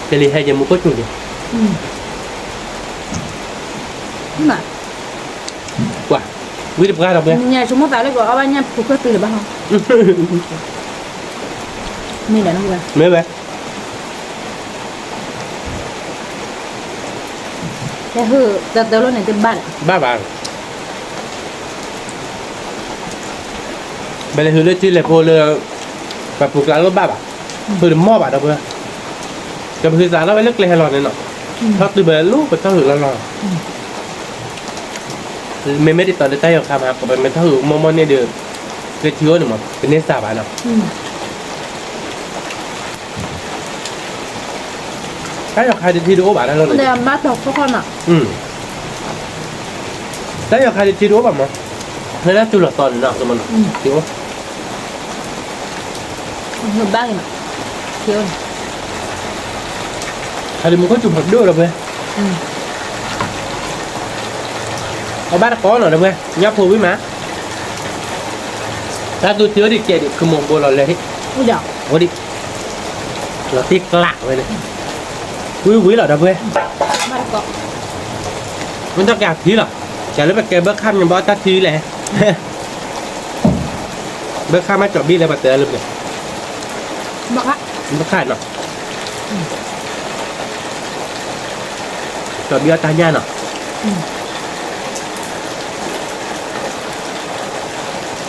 ကလံၤဟဲယမူခိၣ်စူၤက့ၤ, ကွၢ်, ဝံၣ်တပှၢ်ဒီပုၢ်ဝဲၢ်, မ့ၢ်ဝဲ ဘၣ်ဘၣ်, ပလဲၤဟုးလၢထံလဲၤဖိလၢ ပှၤပူၤကျါလိၣ်ဘၣ်ဘၣ်, ဟုးတမီၢ်ဘၣ်ဒီပုၢ်ဝဲၢ်, ဒီးပဟုးသးလီၤဝဲလၢကျဲဟဲလီၤန့ၣ်နီၤ, ထီၣ်တုၤပလိၣ်ပထီၣ်ဟုးလီၤလီၤ, မ့မ့ၢ်ဒ်သိးလၢတၢ်ယီၤခါမး ပမ့ၢ်ထီၣ်ဟုးမိၢ်မိၢ်န့ၣ်ဒီး, လၢထံအိၣ်န့ၣ်မး ပန့ၢ်စၢ်ဘၣ်နီၤ တၢ်ယီၤခါဒ်ထံတအိၣ်ဘၣ်တၢ်လီၢ်န့ၣ်, တၢ်ယီၤခါဒ်ထံတအိၣ်ဘၣ်မး, လၢတၢ်တူၢ်လိာ်သီန့ၣ်နီၤ တအိၣ်, ဘၣ်ဂ့ၤနီၤ, ထံအိၣ်န့ၣ်, အဒုးမူခိၣ်စူၤဖးဒိၣ်ဒီပုၢ်ဝဲၢ်, အဘၣ်တကိးနီၤဒီပုၢ်ဝဲၢ်, ညၣ်ဖိဝံၣ်မး, တၢ်သူထံအိၣ်ဒံးကဲဒံး ခုမိၢ်ဘိလီၤလဲၤ, အိၣ်ဒံး, လီၤတံၢ်ကျးဝဲန့ၣ်, ဝံၣ်ဝံၣ်လီၤဒီပုၢ်ဝဲၢ်, မ့ၢ်တကးထံလီၤ, ကဲလၢပကဲဘၢခၣ်မ့ၢ်ဘၣ်တၢ်ထံလဲၣ် ဘၢခၣ်မးကၠီၤဘံၣ်လၢပှၤတဲလၢပှဲၤ, ဘၢခၣ်နီၤ, ကၠီၤဘံၣ်အီၣ်တၢ်ညၣ်နီၤ,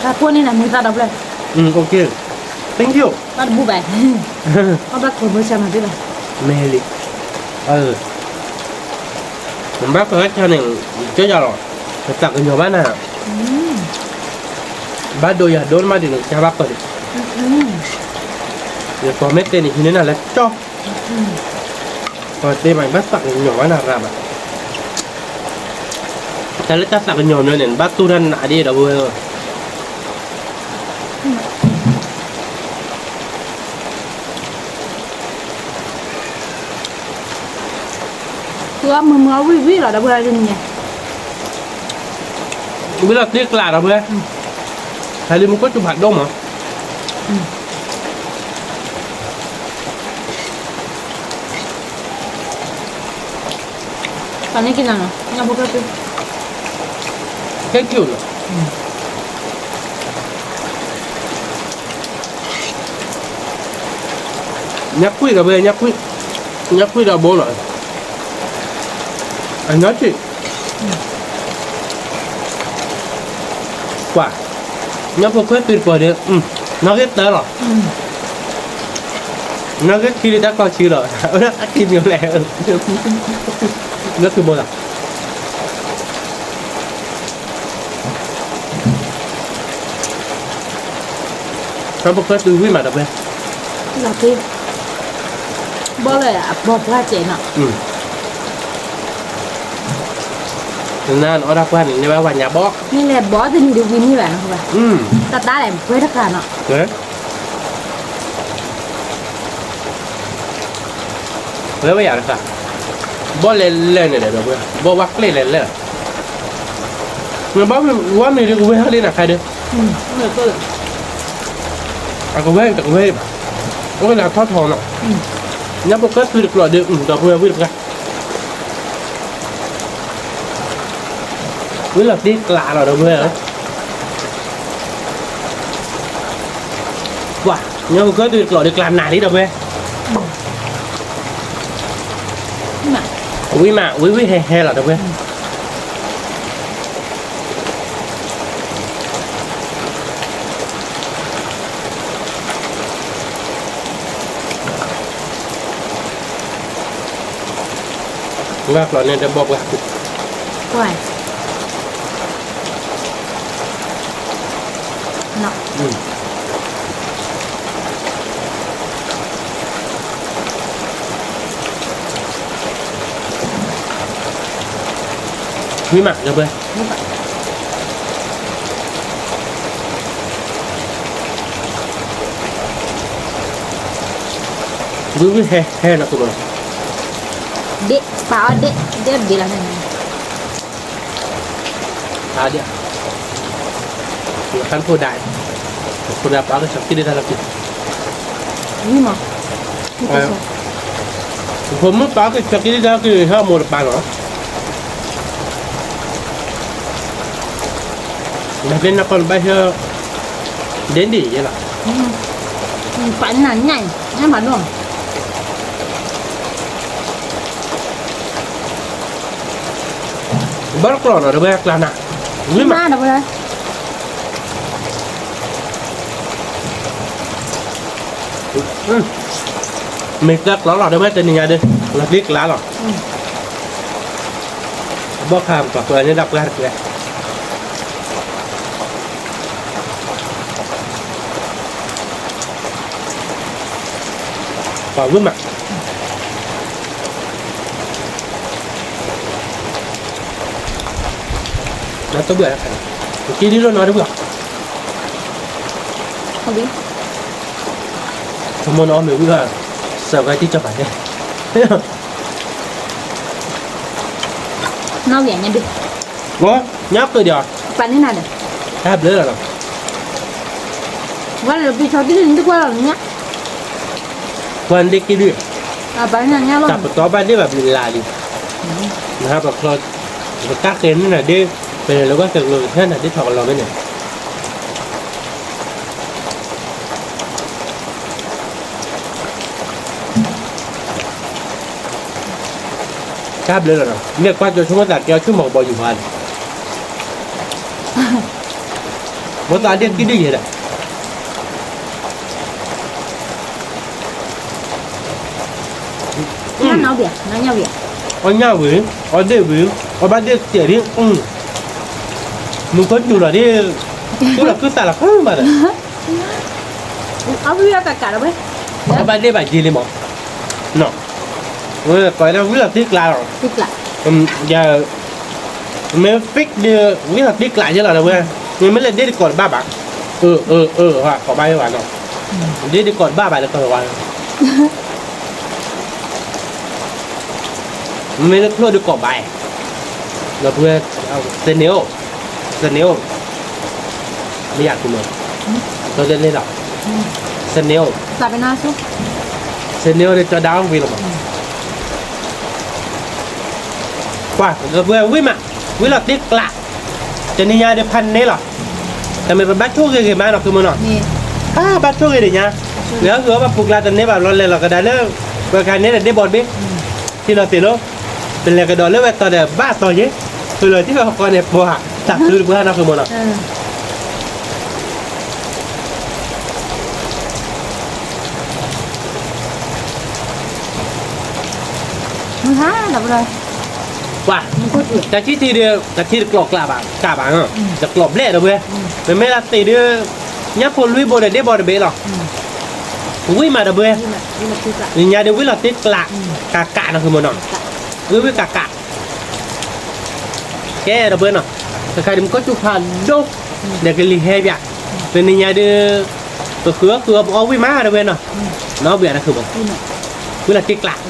တၢ်ဖိန့ၣ်နမုာ်သးဒီပုၢ်ဝဲၢ်, thank you, ဘၣ်တဘူၣ်ဘၣ်, ဘၣ်ကိးမုၢ်ဆါမၤသ့ဘၣ်, မ့ၢ်လံ, နဘၣ်ကိးဝဲဆါန့ၣ်, ကၠီယၤလီၤ, ပသးကညီၤဘၣ်နၤ, ဘၣ်ဒိယၤဒိနမးဒ်န့ၣ် ကဘၣ်ကိးဒံး, ယကိးမ့ၢ်တဲန့ၣ် ဟံးန့ၢ်နၤလၢကၠီ, ကိးတဲမး ဘၣ်သးကညီၤဘၣ်နၤရၤဘၣ်, တၢ်လၢတၢ်သးကညီၤမ့ၢ်န့ၣ် နဘၣ်တူၢ်တၢ်နးဒ်ဒီပုၢ်ဝဲၢ် သူအမုာ်မုာ်အဝံၣ်ဝံၣ်လီၤဒီပုၢ်ဝဲၢ်တနံၤညါ, ဝံၣ်လီၤတံၢ်ကျးဒီပုၢ်ဝဲၢ်, ဟဲလံမူခိၣ်စူၤဖးဒိၣ်မး, ပှၤန့ၣ်က့ၤနၤနီၤ ညၣ်ဖိကၢၢ်သ့, ကဲကၠိလီၤ ညၣ်ကွံာ်ဒီးဘဲ, ညၣ်ကွံာ်ဒီးဘိလီၤ, အညီက့ၤ, ကွၢ်, ညၣ်ဖိခွဲးသုတပှီၤဒီး, နီၣ်ဂံၢ်တၢလီၤ, နီၣ်ဂံၢ်ခံလံတၢ်ကီဆံလီၤ, အဝဲဒၣ်အကံၤမံၤလဲၣ်, လၢသုဘိလီၤ. ညၣ်ဖိခွဲးသုဝံၣ်မးဒီးဘဲ, လီၤသ့, ဘီလၢအဘီပှၢ်စဲးနီၤ, နနအီၣ်တၢ်ပှၢ်န့ၣ် န့ၢ်ဘၣ်ပှၤညါဘီ, မ့ၢ်လဲၤဘီတနံၤဒုးဝံၤန့ၢ်ဘၣ်နီၤ, တၢ်တၢ်လဲၣ် ပှဲၤတကးနီၤ. ဝဲဝဲယၤတခါ, ဘီလဲၤလဲၤန့ၣ်ဒီး ဘီဝဲကျဲလဲၤလဲၤ, နဘီဝဲမ့ၢ်ဒုးကဝဲဟဲလံနခါဒီး, အကဝဲတကဝဲဘၣ်, အိၣ်လၢထီၣ်ထီနီၤ, ညၣ်ဖိခွဲးသုတကျိးဒီး ဒီပုၢ်ဝဲၢ်ဝံၣ်တပှၢ် ဝံၣ်လီၤတံၢ်ကျးလီၤဒီပုၢ်ဝဲၢ်ဧၢ, ကွၢ်, ညၣ်ဖိခွဲးသုတကျိးဒီးကျးနးလံဒီပုၢ်ဝဲၢ်, ဝံၣ်မး ဝံၣ်ဝံၣ်ဟဲဟဲလီၤဒီပုၢ်ဝဲၢ်. ဘၣ်ကျိးန့ၣ်တဘီပှၢ်, ဝံၣ်မးဒီပုၢ်ဝဲၢ်, ဝံၣ်ဝံၣ်ဟဲဟဲလီၤကဘီ, ဒ့ၣ်ပာ်အီၤဒ့ၣ်ဒ့ၣ်ဒ့ၣ်လီၤန့ၣ်, ပာ်ဒ့ၣ်, ယဟဲဖိဒါ, ဖိဒါပာ်က့ၤဆီခံဒ့ၣ်တၢ်လီၤက့ၤ, ဝံၣ်မး, ဖိမုၣ်ပာ်က့ၤဆီခံဒ့ၣ်တၢ်လီၤက့ၤ ဟဲအမိၢ်တပာ်လီၤ. နသ့ၣ်နီၢ်ကီၢ်နဘၣ်ဟဲ, ဒ့ၣ်ဒ့ၣ်ယဲလီၤ, ပာ်နၤညၣ်, ညၣ်ဖးဒိၣ်, ဘၣ်တကျိးနီၤ ဒီပုၢ်ဝဲၢ်ကျါနၤ, ဝံၣ်မး, မ့ၢ်တၢ်ကျိးလီၤ ဒီပုၢ်ဝဲၢ်တနံၤညါဒီး, လီၤကျံကျါလီၤ, ဘီၣ်ခါပှၤကွဲးန့ၢ်ဒၣ်ပှၢ်တကွဲး ပှၤဝံၣ်မး, နတဘၣ်, ကံဒ်လိၣ်နီတဘၣ်, မိၢ်နီၢ်မ့ၢ်ဝံၣ်ဘၣ်, စၢၤဝဲတံၢ်ကီၤပၤန့ၣ်, နီၢ်ဝံၤညါဒုး, ညါက့ၤဒီး, ပာ်န့ၢ်နၤဒီး, တၢ်ဘျုးလီၤနီၤ, ဝဲလၢပဆီတံၢ်န့ၣ်တကွၢ်လီၤညါ, ပှၤဒ့ကံဒုး, တၢ်ပတီၢ်ဘၣ်ဒ့ၣ်ဘၣ်ဘျုးလၢ်လံ, နဟးပချီ, ပတၢ်ဃဲၤန့ၢ်နၤဒ့ၣ်, ပလဲၤလၢဝဲသဂၢၢ်ကထၢနၤဒ့ၣ်ထီၣ်ကလီၤမ့ၢ်န့ၣ် တၢ်ဘျုးလီၤနီၤ, မ့ၢ်ကွၢ်ကၠီဆိကမိၣ်သးကဲအီၤဆူမီၤကဘီယူၤဟါန့ၣ်, မိၢ်သးဒ့ၣ်ကံဒုးယဲဒၣ်, အီၣ်ညၣ်ဝံၤ, အီၣ်ဒ့ၣ်ဝံၤ, အီၣ်ဘၣ်ဒ့ၣ်စဲးဒ်, မုၢ်ခိၣ်စူၤလီၤဒ်, သူၣ်လီၤခုသးလီၤခုမးဒီး, အီၣ်ဘၣ်ဒ့ၣ်ဘၣ်က့ၤလံမး, ကိးလၢဝံလီၤတ့ကျးလီၤ, မ့ၢ် fix ဒီး ဝံလီၤတ့ကျးယဲလီၤဒီးဝဲ, မ့မ့ၢ်လၢဒ့ၣ်တကိးတဘၣ်ဘၣ်, အၢ အၢ အၢ ကိးဘၣ်ယဲဘၣ်နီၤ, ဒ့ၣ်တကိးတဘၣ်ဘၣ်လၢကီၢ်ဝါ မ့ၢ်လၢချိၣ်ဒီးကိးဘၣ်, ဒီပုၢ်ဝဲၢ်, သန့ၤအိၣ်, သန့ၤအိၣ်, မ့ၢ်ယၤကူမး, ဒီးသန့ၤလီၤ, သန့ၤအိၣ်, သန့ၤအိၣ်ဒီးကၠီဒါအီၣ်ဝံၤလီၤမး, ကွၢ် ဒီပုၢ်ဝဲၢ်ဝံမး, ဝံလီၤတ့ကျး, တနံၤညါဒီးဖးန့ၢ်လီၤ, တမ့ၢ်ပဘၣ်ဆိၣ်ဂ့ၤဂ့ၤမးနီၤ ဃုမနီၤ, ဘၣ်ဆိၣ်ဂ့ၤဒီးညါ, လၢဟီၣ်ခိၣ်ဘၣ်ပူၤကျါတန့ၢ်ဘၣ်ဘျီလဲၤလီၤကဒါလၢ, ပကန့ၢ်ဒီးဒ့ၣ်ဘီတဘ့ၣ်, ထံလီၤသ့ၣ်လီၤ, ပလဲၤကဒီးလၢဝဲတီၤဒီးဘၣ်တီၤယ့, ဃုလီၤတံၢ်ဝဲဟီၣ်ကီၢ်န့ၣ် ပှၤ, တၢ်သူတပှၢ်နီၤ ဃုမနီၤ တၢ်ထံၣ်ထံဒီး တၢ်ထံၣ်တကျိးကျးဘၣ်, ကးဘၣ်, တကျိးဘျဲၣ်ဒီပုၢ်ဝဲၢ်, မ့မ့ၢ်လၢသ့ၣ်ဒီး, ညၣ်ဖိလွံၢ်ဘိဒီးဒ့ၣ်ဘီတဘ့ၣ်လီၤ, ဝံမးဒီပုၢ်ဝဲၢ်, နညါဒီးဝံလီၤတ့ကျး, ကးကးနီၤ ဃုမနီၤ, ဝံဝံကးကး ကဲဒီပုၢ်ဝဲၢ်နီၤ, တခါဒံးမူခိၣ်စူၤဖးဒိၣ်, ဒီးကလံၤဟဲပၠး, တနံၤညါဒီး, ပဃုအီၣ်ဃုအီပအီၣ်ဝံၣ်မးဒီပုၢ်ဝဲၢ်နီၤ, နီၣ်ဘုးအတၢ်ဃုာ်ဘၣ်, ဝံလီၤတ့ကျး,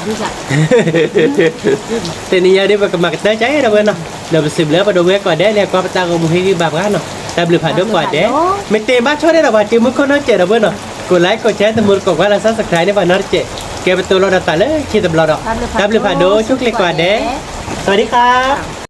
တနံၤညါဒီးပကမၤကတၢၢ်ကဲဒီပုၢ်ဝဲၢ်နီၤ, ဒီးပစံးဘျုးပဒိးဝဲကိးဂၤဒဲး လဲၤကွၢ်ပတၢ်ဂီၤမူဟ့ၣ်ဂံၢ်ဘါပှၤနီၤ, တၢ်ဘျုးဖးဒိၣ်ကိးဂၤဒဲး, မ့ၢ်တ့ၢ်ဘၣ်ဆိၣ်ဒဲးဒီးပှၤစ့မူခိၣ်နီၢ်စဲးဒီပုၢ်ဝဲၢ်နီၤ, ကိး like ကိး share သမူတကိးကွၢ်လၢ subscribe န့ၢ်ပှၤနီတစဲး, ကဲပတိၤလီၤဒီးသးလၢခံတဘျီဒီး, တၢ်ဘျုးဖးဒိၣ် ဆိၣ်ချ့ကိးဂၤဒဲး, စဝၤဒံခါ